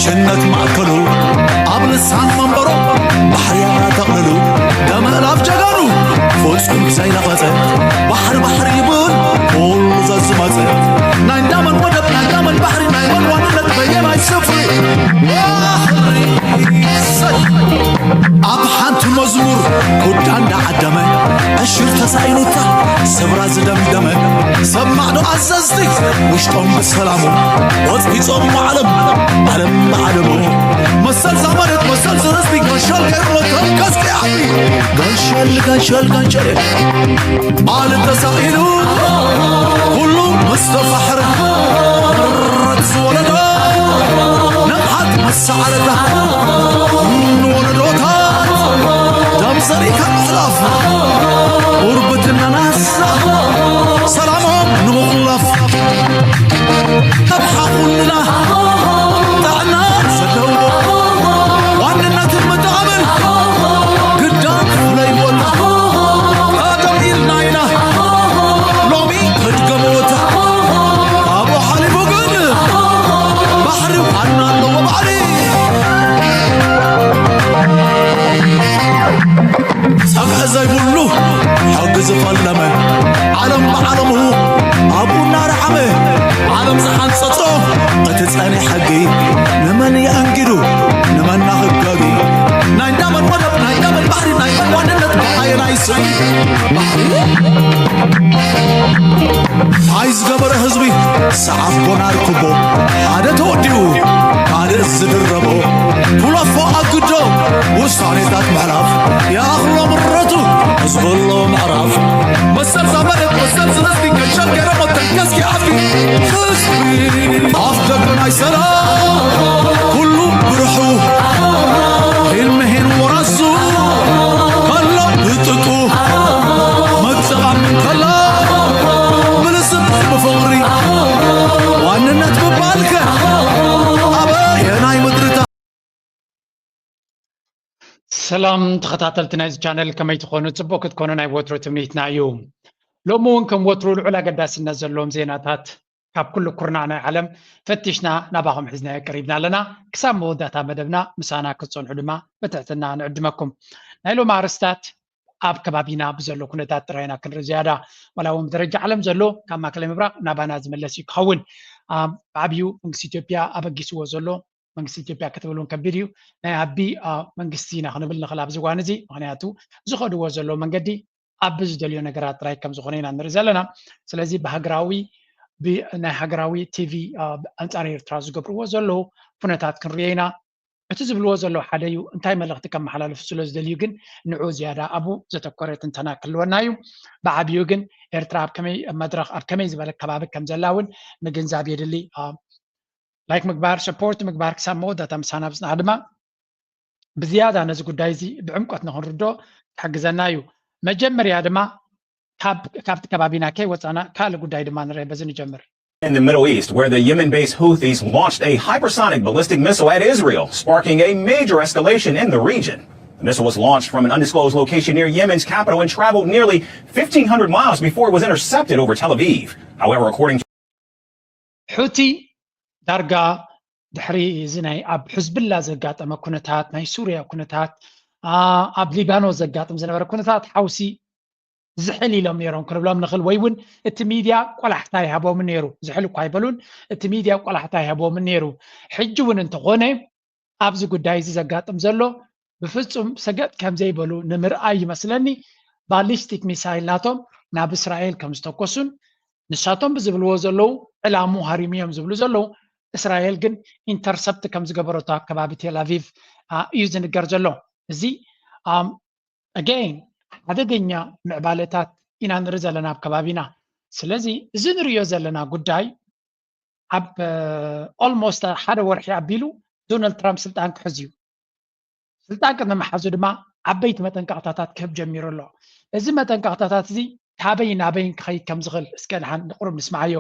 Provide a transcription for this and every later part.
ጅነት ማእከሉ ኣብ ልሳን መንበሩ ባሕሪ ኣጠቕልሉ ደመእላፍ ጀጋኑ ፍጹም ዘይነቐጸ ባሕሪ ባሕሪ ይብል ኩሉ ዘዝመጸ ናይ እንዳመን ወደብ ናይ እንዳመን ባሕሪ ናይ መን ዋንነት በየናይ ስፍሪ ባሕሪ ሰይ ኣብ ሓንቲ መዝሙር ኩዳ እንዳዓደመ ዕሽር ተሳኢኑታ ሰብራ ዝደምደመ ሰብ ማዕዶ ኣዘዝቲ ውሽጦም ብሰላሙ ወጽቢጾም ዓለም ዓለም ብዓለሙ መሰል ዛመደት መሰል ዝህዝቢ ገንሸል ገይርሎ ተንቀስቂ ዓቢ ገንሸል ገንሸል ገንሸል ባል ተሳኢሉ ኩሉ ምስ ተፋሕረ ምረት ዝወለዶ ንቕሓት መሳዕረታ ንወለዶታት ደም ዘሪእካ ምሕላፍ ጉርብትናናስ ሰላሞም ንምኹላፍ ተብሓኹልና ጥዕና ዘለዎ ዋንነትን ምጥቓምን ግዳን ፍለይ ቦታ ቀደም ኢልና ኢና ሎሚ ክድገም ቦታ ካብኡ ሓሊፉ ግን ባሕሪ ዋና ኣለዎ ባሕሪ ጸግዒ ዘይብሉ ሕጊ ዝፈለመ ዓለም ብዓለሙ ኣብኡ እናረዓመ ዓለም ዝሓንጸጾ እቲ ጸኒ ሕጊ ንመን የእንግዱ ንመን ናኽገዱ ናይ እንዳመን ወደብ ናይ እንዳመን ባሕሪ ናይ መን ዋንነት ብኣየናይ ስም ባሕሪ ኣይ ዝገበረ ህዝቢ ሰዓቦ ናርክቦ ሓደ ተወዲኡ ካልእ ዝድረቦ ኩለፎ ኣግዶ ውሳኔታት ምሕላፍ ይኣኽሎ ምረቱ ህዝቢ ኣለዎ ምዕራፍ መሰል ዛመደት መሰል ዝህዝቢ ከሸል ገይሮሞ ተንከስኪ ዓቢ ህዝቢ ኣፍ ደገ ናይ ሰላም ኩሉ ብርሑ ሂልምሂን ወራሱ ከሎ ብጥጡ መግፅቓም ከላ ምልስብ ብፍቕሪ ዋንነት ምባልከ ኣበየናይ ምድርታ ሰላም ተኸታተልቲ ናይዚ ቻነል ከመይ ትኾኑ? ጽቡቕ ክትኮኑ ናይ ወትሩ ትምኒትና እዩ። ሎሚ እውን ከም ወትሩ ልዑል ኣገዳስነት ዘለዎም ዜናታት ካብ ኩሉ ኩርናዕ ናይ ዓለም ፈቲሽና ናባኹም ሒዝናዮ ቀሪብና ኣለና። ክሳብ መወዳእታ መደብና ምሳና ክትጸንሑ ድማ ብትሕትና ንዕድመኩም። ናይ ሎሚ ኣርእስታት ኣብ ከባቢና ብዘሎ ኩነታት ጥራይና ክንርኢ ዝያዳ ዋላ እውን ብደረጃ ዓለም ዘሎ ካብ ማእከላይ ምብራቕ ናባና ዝመለስ እዩ ክኸውን። ብዓብዩ መንግስቲ ኢትዮጵያ ኣበጊስዎ ዘሎ መንግስቲ ኢትዮጵያ ክትብል እውን ከቢድ እዩ ናይ ኣቢ መንግስቲ ኢና ክንብል ንኽእል ኣብዚ እዋን እዚ ምክንያቱ ዝኸድዎ ዘለዉ መንገዲ ኣብ ዝደልዮ ነገራት ጥራይ ከም ዝኾነ ኢና ንርኢ ዘለና ስለዚ ብሃገራዊ ናይ ሃገራዊ ቲቪ ኣንፃር ኤርትራ ዝገብርዎ ዘለዉ ኩነታት ክንሪኦ ኢና እቲ ዝብልዎ ዘለዉ ሓደ እዩ እንታይ መልእክቲ ከመሓላልፉ ስለ ዝደልዩ ግን ንዑ ዝያዳ ኣብኡ ዘተኮረ ትንተና ክህልወና እዩ ብዓብዩ ግን ኤርትራ ኣብ ከመይ መድረክ ኣብ ከመይ ዝበለ ከባቢ ከም ዘላ እውን ምግንዛብ የድሊ ላይክ ምግባር ሰፖርት ምግባር ክሳብ መወዳእታ ምሳና ብፅናሕ ድማ ብዝያዳ ነዚ ጉዳይ እዚ ብዕምቆት ንክንርዶ ክሕግዘና እዩ መጀመርያ ድማ ካብቲ ከባቢና ከይወፃና ካልእ ጉዳይ ድማ ንርአ በዚ ንጀምር In the Middle East, where the Yemen based Houthis launched a hypersonic ballistic missile at Israel, sparking a major escalation in the region. The missile was launched from an undisclosed location near Yemen's capital and traveled nearly fifteen hundred miles before it was intercepted over Tel Aviv. However, according to ሑቲ ዳርጋ ድሕሪ እዚ ናይ ኣብ ሕዝብላ ዘጋጠመ ኩነታት ናይ ሱርያ ኩነታት ኣብ ሊባኖስ ዘጋጥም ዝነበረ ኩነታት ሓውሲ ዝሕል ኢሎም ነይሮም ክንብሎም ንኽእል ወይ እውን እቲ ሚድያ ቆላሕታ ይሃቦምን ነይሩ ዝሕል እኳ ኣይበሉን እቲ ሚድያ ቆላሕታ ይሃቦምን ነይሩ ሕጂ እውን እንተኾነ ኣብዚ ጉዳይ እዚ ዘጋጥም ዘሎ ብፍጹም ሰገጥ ከም ዘይበሉ ንምርኣይ ይመስለኒ ባሊስቲክ ሚሳይል ናቶም ናብ እስራኤል ከም ዝተኮሱን ንሳቶም ብዝብልዎ ዘለዉ ዕላሙ ሃሪሙ እዮም ዝብሉ ዘለዉ እስራኤል ግን ኢንተርሰፕት ከም ዝገበረቶ ኣብ ከባቢ ቴል ኣቪቭ እዩ ዝንገር ዘሎ እዚ ኣገይን ሓደገኛ ምዕባለታት ኢና ንርኢ ዘለና ኣብ ከባቢና ስለዚ እዚ ንሪኦ ዘለና ጉዳይ ኣብ ኦልሞስት ሓደ ወርሒ ኣቢሉ ዶናልድ ትራምፕ ስልጣን ክሕዝ እዩ ስልጣን ቅድሚ ምሓዙ ድማ ዓበይቲ መጠንቀቕታታት ክህብ ጀሚሩ ኣሎ እዚ መጠንቀቕታታት እዚ ካበይ ናበይን ክኸይድ ከም ዝኽእል እስከ ድሓን ንቁሩብ ንስምዓዮ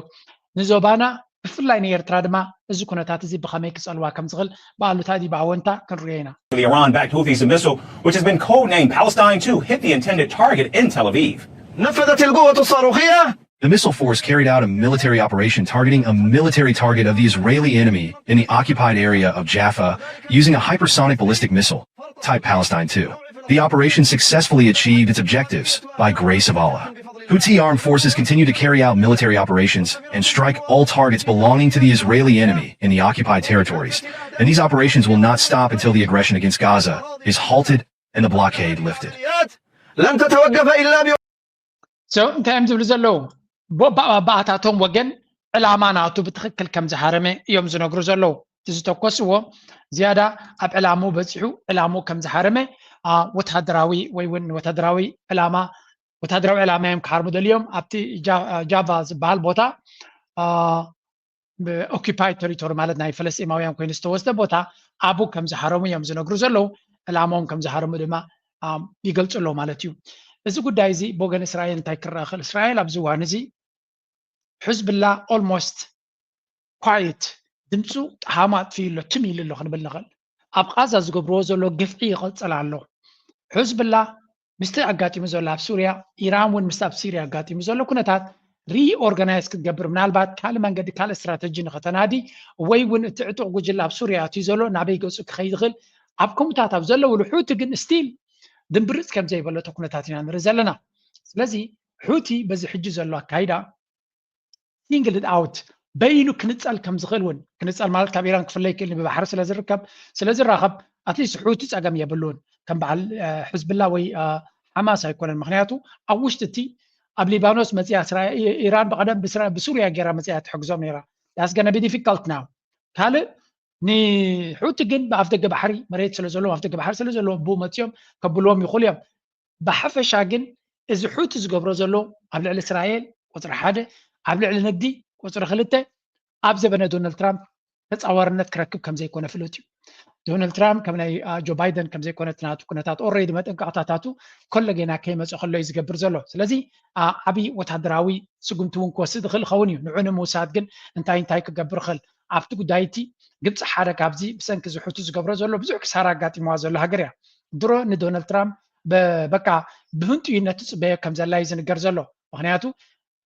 ንዞባና ብፍላይ ንኤርትራ ድማ እዚ ኩነታት እዚ ብኸመይ ክጸልዋ ከም ዝኽእል ብኣሉታ ድዩ ብኣወንታ ክንሪኦ ኢና The Iran backed Houthis missile, which has been codenamed Palestine two, hit the intended target in Tel Aviv. نفذت القوة الصاروخية The missile force carried out a military operation targeting a military target of the Israeli enemy in the occupied area of Jaffa using a hypersonic ballistic missile, type Palestine two. The operation successfully achieved its objectives by grace of Allah. Houthi armed forces continue to carry out military operations and strike all targets belonging to the Israeli enemy in the occupied territories, and these operations will not stop until the aggression against Gaza is halted and the blockade lifted. لن تتوقف إلا ب So እንታይ እዮም ዝብሉ ዘለዉ? በኣታቶም ወገን ዕላማ ናቱ ብትኽክል ከም ዝሃረመ እዮም ዝነግሩ ዘለዉ። እቲ ዝተኮስዎ ዝያዳ ኣብ ዕላምኡ በፂሑ ዕላምኡ ከም ዝሃረመ ወታደራዊ ወይ እውን ወታደራዊ ዕላማ ወታደራዊ ዕላማ እዮም ክሃርሙ ደልዮም። ኣብቲ ጃቫ ዝበሃል ቦታ ኦኪፓይድ ቴሪቶሪ ማለት ናይ ፈለስጢማውያን ኮይኑ ዝተወስደ ቦታ ኣብኡ ከም ዝሃረሙ እዮም ዝነግሩ ዘለዉ። ዕላማኦም ከም ዝሃረሙ ድማ ይገልፁ ኣለዉ ማለት እዩ። እዚ ጉዳይ እዚ ብወገን እስራኤል እንታይ ክረኣ ክእል? እስራኤል ኣብዚ እዋን እዚ ሕዝብላ ኦልሞስት ኳየት ድምፁ ጠሃሙ ኣጥፍዩ ኣሎ፣ ትም ኢሉ ኣሎ ክንብል ንኽእል። ኣብ ቃዛ ዝገብርዎ ዘሎ ግፍዒ ይቐፅል ኣሎ። ሕዝብላ ምስቲ ኣጋጢሙ ዘሎ ኣብ ሱርያ፣ ኢራን እውን ምስቲ ኣብ ሲርያ ኣጋጢሙ ዘሎ ኩነታት ሪኦርጋናይዝ ክትገብር፣ ምናልባት ካልእ መንገዲ ካልእ ስትራተጂ ንኸተናዲ ወይ እውን እቲ ዕጡቕ ጉጅለ ኣብ ሱርያ ኣትዩ ዘሎ ናበይ ገፁ ክኸይድ ይኽእል ኣብ ከምኡታት ኣብ ዘለውሉ ሑቲ ግን ስቲል ድንብርፅ ከም ዘይበለቶ ኩነታት ኢና ንርኢ ዘለና። ስለዚ ሑቲ በዚ ሕጂ ዘሎ ኣካይዳ ሲንግል ኣውት በይኑ ክንፀል ከም ዝኽእል እውን ክንፀል ማለት ካብ ኢራን ክፍለ ይክእል ብባሕሪ ስለ ዝርከብ ስለ ዝራኸብ ኣትሊስት ሑቲ ፀገም የብሉን ከም በዓል ሕዝብላ ወይ ሓማስ ኣይኮነን። ምክንያቱ ኣብ ውሽጢ እቲ ኣብ ሊባኖስ መፅያ ኢራን ብቀደም ብሱርያ ገይራ መፅያ ትሕግዞም ነይራ። That's gonna be difficult now። ካልእ ንሑቲ ግን ብኣፍ ደገ ባሕሪ መሬት ስለ ዘለዎ ኣፍ ደገ ባሕሪ ስለ ዘለዎ ብኡ መፅዮም ከብልዎም ይኽእሉ እዮም። ብሓፈሻ ግን እዚ ሑቲ ዝገብሮ ዘሎ ኣብ ልዕሊ እስራኤል ቁፅሪ ሓደ፣ ኣብ ልዕሊ ንግዲ ቁፅሪ ክልተ ኣብ ዘበነ ዶናልድ ትራምፕ ተፃዋርነት ክረክብ ከም ዘይኮነ ፍሉጥ እዩ። ዶናልድ ትራምፕ ከም ናይ ጆ ባይደን ከም ዘይኮነ እቲ ናቱ ኩነታት ኦልሬዲ መጠንቀቕታታቱ ከሎ ጌና ከይመፀ ከሎ እዩ ዝገብር ዘሎ። ስለዚ ዓብዪ ወታደራዊ ስጉምቲ እውን ክወስድ ይኽእል ይኸውን እዩ። ንዑ ንምውሳድ ግን እንታይ እንታይ ክገብር ይኽእል ኣብቲ ጉዳይ እቲ ግብፂ ሓደ ካብዚ ብሰንኪ እዚ ሑቲ ዝገብሮ ዘሎ ብዙሕ ክሳራ ኣጋጢምዋ ዘሎ ሃገር እያ። ድሮ ንዶናልድ ትራምፕ በቃ ብህንጥዩነት ትፅበዮ ከም ዘላ እዩ ዝንገር ዘሎ። ምክንያቱ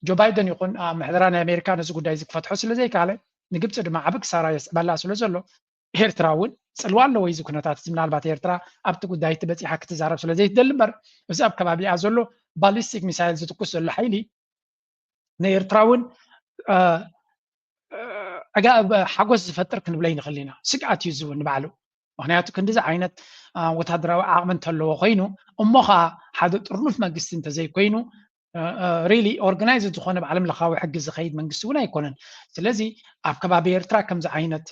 ጆ ባይደን ይኹን ምሕደራ ናይ ኣሜሪካ ነዚ ጉዳይ እዚ ክፈትሖ ስለ ዘይከኣለ ንግብፂ ድማ ዓቢ ክሳራ የስዕበላ ስለ ዘሎ ኤርትራ እውን ፅልዋ ኣለዎ እዚ ኩነታት እዚ። ምናልባት ኤርትራ ኣብቲ ጉዳይ እቲ በፂሓ ክትዛረብ ስለ ዘይትደሊ እምበር እዚ ኣብ ከባቢኣ ዘሎ ባሊስቲክ ሚሳይል ዝትኩስ ዘሎ ሓይሊ ንኤርትራ እውን ሓጎስ ዝፈጥር ክንብሎ ይንኽእል ኢና። ስግኣት እዩ እዚ እውን ንባዕሉ። ምክንያቱ ክንዲዚ ዓይነት ወታደራዊ ዓቕሚ እንተለዎ ኮይኑ እሞ ከዓ ሓደ ጥርኑፍ መንግስቲ እንተዘይኮይኑ ሪሊ ኦርጋናይዝድ ዝኾነ ብዓለም ለኻዊ ሕጊ ዝኸይድ መንግስቲ እውን ኣይኮነን። ስለዚ ኣብ ከባቢ ኤርትራ ከምዚ ዓይነት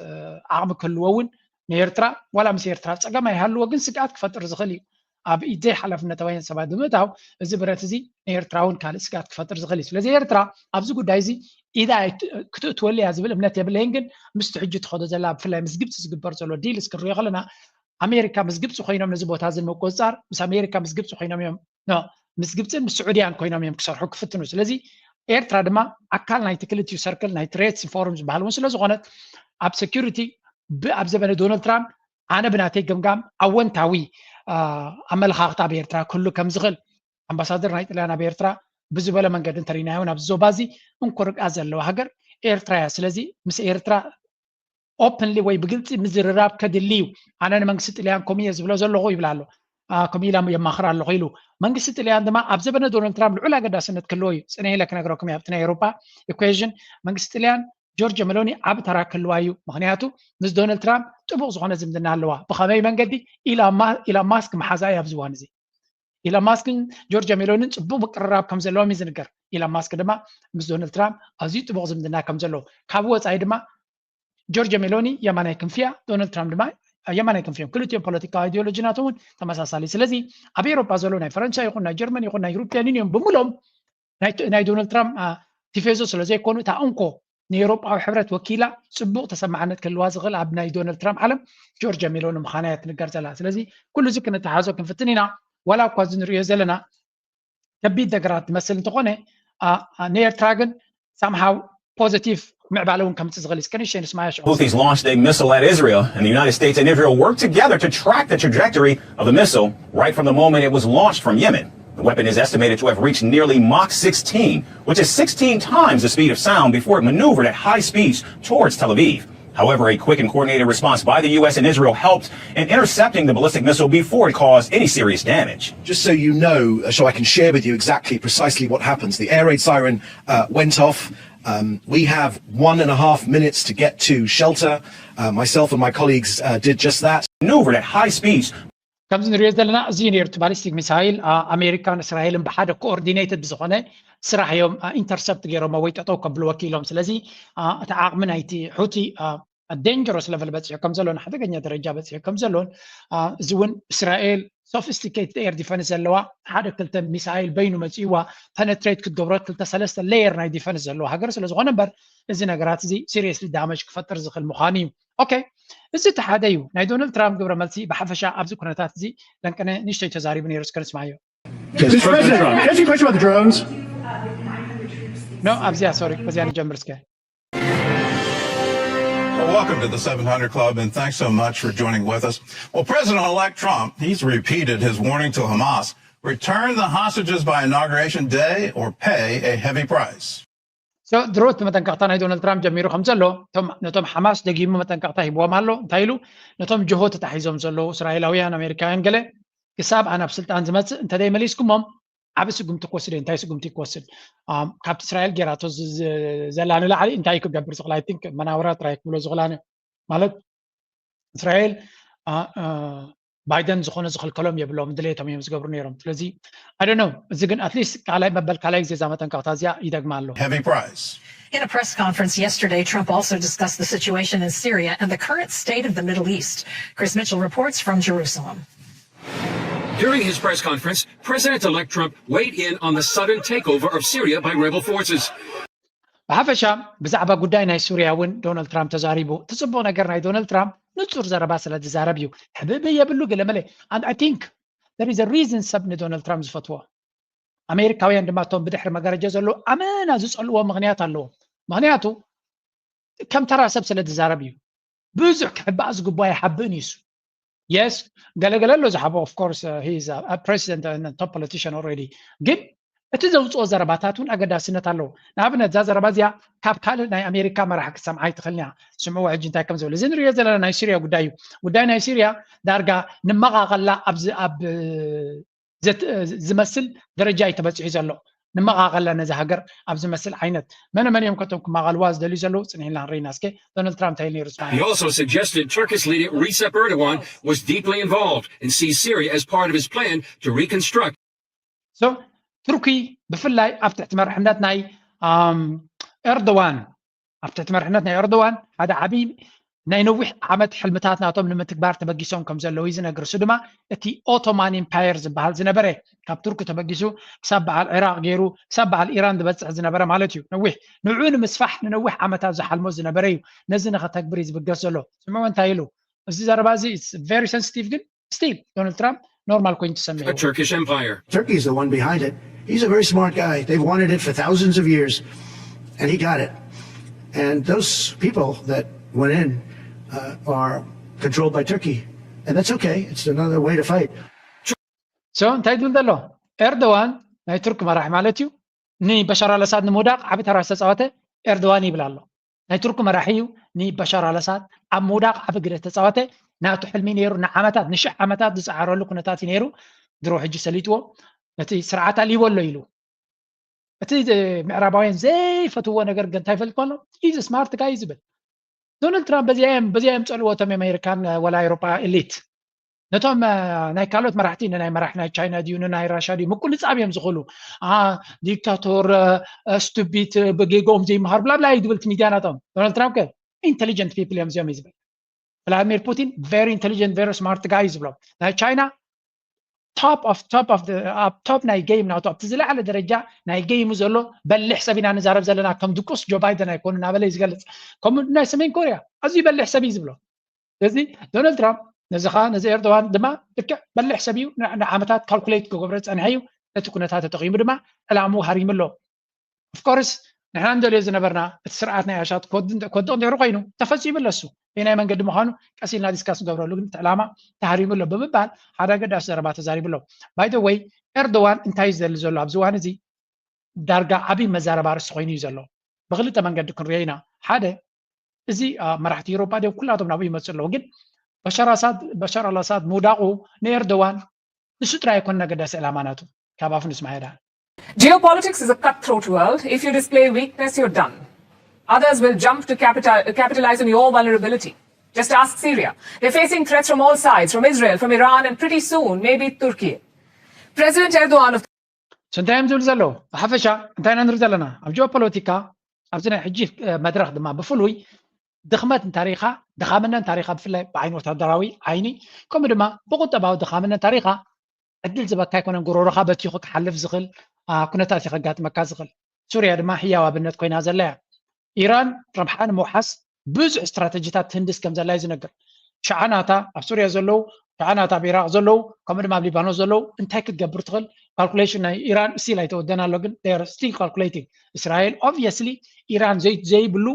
ዓቕሚ ክህልዎ እውን ንኤርትራ ዋላ ምስ ኤርትራ ፀገም ኣይሃልዎ ግን ስግኣት ክፈጥር ዝኽእል እዩ። ኣብ ኢድ ዘይሓላፍነታውያን ሰባት ብምእታው እዚ ብረት እዚ ንኤርትራ እውን ካልእ ስግኣት ክፈጥር ዝኽእል እዩ። ስለዚ ኤርትራ ኣብዚ ጉዳይ እዚ ኢዳ ክትእትወሉ እያ ዝብል እምነት የብለይን። ግን ምስቲ ሕጂ ትኸዶ ዘላ ብፍላይ ምስ ግብፂ ዝግበር ዘሎ ዲል እስክንሪኦ ከለና ኣሜሪካ ምስ ግብፂ ኮይኖም ነዚ ቦታ እዚ ንምቁፅፃር ምስ ኣሜሪካ ምስ ግብፂ ኮይኖም እዮም ምስ ግብፅን ምስ ስዑድያን ኮይኖም እዮም ክሰርሑ ክፍትኑ። ስለዚ ኤርትራ ድማ ኣካል ናይቲ ክልቲኡ ሰርክል ናይ ትሬትስ ፎርም ዝበሃል እውን ስለዝኾነት ኣብ ሴኪሪቲ ኣብ ዘበነ ዶናልድ ትራምፕ ኣነ ብናተይ ገምጋም ኣወንታዊ ኣመለኻኽታ ኣብ ኤርትራ ክህሉ ከም ዝኽእል ኣምባሳደር ናይ ጥልያን ኣብ ኤርትራ ብዝበለ መንገዲ እንተሪናዮ እውን ኣብዚ ዞባ እዚ እንኮ ርግኣት ዘለዋ ሃገር ኤርትራ እያ። ስለዚ ምስ ኤርትራ ኦፕንሊ ወይ ብግልፂ ምዝርራብ ከድሊ እዩ። ኣነ ንመንግስቲ ጥልያን ከምኡ እየ ዝብሎ ዘለኹ ይብል ኣሎ። ከምኡ ኢላ የማኽር ኣለኹ ኢሉ። መንግስቲ ጥልያን ድማ ኣብ ዘበነ ዶናልድ ትራምፕ ልዑል ኣገዳስነት ክህልዎ እዩ። ፅነ ኢለ ክነግረኩም እየ ኣብቲ ናይ ኤውሮፓ ኢኩዌዥን መንግስቲ ጥልያን ጆርጆ ሜሎኒ ዓቢ ተራ ክህልዋ እዩ። ምክንያቱ ምስ ዶናልድ ትራምፕ ጥቡቕ ዝኾነ ዝምድና ኣለዋ። ብኸመይ መንገዲ? ኢላን ማስክ መሓዛ እዩ ኣብዚ እዋን እዚ። ኢላን ማስክን ጆርጆ ሜሎኒን ፅቡቕ ምቅርራብ ከም ዘለዎም እዩ ዝንገር። ኢላን ማስክ ድማ ምስ ዶናልድ ትራምፕ ኣዝዩ ጥቡቕ ዝምድና ከም ዘለዎ ካብኡ ወፃኢ ድማ ጆርጆ ሜሎኒ የማናይ ክንፊያ ዶናልድ ትራምፕ ድማ የማናይ ክንፊ እዮም። ክልቲኦም ፖለቲካዊ ኣይዲዮሎጂ ናቶም እውን ተመሳሳሊ። ስለዚ ኣብ ኤውሮፓ ዘሎ ናይ ፈረንሳ ይኹን ናይ ጀርመን ይኹን ናይ ዩሮፒያን ዩኒዮን ብምሎም ናይ ዶናልድ ትራምፕ ቲፌዞ ስለ ዘይኮኑ እታ እንኮ ንኤውሮጳዊ ሕብረት ወኪላ ፅቡቕ ተሰማዕነት ክህልዋ ዝኽእል ኣብ ናይ ዶናልድ ትራምፕ ዓለም ጆርጆ ሜሎኒ ምዃና እያ ትንገር ዘላ። ስለዚ ኩሉ እዚ ክንተሓዞ ክንፍትን ኢና። ዋላ እኳ እዚ ንሪኦ ዘለና ከቢድ ነገራት ዝመስል እንተኾነ ንኤርትራ ግን ሳምሃው ፖዘቲቭ ምዕባለ እውን ከምፅእ ዝኽእል እዩ። እስከ ንእሽተይ ንስማያ ሽዑ። Houthis launched a missile at Israel, and the United States and Israel worked together to track the trajectory of the missile right from the moment it was launched from Yemen. The weapon is estimated to have reached nearly Mach sixteen, which is sixteen times the speed of sound, before it maneuvered at high speeds towards Tel Aviv. However, a quick and coordinated response by the U S and Israel helped in intercepting the ballistic missile before it caused any serious damage. Just so you know, uh, so I can share with you exactly precisely what happens. The air raid siren uh, went off. Um, we have one and a half minutes to get to shelter. Uh, myself and my colleagues uh, did just that. Maneuvered at high speeds. ከምዚ ንሪኦ ዘለና እዚ ነርቱ ባሊስቲክ ሚሳይል ኣሜሪካን እስራኤልን ብሓደ ኮኦርዲኔትድ ብዝኾነ ስራሕ እዮም ኢንተርሰፕት ገይሮሞ ወይ ጠጠው ከብሉ ወኪሎም። ስለዚ እቲ ዓቕሚ ናይቲ ሑቲ ደንጀሮስ ለቨል በፂሑ ከም ዘሎን ሓደገኛ ደረጃ በፂሑ ከም ዘሎን እዚ እውን እስራኤል ሶፊስቲኬትድ ኤር ዲፈንስ ዘለዋ ሓደ ክልተ ሚሳይል በይኑ መፂእዋ ፐነትሬት ክትገብሮ ክልተ ሰለስተ ሌየር ናይ ዲፈንስ ዘለዋ ሃገር ስለዝኾነ እምበር እዚ ነገራት እዚ ሲሪየስሊ ዳመጅ ክፈጥር ዝኽእል ምዃኑ እዩ። ኦኬ፣ እዚ እቲ ሓደ እዩ። ናይ ዶናልድ ትራምፕ ግብረ መልሲ ብሓፈሻ ኣብዚ ኩነታት እዚ ለንቀነ ንእሽተይ ተዛሪቡ ነይሩ፣ እስከ ንስማዮ። Mister President, can I ask you a question about the drones? ኖ ኣብዚያ ሶሪ፣ በዚያ ንጀምር እስከ። Well, welcome to the seven hundred Club, and thanks so much for joining with us. Well, President-elect Trump, he's repeated his warning to Hamas: return the hostages by Inauguration Day or pay a heavy price. So ድሮ እቲ መጠንቀቕታ ናይ ዶናልድ ትራምፕ ጀሚሩ ከም ዘሎ ነቶም ሓማስ ደጊሙ መጠንቀቕታ ሂብዎም ኣሎ። እንታይ ኢሉ? ነቶም ጅሆ ተታሒዞም ዘለዉ እስራኤላውያን ኣሜሪካውያን ገለ ክሳብ ኣነ ኣብ ስልጣን ዝመፅእ እንተዘይመሊስኩሞም ዓብ ስጉምቲ ክወስድ እየ። እንታይ ስጉምቲ ክወስድ? ካብቲ እስራኤል ጌራቶ ዘላ ንላዕሊ እንታይ ክገብር ዝኽእል? I think መናውራ ጥራይ ክብሎ ዝኽእላነ ማለት እስራኤል ባይደን ዝኾነ ዝኽልከሎም የብሎም፣ ድሌቶም እዮም ዝገብሩ ነይሮም። ስለዚ I don't know፣ እዚ ግን ኣትሊስት ካልኣይ መበል ካልኣይ ግዜ እዛ መጠንቀቕታ እዚኣ ይደግማ ኣሎ። Heavy price. In a press conference yesterday, Trump also discussed the situation in Syria and the current state of the Middle East. Chris Mitchell reports from Jerusalem. During his press conference, President-elect Trump weighed in on the sudden takeover of Syria by rebel forces. ብሓፈሻ ብዛዕባ ጉዳይ ናይ ሱርያ እውን ዶናልድ ትራምፕ ተዛሪቡ። እቲ ፅቡቕ ነገር ናይ ዶናልድ ትራምፕ ንፁር ዘረባ ስለ ዝዛረብ እዩ። ሕብእብእ የብሉ ገለ መለ። And I think there is a reason ሰብ ንዶናልድ ትራምፕ ዝፈትዎ። ኣሜሪካውያን ድማ እቶም ብድሕሪ መጋረጃ ዘለዉ ኣመና ዝፀልዎ ምኽንያት ኣለዎም። ምኽንያቱ ከም ተራ ሰብ ስለ ዝዛረብ እዩ። ብዙሕ ክሕባእ ዝግባእ ይሓብእን እዩ እሱ። የስ ገለገለ ኣሎ ዝሓቦ of course he is a president and top politician already ግን እቲ ዘውፅኦ ዘረባታት እውን ኣገዳስነት ኣለዎ። ንኣብነት እዛ ዘረባ እዚኣ ካብ ካልእ ናይ ኣሜሪካ መራሒ ክትሰምዓ ኣይትኽእልን እያ። ስምዕዎ ሕጂ እንታይ ከም ዝብል። እዚ ንሪኦ ዘለና ናይ ሲርያ ጉዳይ እዩ። ጉዳይ ናይ ሲርያ ዳርጋ ንመቓቐላ ኣብዚ ኣብ ዝመስል ደረጃ እዩ ተበፂሑ ዘሎ። ንመቓቐላ ነዚ ሃገር ኣብ ዝመስል ዓይነት መነ መን እዮም ከቶም ክማቐልዋ ዝደልዩ ዘለዉ? ፅንሕ ኢልና ንርኢና እስከ ዶናልድ ትራምፕ እንታይ ኢሉ ነይሩ። He also suggested Turkish leader Recep Erdogan was deeply involved and sees Syria as part of his plan to reconstruct. So ቱርኪ ብፍላይ ኣብ ትሕቲ መርሕነት ናይ ኤርዶዋን ኣብ ትሕቲ መርሕነት ናይ ኤርዶዋን ሓደ ዓብዪ ናይ ነዊሕ ዓመት ሕልምታት ናቶም ንምትግባር ተበጊሶም ከም ዘለዉ እዩ ዝነግር። እሱ ድማ እቲ ኦቶማን ኢምፓየር ዝበሃል ዝነበረ ካብ ቱርኪ ተበጊሱ ክሳብ በዓል ዒራቕ ገይሩ ክሳብ በዓል ኢራን ዝበፅሕ ዝነበረ ማለት እዩ። ነዊሕ ንዕኡ ንምስፋሕ ንነዊሕ ዓመታት ዝሓልሞ ዝነበረ እዩ። ነዚ ንኸተግብር እዩ ዝብገስ ዘሎ። ስምዑ እንታይ ኢሉ? እዚ ዘረባ እዚ very sensitive ግን still ዶናልድ ትራምፕ ኖርማል ኮይኑ ትሰምዑ። A Turkish empire. Turkey is the one behind it. He's a very smart guy. They've wanted it for thousands of years, and he got it. And those people that went in uh, are controlled by Turkey, and that's okay. It's another way to fight. So እንታይ ትብል ዘሎ? ኤርዶዋን ናይ ቱርክ መራሒ ማለት እዩ። ንበሻር ኣልኣሳድ ንምውዳቕ ዓቢ ተራ ዝተፃወተ ኤርዶዋን ይብል ኣሎ። ናይ ቱርክ መራሒ እዩ። ንበሻር ኣልኣሳድ ኣብ ምውዳቕ ዓቢ ግደ ዝተፃወተ ናቱ ሕልሚ ነይሩ። ንዓመታት ንሽሕ ዓመታት ዝፀዓረሉ ኩነታት እዩ ነይሩ። ድሮ ሕጂ ሰሊጥዎ ነቲ ስርዓት ኣልይዎ ኣሎ ኢሉ። እቲ ምዕራባውያን ዘይፈትዎ ነገር ግን እንታይ ይፈልጥ ከሎ ኢዝ ስማርት ጋይ ዝብል ዶናልድ ትራምፕ በዚኣዮም በዚኣዮም ፀልዎ እቶም ኣሜሪካን ወላ ኤሮጳ ኤሊት ነቶም ናይ ካልኦት መራሕቲ ንናይ መራሕ ናይ ቻይና ድዩ ንናይ ራሻ ድዩ ምቁልፃብ እዮም ዝኽእሉ። ዲክታቶር፣ ስቱቢት፣ ብጌግኦም ዘይመሃር ብላብላ እዩ ዝብል እቲ ሚድያ ናቶም። ዶናልድ ትራምፕ ከ ኢንቴሊጀንት ፒፕል እዮም እዚኦም እዩ ዝብል። ቭላድሚር ፑቲን ቨሪ ኢንቴሊጀንት ቨሪ ስማርት ጋይ ዝብሎም ናይ ቻይና top of top of ኣብ top ናይ ጌም ናቱ ኣብቲ ዝለዓለ ደረጃ ናይ ጌሙ ዘሎ በሊሕ ሰብ ኢና ንዛረብ ዘለና ከም ድቁስ ጆ ባይደን ኣይኮኑ እናበለ እዩ ዝገልፅ። ከምኡ ናይ ሰሜን ኮርያ ኣዝዩ በሊሕ ሰብ እዩ ዝብሎ። ስለዚ ዶናልድ ትራምፕ ነዚ ከዓ ነዚ ኤርዶዋን ድማ ልክዕ በሊሕ ሰብ እዩ። ንዓመታት ካልኩሌት ክገብሮ ዝፀንሐ እዩ። ነቲ ኩነታት ተጠቂሙ ድማ ዕላምኡ ሃሪሙ ኣሎ። ኦፍኮርስ ንሕና ንደልዮ ዝነበርና እቲ ስርዓት ናይ ኣሻት ክወድቕ እንድሕር ኮይኑ ተፈፂሙ ኣለሱ በየናይ መንገዲ ምዃኑ ቀስ ኢልና ዲስካስ ንገብረሉ ግን እቲ ዕላማ ተሃሪሙ ኣሎ ብምባል ሓደ ኣገዳሲ ዘረባ ተዛሪቡ ኣሎ። ባይ ዘ ወይ ኤርዶዋን እንታይ እዩ ዝደሊ ዘሎ ኣብዚ እዋን እዚ? ዳርጋ ዓብዪ መዛረባ ርእሲ ኮይኑ እዩ ዘሎ። ብክልተ መንገዲ ክንሪኦ ኢና። ሓደ፣ እዚ መራሕቲ ኤውሮጳ ድዮም ኩላቶም ናብኡ ይመፁ ኣለዉ። ግን በሻር ኣሳድ ምውዳቑ ንኤርዶዋን ንሱ ጥራይ ኣይኮነን ኣገዳሲ ዕላማ ናቱ። ካብ ኣፉ ንስማዕ። Geopolitics is a cutthroat world. If you display weakness, you're done. Others will jump to capitalize on your vulnerability. Just ask Syria. They're facing threats from all sides, from Israel, from Iran, and pretty soon, maybe Turkey. President Erdogan of እንታይ እዮም ዝብሉ ዘለዉ? ብሓፈሻ እንታይ ኢና ንርኢ ዘለና? ኣብ ጂኦፖለቲካ ኣብዚ ናይ ሕጂ መድረኽ ድማ ብፍሉይ ድኽመት እንተሪኻ፣ ድኻምነት እንተሪኻ፣ ብፍላይ ብዓይኒ ወታደራዊ ዓይኒ፣ ከምኡ ድማ ብቁጠባዊ ድኻምነት እንተሪኻ፣ ዕድል ዝበካ ኣይኮነን። ጉሮሮኻ በቲኹ ክሓልፍ ዝኽእል ኩነታት እዩ ከጋጥመካ ዝኽእል። ሱርያ ድማ ህያው ኣብነት ኮይና ዘላ እያ። ኢራን ረብሓ ንምውሓስ ብዙሕ ስትራተጂታት ትህንድስ ከም ዘላ እዩ ዝነገር። ሸዓናታ ኣብ ሱርያ ዘለዉ፣ ሸዓናታ ኣብ ኢራቅ ዘለዉ፣ ከምኡ ድማ ኣብ ሊባኖስ ዘለዉ እንታይ ክትገብር ትኽእል? ካልኩሌሽን ናይ ኢራን ስቲል ኣይተወደን ኣሎ፣ ግን ስቲል ካልኩሌቲንግ። እስራኤል ኦብቪየስሊ ኢራን ዘይብሉ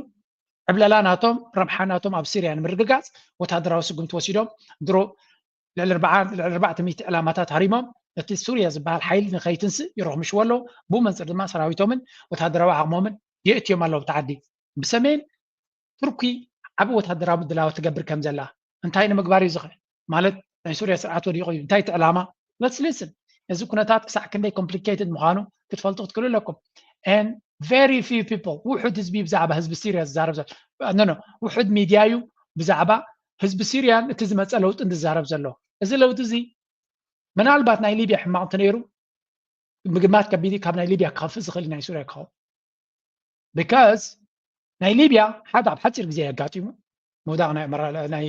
ዕብለላ ናቶም፣ ረብሓ ናቶም ኣብ ሲርያ ንምርግጋፅ ወታደራዊ ስጉምቲ ወሲዶም ድሮ ልዕሊ ኣርባዕተ ሚእቲ ዕላማታት ሃሪሞም ነቲ ሱርያ ዝበሃል ሓይሊ ንኸይትንስእ ይረኽምሽዎ ኣለዉ። ብኡ መንፅር ድማ ሰራዊቶምን ወታደራዊ ዓቕሞምን የእትዮም ኣለዉ ኣብቲ ዓዲ። ብሰሜን ቱርኪ ዓቢ ወታደራዊ ምድላዋት ትገብር ከም ዘላ እንታይ ንምግባር እዩ ዝኽእል? ማለት ናይ ሱርያ ስርዓት ወዲቑ እዩ። እንታይ እቲ ዕላማ? Let's listen። እዚ ኩነታት ክሳዕ ክንደይ ኮምፕሊኬትድ ምዃኑ ክትፈልጡ ክትክእሉ ኣለኩም። And very few people፣ ውሑድ ህዝቢ ብዛዕባ ህዝቢ ሲርያ ዝዛረብ ዘሎ፣ no no፣ ውሑድ ሚድያ እዩ ብዛዕባ ህዝቢ ሲርያን እቲ ዝመፀ ለውጥን ዝዛረብ ዘሎ። እዚ ለውጢ እዚ ምናልባት ናይ ሊብያ ሕማቕ እንተነይሩ ምግማት ከቢድ እዩ። ካብ ናይ ሊብያ ክኸፍእ ዝኽእል ናይ ሱርያ ክኸውን። ቢካዝ ናይ ሊብያ ሓደ ኣብ ሓፂር ግዜ የጋጢሙ፣ ምውዳቕ ናይ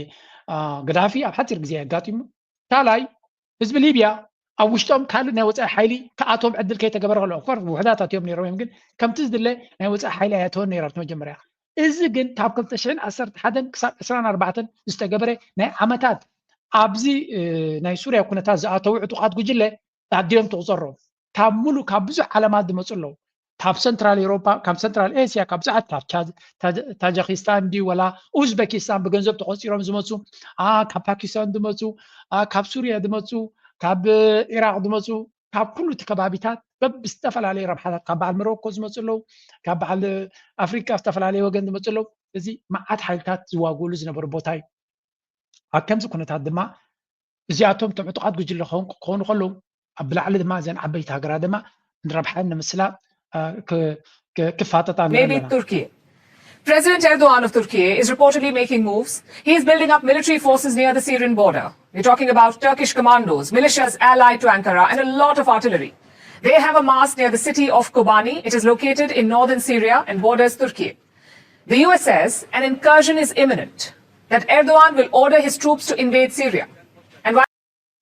ገዳፊ ኣብ ሓፂር ግዜ የጋጢሙ። ካልኣይ ህዝቢ ሊብያ ኣብ ውሽጦም ካልእ ናይ ወፃኢ ሓይሊ ክኣትዎም ዕድል ከይተገበረ ከሎ፣ ኦፍኮርስ ውሕዳት ኣትዮም ነይሮም እዮም፣ ግን ከምቲ ዝድለ ናይ ወፃኢ ሓይሊ ኣየተወን ነይሩ ኣብቲ መጀመርያ። እዚ ግን ካብ ክልተ ሽሕን ዓሰርተ ሓደን ክሳብ ዕስራን ኣርባዕተን ዝተገበረ ናይ ዓመታት ኣብዚ ናይ ሱርያ ኩነታት ዝኣተዉ ዕጡቓት ጉጅለ ኣዲኦም ትቑፀሮም። ካብ ሙሉእ ካብ ብዙሕ ዓለማት ዝመፁ ኣለዉ። ካብ ሰንትራል ኤሮፓ፣ ካብ ሰንትራል ኤስያ፣ ካብ ብዙሓት፣ ካብ ታጃኪስታን ድዩ ወላ ኡዝበኪስታን ብገንዘብ ተቆፂሮም ዝመፁ፣ ካብ ፓኪስታን ዝመፁ፣ ካብ ሱርያ ዝመፁ፣ ካብ ኢራቅ ዝመፁ፣ ካብ ኩሉ እቲ ከባቢታት በብዝተፈላለየ ረብሓታት፣ ካብ በዓል መሮኮ ዝመፁ ኣለዉ፣ ካብ በዓል ኣፍሪካ ዝተፈላለየ ወገን ዝመፁ ኣለዉ። እዚ መዓት ሓይልታት ዝዋግኡሉ ዝነበሩ ቦታ እዩ። ኣብ ከምዚ ኩነታት ድማ እዚኣቶም እቶም ዕጡቓት ጉጅለ ክኾኑ ከለዉ፣ ኣብ ብላዕሊ ድማ እዘን ዓበይቲ ሃገራት ድማ ንረብሓን ንምስላ ክፋጠጣ ንርኢ ኣለና። President Erdogan of Turkey is reportedly making moves. He is building up military forces near the Syrian border. We're talking about Turkish commandos, militias allied to Ankara, and a lot of artillery. They have a mast near the city of Kobani. It is located in northern Syria and borders Turkey. The U S says an incursion is imminent, that Erdogan will order his troops to invade Syria. And while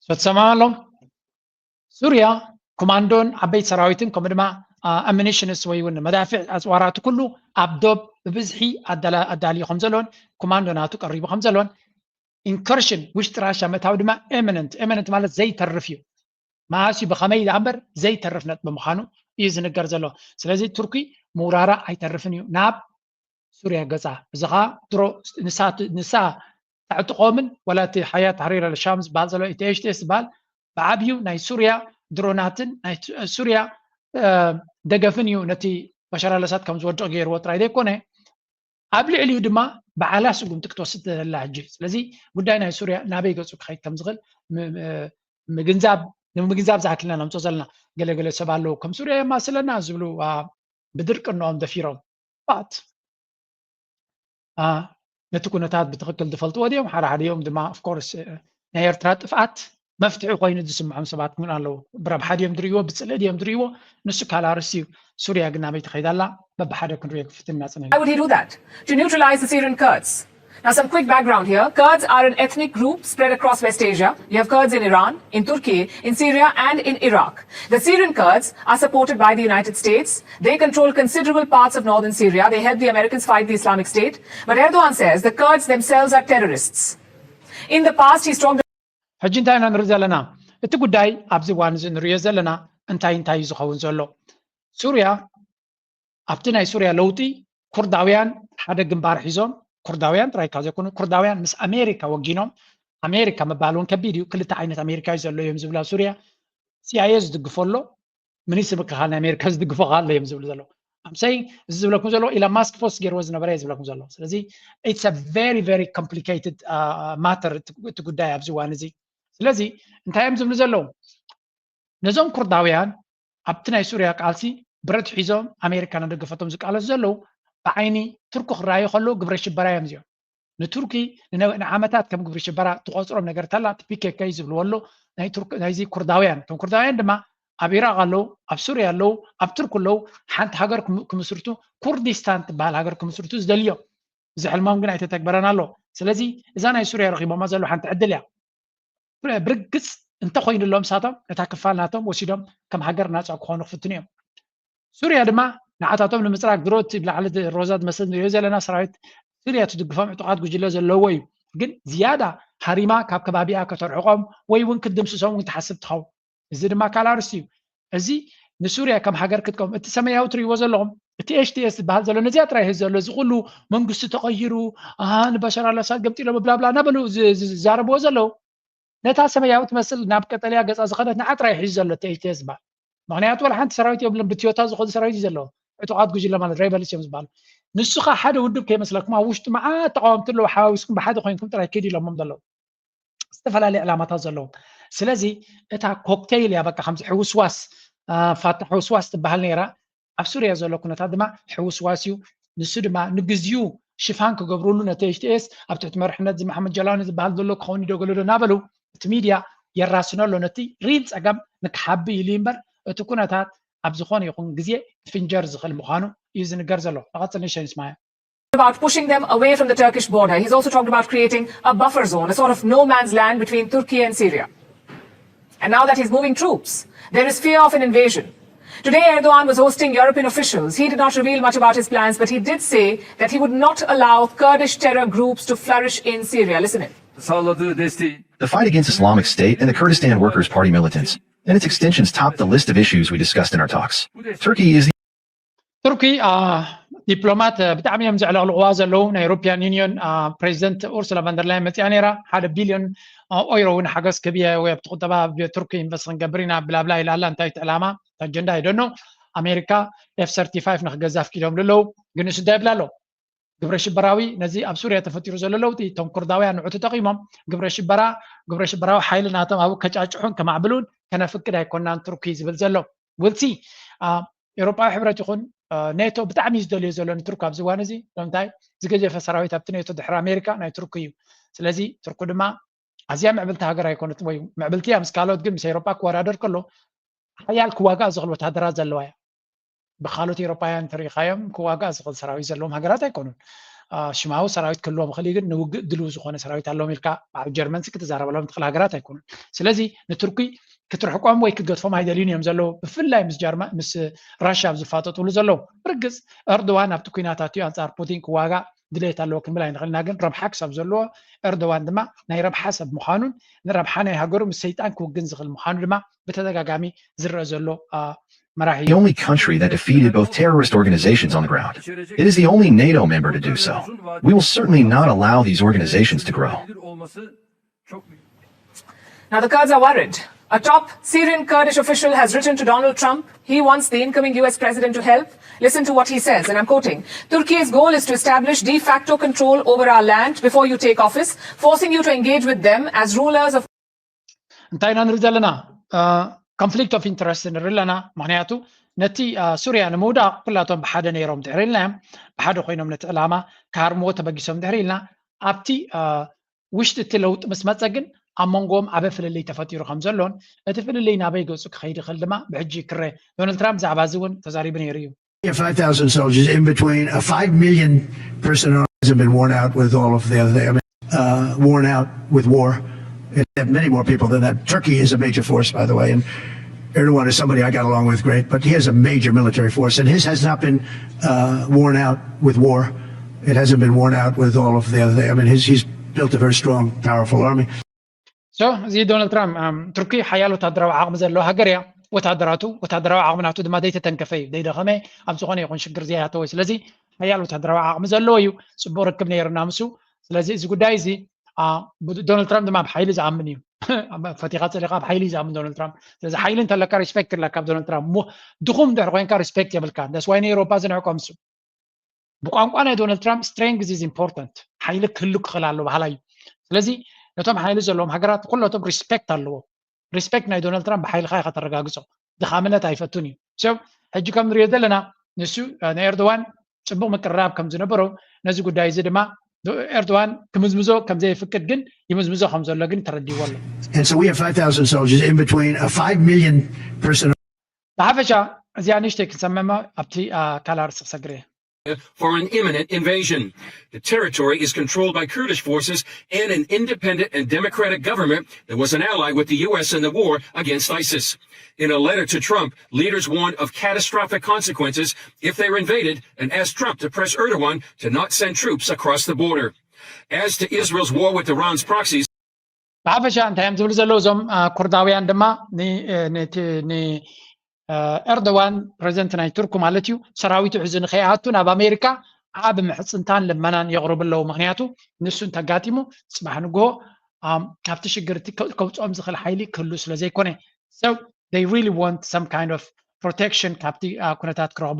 ሰትሰማማሎም ሱርያ ኮማንዶን ዓበይቲ ሰራዊትን ከምኡ ድማ ኣሚኒሽንስ ወይ እውን መዳፍዕ ኣፅዋራት ኩሉ ኣብ ዶብ ብብዝሒ ኣዳልዩ ከም ዘሎን ኮማንዶ ናቱ ቀሪቡ ከም ዘሎን ኢንከርሽን ውሽጢ ራሻ ምእታው ድማ ኤሚነንት ኤሚነንት ማለት ዘይተርፍ እዩ። መዓስ እዩ ብኸመይ ደኣ እምበር ዘይተርፍ ነጥቢ ምዃኑ እዩ ዝንገር ዘሎ። ስለዚ ቱርኪ ምውራራ ኣይተርፍን እዩ ናብ ሱርያ ገፃ። እዚ ኸዓ ድሮ ንሳ ተዕጥቆምን ወላ እቲ ሓያት ታሕሪር ኣልሻም ዝበሃል ዘሎ ኢቲ ኤች ቲ ኤስ ዝበሃል ብዓብዩ ናይ ሱርያ ድሮናትን ናይ ሱርያ ደገፍን እዩ ነቲ በሻር ኣልኣሳድ ከም ዝወድቕ ገይርዎ ጥራይ ዘይኮነ ኣብ ልዕሊኡ ድማ ባዕላ ስጉምቲ ክትወስድ ትደላ ሕጂ። ስለዚ ጉዳይ ናይ ሱርያ ናበይ ገፁ ክኸይድ ከም ዝኽእል ምግንዛብ ንምግንዛብ ዝኣክልና ነምፅኦ ዘለና። ገለገለ ሰብ ኣለዉ ከም ሱርያ የማስለና ዝብሉ ብድርቅንኦም ደፊሮም ባት ነቲ ኩነታት ብትኽክል ዝፈልጥዎ ድዮም? ሓደ ሓዲኦም ድማ ኦፍኮርስ ናይ ኤርትራ ጥፍኣት መፍትሒ ኮይኑ ዝስምዖም ሰባት እውን ኣለዉ። ብረብሓ ድዮም ዝርእይዎ ብፅልኢ ድዮም ዝርእይዎ ንሱ ካልእ ኣርእስቲ እዩ። ሱርያ ግን ናበይ ትኸይድ ኣላ በብሓደ ክንሪኦ ክፍትና ፅኒሕና። Why would he do that? To neutralize the Syrian Kurds. Now, some quick background here. Kurds are an ethnic group spread across West Asia. You have Kurds in Iran, in Turkey, in Syria, and in Iraq. The Syrian Kurds are supported by the United States. They control considerable parts of northern Syria. They help the Americans fight the Islamic State. But Erdogan says the Kurds themselves are terrorists. In the past, he's talked ሕጂ እንታይ ኢና ንርኢ ዘለና? እቲ ጉዳይ ኣብዚ እዋን እዚ ንሪኦ ዘለና እንታይ እንታይ እዩ ዝኸውን ዘሎ? ሱርያ ኣብቲ ናይ ሱርያ ለውጢ ኩርዳውያን ሓደ ግንባር ሒዞም ኩርዳውያን ጥራይ ካብ ዘይኮኑ ኩርዳውያን ምስ ኣሜሪካ ወጊኖም ኣሜሪካ ምባል እውን ከቢድ እዩ። ክልተ ዓይነት ኣሜሪካ እዩ ዘሎ እዮም ዝብሉ ኣብ ሱርያ። ሲኣይኤ ዝድግፎ ኣሎ፣ ሚኒስትሪ ምክልኻል ናይ ኣሜሪካ ዝድግፎ ከ ኣሎ እዮም ዝብሉ ዘለዉ። ኣምሳይ እዚ ዝብለኩም ዘሎ ኢሎን ማስክ ፖስት ገይርዎ ዝነበረ እየ ዝብለኩም ዘሎ። ስለዚ it's a very very complicated matter እቲ ጉዳይ ኣብዚ እዋን እዚ። ስለዚ እንታይ እዮም ዝብሉ ዘለዉ? ነዞም ኩርዳውያን ኣብቲ ናይ ሱርያ ቃልሲ ብረት ሒዞም ኣሜሪካ እናደገፈቶም ዝቃለሱ ዘለዉ ብዓይኒ ቱርኪ ክረኣዩ ከለዉ ግብረ ሽበራ እዮም እዚኦም። ንቱርኪ ንዓመታት ከም ግብሪ ሽበራ ትቆፅሮም ነገር ተላ ፒኬኬ ዝብልዎ ኣሎ። ናይዚ ኩርዳውያን እቶም ኩርዳውያን ድማ ኣብ ኢራቅ ኣለዉ፣ ኣብ ሱርያ ኣለዉ፣ ኣብ ቱርክ ኣለዉ። ሓንቲ ሃገር ክምስርቱ ኩርዲስታን ትበሃል ሃገር ክምስርቱ ዝደልዮም እዚ ሕልሞም ግን ኣይተተግበረን ኣሎ። ስለዚ እዛ ናይ ሱርያ ረኪቦማ ዘለዉ ሓንቲ ዕድል እያ። ብርግፅ እንተኮይኑሎም ንሳቶም ነታ ክፋል ናቶም ወሲዶም ከም ሃገር ናፃ ክኾኑ ክፍትኑ እዮም። ሱርያ ድማ ንዓታቶም ንምፅራግ ድሮ እቲ ብላዕሊ ሮዛ ዝመስል ንሪኦ ዘለና ሰራዊት ሱርያ ትድግፎም ዕጡቃት ጉጅለ ዘለዎ እዩ። ግን ዝያዳ ሃሪማ ካብ ከባቢኣ ከተርሕቆም ወይ እውን ክትድምስሶም እውን ትሓስብ ትኸውን። እዚ ድማ ካልእ ኣርእስቲ እዩ። እዚ ንሱርያ ከም ሃገር ክትቀውም እቲ ሰማያዊ ትሪእዎ ዘለኹም እቲ ኤች ቲ ኤስ ዝበሃል ዘሎ ነዚኣ ጥራይ እዩ ዘሎ። እዚ ኩሉ መንግስቲ ተቐይሩ ንበሻር ኣላሳድ ገምጢሎ ብላብላ እናበሉ ዝዛረብዎ ዘለዉ ነታ ሰማያዊ ትመስል ናብ ቀጠልያ ገፃ ዝኸደት ንዓ ጥራይ ሒዙ ዘሎ እቲ ኤች ቲ ኤስ ዝበሃል። ምክንያቱ ዋላ ሓንቲ ሰራዊት የብሉን። ብትዮታ ዝኸዱ ሰራዊት እዩ ዘለዎ። ዕጡቃት ጉጅለ ማለት ሬበልስ እዮም ዝበሃሉ። ንሱ ከዓ ሓደ ውድብ ከይመስለኩም ኣብ ውሽጡ መዓት ተቃወምቲ ኣለዉ። ሓዋዊስኩም ብሓደ ኮይንኩም ጥራይ ኪዱ ኢሎሞም ዘለዉ ዝተፈላለየ ዕላማታት ዘለዎም። ስለዚ እታ ኮክቴይል እያ በቃ ከምዚ ሕውስዋስ ፋታ ሕውስዋስ ትበሃል ነይራ። ኣብ ሱርያ ዘሎ ኩነታት ድማ ሕውስዋስ እዩ። ንሱ ድማ ንግዚኡ ሽፋን ክገብርሉ ነቲ ኤች ቲ ኤስ ኣብ ትሕቲ መርሕነት እዚ መሓመድ ጀላኒ ዝበሃል ዘሎ ክኸውን ይደገሎ ዶ እናበሉ እቲ ሚድያ የራስኖ ኣሎ። ነቲ ሪል ፀገም ንክሓቢ ኢሉ እምበር እቲ ኩነታት ኣብ ዝኾነ ይኹን ግዜ ክፍንጀር ዝኽእል ምዃኑ እዩ ዝንገር ዘሎ። ንቐፅል ንሸን ስማያ about pushing them away from the Turkish border. He's also talked about creating a buffer zone, a sort of no man's land between Turkey and Syria. And now that he's moving troops, there is fear of an invasion. Today, Erdogan was hosting European officials. He did not reveal much about his plans, but he did say that he would not allow Kurdish terror groups to flourish in Syria. Listen in. The fight against Islamic State and the Kurdistan Workers' Party militants and its extensions topped the list of issues we discussed in our talks. Turkey is the ቱርኪ ዲፕሎማት ብጣዕሚ እዮም ዘዕለቕልቕዋ ዘለዉ። ናይ ኤሮፒያን ዩኒዮን ፕሬዚደንት ኡርሱላ ቫንደርላይን መፅያ ነይራ። ሓደ ቢልዮን ኦይሮ እውን ሓገዝ ክህብ እየ ወይ ኣብቲ ቁጠባ ኣብ ቱርኪ ኢንቨስት ክንገብር ኢና ብላብላ ኢላ ኣላ። እንታይ እቲ ዕላማ ኣጀንዳ ኣይደኖ። ኣሜሪካ ኤፍ ሰርቲፋይቭ ንክገዛ ኣፍቂዶምሉ ኣለዉ። ግን ንሱ እንታይ ይብላ ኣሎ? ግብረ ሽበራዊ ነዚ ኣብ ሱርያ ተፈጢሩ ዘሎ ለውጢ እቶም ኩርዳውያን ንዑ ተጠቒሞም ግብረ ሽበራ ግብረ ሽበራዊ ሓይሊ ናቶም ኣብኡ ከጫጭሑን ከማዕብሉን ከነፍቅድ ኣይኮናን ቱርኪ ዝብል ዘሎ ውልሲ ኤውሮጳዊ ሕብረት ይኹን ኔቶ ብጣዕሚ እዩ ዝደልዮ ዘሎ ንቱርክ ኣብዚ እዋን እዚ። ንምንታይ ዝገዘፈ ሰራዊት ኣብቲ ኔቶ ድሕሪ ኣሜሪካ ናይ ቱርክ እዩ። ስለዚ ቱርክ ድማ ኣዝያ ምዕብልቲ ሃገር ኣይኮነትን ወይ ምዕብልቲ እያ ምስ ካልኦት፣ ግን ምስ ኤውሮጳ ክወዳደር ከሎ ሓያል ክዋጋእ ዝኽእል ወታደራት ዘለዋ እያ። ብካልኦት ኤውሮጳውያን እንተሪኢኻዮም ክዋጋእ ዝኽእል ሰራዊት ዘለዎም ሃገራት ኣይኮኑን። ሽማዊ ሰራዊት ክህልዎም ይኽእል እዩ፣ ግን ንውግእ ድልው ዝኾነ ሰራዊት ኣለዎም ኢልካ ኣብ ጀርመንሲ ክትዛረበሎም ትኽእል ሃገራት ኣይኮኑን። ስለዚ ንቱርኪ ክትርሕቆም ወይ ክትገድፎም ኣይደልዩን እዮም ዘለዉ። ብፍላይ ምስ ጀርመን ምስ ራሽያ ኣብ ዝፋጠጥሉ ዘለዉ። ብርግፅ ኤርዶዋን ኣብቲ ኲናት ኣትዩ ኣንፃር ፑቲን ክዋጋእ ድሌት ኣለዎ ክንብል ኣይንኽእልና፣ ግን ረብሓ ክሳብ ዘለዎ ኤርዶዋን ድማ ናይ ረብሓ ሰብ ምዃኑን ንረብሓ ናይ ሃገሩ ምስ ሰይጣን ክውግን ዝኽእል ምዃኑ ድማ ብተደጋጋሚ ዝረአ ዘሎ መራሒ The only country that defeated both terrorist organizations on the ground. It is the only NATO member to do so. We will certainly not allow these organizations to grow. Now, the Kurds are worried. A top Syrian Kurdish official has written to Donald Trump. He wants the incoming U S president to help. Listen to what he says, and I'm quoting: Turkey's goal is to establish de facto control over our land before you take office, forcing you to engage with them as rulers of እንታይ ኢና ንርኢ ዘለና? ኮንፍሊክት ኦፍ ኢንትረስት ንርኢ ኣለና። ምክንያቱ ነቲ ሱርያ ንምውዳቕ ኩላቶም ብሓደ ነይሮም ድሕሪ ኢልናዮም፣ ብሓደ ኮይኖም ነቲ ዕላማ ክሃርምዎ ተበጊሶም ድሕሪ ኢልና ኣብቲ ውሽጢ እቲ ለውጢ ምስ መፀ ግን ኣብ መንጎኦም ዓበ ፍልልይ ተፈጢሩ ከም ዘሎን እቲ ፍልልይ ናበይ ገፁ ክኸይድ ይኽእል ድማ ብሕጂ ክረ ዶናልድ ትራምፕ ብዛዕባ እዚ እውን ተዛሪቡ ነይሩ እዩ። Five thousand soldiers in between a five million person army hasn't been worn out with all of the other thing. I mean, uh, worn out with war. It had many more people than that. Turkey is a major force, by the way, and Erdogan is somebody I got along with great, but he has a major military force, and his has not been uh, worn out with war. It hasn't been worn out with all of the other thing. I mean, his, he's built a very strong, powerful army. So እዚ ዶናልድ ትራምፕ ቱርኪ ሓያል ወታደራዊ ዓቕሚ ዘለዎ ሃገር እያ። ወታደራቱ ወታደራዊ ዓቕሚ ናቱ ድማ ዘይተተንከፈ እዩ፣ ዘይደኸመ ኣብ ዝኾነ ይኹን ሽግር ዘይኣተወ። ስለዚ ሓያል ወታደራዊ ዓቕሚ ዘለዎ እዩ። ፅቡቕ ርክብ ነይርና ምስ። ስለዚ እዚ ጉዳይ እዚ ዶናልድ ትራምፕ ድማ ብሓይሊ ዝኣምን እዩ። ፈቲኻ ጸሊኻ ኣብ ሓይሊ እዩ ዝኣምን ዶናልድ ትራምፕ። ስለዚ ሓይሊ እንተለካ ሪስፔክት ኣለካ ኣብ ዶናልድ ትራምፕ። ድኹም ድሕር ኮይንካ ሪስፔክት የብልካ። ደስ ዋይ ናይ ኤሮፓ ዝንዕቆም እሱ። ብቋንቋ ናይ ዶናልድ ትራምፕ strength is important። ሓይሊ ክህሉ ክኽእል ኣለዎ በሃላይ እዩ። ስለዚ ነቶም ሓይሊ ዘለዎም ሃገራት ኩለቶም ሪስፔክት ኣለዎ። ሪስፔክት ናይ ዶናልድ ትራምፕ ብሓይልኻ ኢኻ ተረጋግጾ። ድኻምነት ኣይፈቱን እዩ። ሰብ ሕጂ ከም ንሪኦ ዘለና ንሱ ናይ ኤርዶዋን ጽቡቕ ምቅርራብ ከም ዝነበሮ፣ ነዚ ጉዳይ እዚ ድማ ኤርዶዋን ክምዝምዞ ከም ዘይፍቅድ ግን ይምዝምዞ ከም ዘሎ ግን ተረዲዎ ኣሎ። And so we have five thousand soldiers in between a five million person. ብሓፈሻ እዚኣ ንእሽተይ ክንሰምዕማ ኣብቲ ካልኣርስ ክሰግር እየ። for an imminent invasion. The territory is controlled by Kurdish forces and an independent and democratic government that was an ally with the U S in the war against ISIS. In a letter to Trump, leaders warned of catastrophic consequences if they were invaded and asked Trump to press Erdogan to not send troops across the border. As to Israel's war with Iran's proxies, ብሓፈሻ እንታይ እዮም ዝብሉ ዘለዉ እዞም ኩርዳውያን ድማ ንኤርዶዋን ፕሬዚደንት ናይ ቱርኩ ማለት እዩ ሰራዊቱ ሕዚ ንኸይኣቱ ናብ ኣሜሪካ ዓብ ምሕፅንታን ልመናን የቕርቡ ኣለዉ። ምክንያቱ ንሱ እንተጋጢሙ ፅባሕ ንግሆ ካብቲ ሽግር እቲ ከውፅኦም ዝኽእል ሓይሊ ክህሉ ስለ ዘይኮነ። So they really want some kind of protection ካብቲ ኩነታት ክረኽቡ።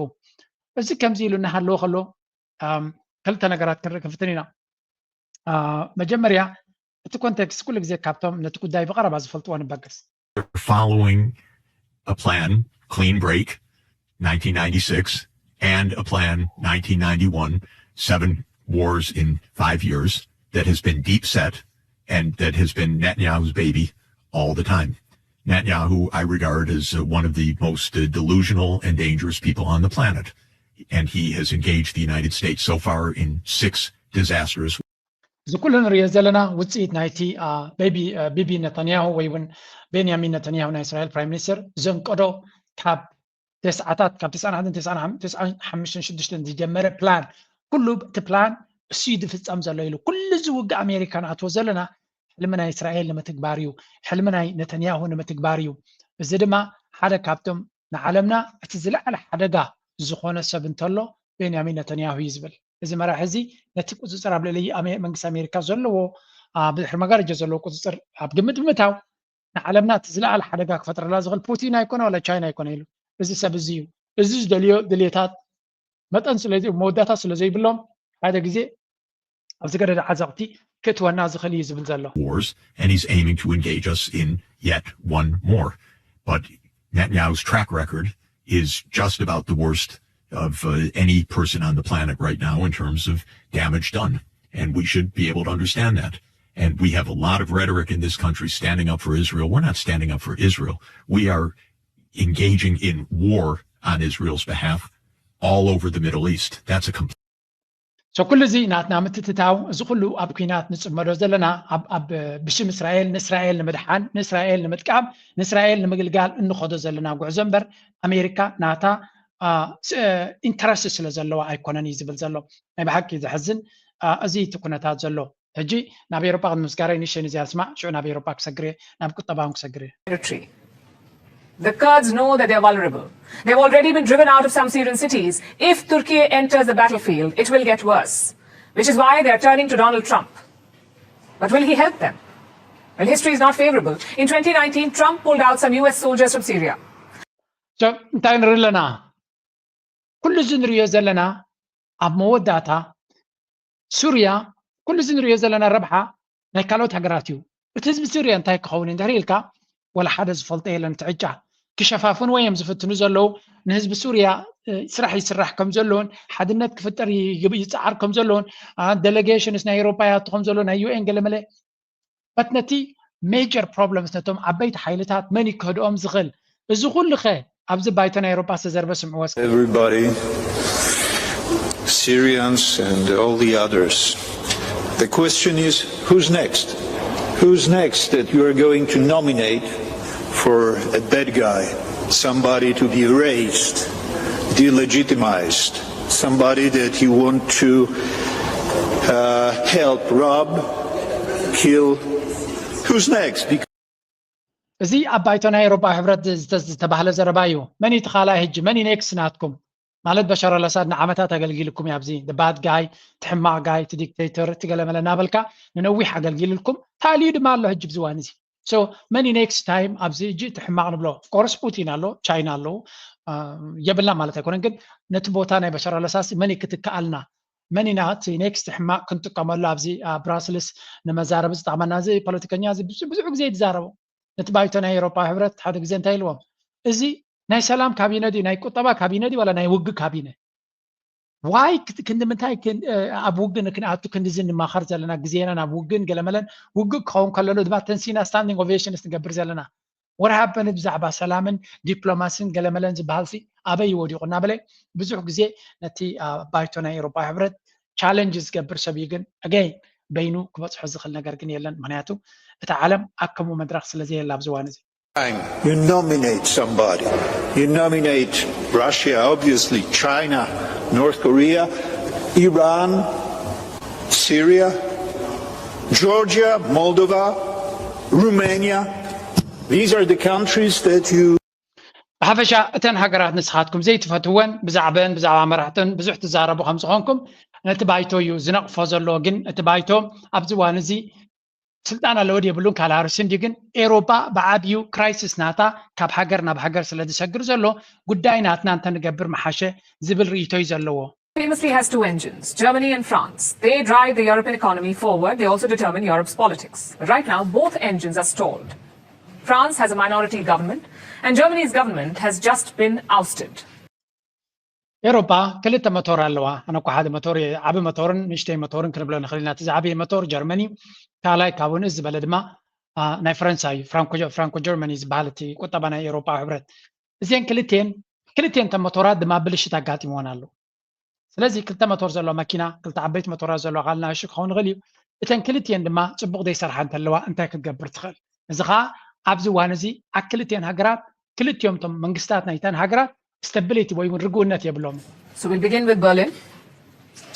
እዚ ከምዚ ኢሉ እናሃለወ ከሎ ክልተ ነገራት ክንርኢ ክንፍትን ኢና። መጀመርያ እቲ ኮንቴክስት ኩሉ ግዜ ካብቶም ነቲ ጉዳይ ብቐረባ ዝፈልጥዎ ንበገስ። Following a plan, Clean Break, nineteen ninety-six, and a plan, nineteen ninety-one, seven wars in five years, that has been deep set and that has been Netanyahu's baby all the time. Netanyahu, I regard as uh, one of the most uh, delusional and dangerous people on the planet. And he has engaged the United States so far in six disastrous እዚ ኩሉ ንሪኦ ዘለና ውፅኢት ናይቲ ቢቢ ነታንያሁ ወይ እውን ቤንያሚን ነታንያሁ ናይ እስራኤል ፕራይም ሚኒስትር ዘንቀዶ ካብ ተስዓታት ካብ ተስዓን ሓደን ተስዓን ሓሙሽተን ሽዱሽተን ዝጀመረ ፕላን ኩሉ እቲ ፕላን እሱ እዩ ዝፍፀም ዘሎ ኢሉ ኩሉ እዚ ውግእ ኣሜሪካ ንኣትዎ ዘለና ሕልሚ ናይ እስራኤል ንምትግባር እዩ። ሕልሚ ናይ ነተንያሁ ንምትግባር እዩ። እዚ ድማ ሓደ ካብቶም ንዓለምና እቲ ዝለዓለ ሓደጋ ዝኾነ ሰብ እንተሎ ቤንያሚን ነተንያሁ እዩ ዝብል። እዚ መራሒ እዚ ነቲ ቁፅፅር ኣብ ልዕሊ መንግስቲ ኣሜሪካ ዘለዎ ብድሕሪ መጋረጃ ዘለዎ ቁፅፅር ኣብ ግምት ብምእታው ንዓለምና እቲ ዝለዓለ ሓደጋ ክፈጥረላ ዝኽእል ፑቲን ኣይኮነ ዋላ ቻይና ኣይኮነ ኢሉ። እዚ ሰብ እዚ እዩ። እዚ ዝደልዮ ድልየታት መጠን መወዳእታ ስለ ዘይብሎም ሓደ ግዜ ኣብ ዝገደደ ዓዘቕቲ ክእትወና ዝኽእል እዩ ዝብል ዘሎ። wars, and he's aiming to engage us in yet one more. But Netanyahu's track record is just about the worst of uh, any person on the planet right now in terms of damage done. And we should be able to understand that. And we have a lot of rhetoric in this country standing up for Israel. We're not standing up for Israel. We are engaging in war on Israel's behalf all over the Middle East. That's a complete So ኩሉ እዚ ናትና ምትትታው እዚ ኩሉ ኣብ ኩናት ንፅመዶ ዘለና ኣብ ብሽም እስራኤል ንእስራኤል ንምድሓን ንእስራኤል ንምጥቃም ንእስራኤል ንምግልጋል እንኸዶ ዘለና ጉዕዞ እምበር ኣሜሪካ ናታ ኢንተረስት ስለ ዘለዋ ኣይኮነን እዩ ዝብል ዘሎ። ናይ ብሓቂ ዘሕዝን እዚ እቲ ኩነታት ዘሎ። ሕጂ ናብ ኤሮጳ ቅድሚ ምስጋረይ ንእሽተይ ንዚኣ ስማዕ ሽዑ ናብ ኤሮጳ ክሰግር እየ ናብ ቁጠባውን ክሰግር እየ። The Kurds know that they're vulnerable. They've already been driven out of some Syrian cities. If Turkey enters the battlefield, it will get worse, which is why they're turning to Donald Trump. But will he help them? Well, history is not favorable. In twenty nineteen, Trump pulled out some U S soldiers from Syria. እንታይ ንርኢ ኣለና? ኩሉ እዚ ንሪኦ ዘለና ኣብ መወዳእታ ሱርያ ኩሉ እዚ ንሪኦ ዘለና ረብሓ ናይ ካልኦት ሃገራት እዩ። እቲ ህዝቢ ሱርያ እንታይ ክኸውን እንድሕር ኢልካ ወላ ሓደ ዝፈልጦ የለን። እቲ ዕጫ ክሸፋፍንዎ እዮም ዝፍትኑ ዘለዉ። ንህዝቢ ሱርያ ስራሕ ይስራሕ ከም ዘለዎን ሓድነት ክፍጠር ይፅዓር ከም ዘለዎን ዴሌጌሽንስ ናይ ኤሮፓ ያቱ ከም ዘሎ ናይ ዩኤን ገለመለ በት ነቲ ሜጀር ፕሮብለምስ ነቶም ዓበይቲ ሓይልታት መን ይከህድኦም ዝኽእል እዚ ኩሉ ኸ ኣብዚ ባይቶ ናይ ኤሮፓ ዝተዘርበ ስምዕዎ እስኪ። Everybody, Syrians and all the others. The question is, who's next? Who's next that you are going to nominate for a bad guy? Somebody to be erased, delegitimized, somebody that you want to uh, help rob, kill. Who's next? Because እዚ ኣብ ባይቶ ናይ ኤሮፓ ሕብረት ዝተባህለ ዘረባ እዩ። መን እዩ እቲ ካልኣይ ሕጂ? መን እዩ ኔክስት ናትኩም? ማለት በሻር ኣልኣሳድ ንዓመታት ኣገልጊልኩም እዩ ኣብዚ ባድ ጋይ፣ እቲ ሕማቕ ጋይ፣ እቲ ዲክቴተር፣ እቲ ገለመለ እናበልካ ንነዊሕ ኣገልጊልልኩም ተኣልዩ ድማ ኣሎ ሕጂ ብዝዋን እዚ። So መን እዩ next time ኣብዚ እጂ እቲ ሕማቕ ንብሎ? Of course ፑቲን ኣሎ፣ ቻይና ኣለዉ፣ የብልና ማለት ኣይኮነን። ግን ነቲ ቦታ ናይ በሻር ኣልኣሳድ መን እዩ ክትከኣልና? መን ኢና እቲ next ሕማቕ ክንጥቀመሉ ኣብዚ ኣብ ብራስልስ ንመዛረቢ ዝጠቕመና? እዚ ፖለቲከኛ እዚ ብዙሕ ግዜ ይዛረቡ። ነቲ ባይቶ ናይ ኤውሮፓ ሕብረት ሓደ ግዜ እንታይ ኢልዎም? እዚ ናይ ሰላም ካቢነ ድዩ፣ ናይ ቁጠባ ካቢነ ድዩ፣ ዋላ ናይ ውግእ ካቢነ? ዋይ ክንዲ ምንታይ ኣብ ውግእ ክንኣቱ ክንዲዚ ንማኸር ዘለና? ግዜና ናብ ውግእን ገለመለን፣ ውግእ ክኸውን ከለሎ ድማ ተንሲና standing ovations ንገብር ዘለና። ወርሃበን ብዛዕባ ሰላምን ዲፕሎማሲን ገለመለን ዝበሃል ሲ ኣበይ ወዲቑ እናበለ ብዙሕ ግዜ ነቲ ባይቶ ናይ ኤውሮፓ ሕብረት ቻለንጅ ዝገብር ሰብ እዩ። ግን ኣገይን በይኑ ክበፅሖ ዝኽእል ነገር ግን የለን። ምክንያቱ እታ ዓለም ኣብ ከምኡ መድረኽ ስለ ዘየላ ኣብዚ እዋን እዚ You nominate somebody. You nominate Russia, obviously, China, North Korea, Iran, Syria, Georgia, Moldova, Romania. These are the countries that you ብሓፈሻ እተን ሃገራት ንስኻትኩም ዘይትፈትወን ብዛዕበን ብዛዕባ መራሕተን ብዙሕ ትዛረቡ ከም ዝኾንኩም ነቲ ባይቶ እዩ ዝነቕፎ ዘሎ። ግን እቲ ባይቶ ኣብዚ እዋን እዚ ስልጣን ኣለዎ የብሉን ካልሃርስ እንዲ ግን ኤሮፓ ብዓብዩ ክራይሲስ ናታ ካብ ሃገር ናብ ሃገር ስለ ዝሰግር ዘሎ ጉዳይ ናትና እንተንገብር መሓሸ ዝብል ርእይቶ እዩ ዘለዎ። Famously has two engines, Germany and France. They drive the European economy forward. They also determine Europe's politics. Right now, both engines are stalled. France has a minority government, and Germany's government has just been ousted. ኤሮፓ ክልተ መቶር ኣለዋ። ኣነ እኮ ሓደ መቶር ዓቢ መቶርን ንእሽተይ መቶርን ክንብሎ ንኽእል ኢና። እቲ ዝዓበየ መቶር ጀርመኒ፣ ካልኣይ ካብኡ ንእስ ዝበለ ድማ ናይ ፈረንሳይ ፍራንኮ ጀርመኒ ዝበሃል እቲ ቁጠባ ናይ ኤሮፓ ሕብረት። እዚአን ክልቴን ክልቴን ተን መቶራት ድማ ብልሽት ኣጋጢምወን ኣሎ። ስለዚ ክልተ መቶር ዘለዎ መኪና፣ ክልተ ዓበይቲ መቶራት ዘለዎ ካልእ ንኣሽቱ ክኸውን ይኽእል እዩ። እተን ክልቲኤን ድማ ጽቡቕ ዘይሰርሓ እንተለዋ እንታይ ክትገብር ትኽእል? እዚ ኸኣ ኣብዚ እዋን እዚ ኣብ ክልቲኤን ሃገራት ክልቲኦም እቶም መንግስታት ናይተን ሃገራት stability ወይ እውን ርግኡነት የብሎምን። So we'll begin with Berlin.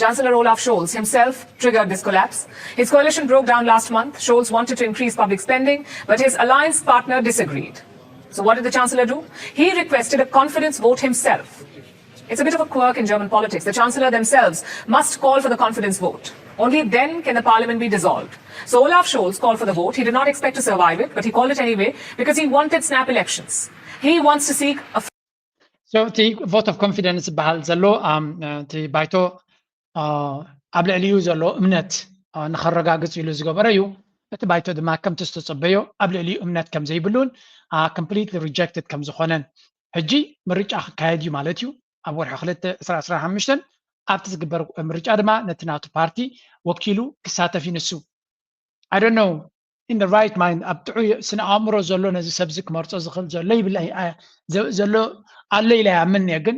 Chancellor Olaf Scholz himself triggered this collapse. His coalition broke down last month. Scholz wanted to increase public spending, but his alliance partner disagreed. So what did the Chancellor do? He requested a confidence vote himself. It's a bit of a quirk in German politics. The Chancellor themselves must call for the confidence vote. Only then can the parliament be dissolved. So Olaf Scholz called for the vote. He did not expect to survive it, but he called it anyway because he wanted snap elections. He wants to seek a So እቲ vote of confidence ዝበሃል ዘሎ እቲ ባይቶ ኣብ ልዕሊኡ ዘሎ እምነት ንኸረጋግጽ ኢሉ ዝገበረ እዩ። እቲ ባይቶ ድማ ከምቲ ዝተጸበዮ ኣብ ልዕሊኡ እምነት ከም ዘይብሉን completely rejected ከም ዝኾነን ሕጂ ምርጫ ክካየድ እዩ ማለት እዩ። ኣብ ወርሒ ክልተ ዕስራ ዕስራን ሓሙሽተን ኣብቲ ዝግበር ምርጫ ድማ ነቲ ናቱ ፓርቲ ወኪሉ ክሳተፍ እዩ ንሱ። I don't know in the right mind ኣብ ጥዑይ ስነ ኣእምሮ ዘሎ ነዚ ሰብዚ ክመርጾ ዝኽእል ዘሎ ይብለ ዘሎ ኣሎ ኢለ ይኣምን እየ። ግን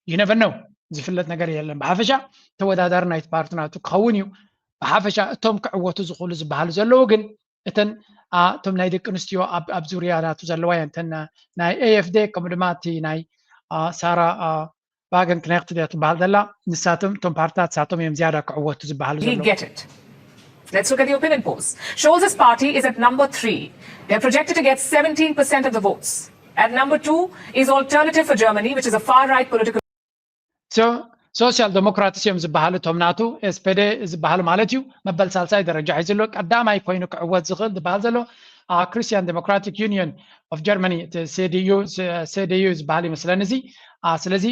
you never know ዝፍለጥ ነገር የለን። ብሓፈሻ ተወዳዳሪ ናይቲ ፓርቲ ናቱ ክኸውን እዩ። ብሓፈሻ እቶም ክዕወቱ ዝኽእሉ ዝበሃሉ ዘለዉ ግን እተን እቶም ናይ ደቂ ኣንስትዮ ኣብ ዙርያ ናቱ ዘለዋ እየን። እተን ናይ AFD ከምኡ ድማ እቲ ናይ ሳራ Wagenknecht እያ ትበሃል ዘላ። ንሳቶም እቶም ፓርትታት ንሳቶም እዮም ዝያዳ ክዕወቱ ዝበሃሉ ዘለዉ። Let's look at the opinion polls. Scholz's party is at number three. They're projected to get seventeen percent of the votes. At number two is Alternative for Germany, which is a far-right political So social democrats እዮም ዝበሃሉ እቶም ናቱ SPD ዝበሃሉ ማለት እዩ። መበል ሳልሳይ ደረጃ ሒዙ ኣሎ። ቀዳማይ ኮይኑ ክዕወት ዝኽእል ዝበሃል ዘሎ Christian Democratic Union of Germany CDU ዝበሃል ይመስለኒ እዚ። ስለዚ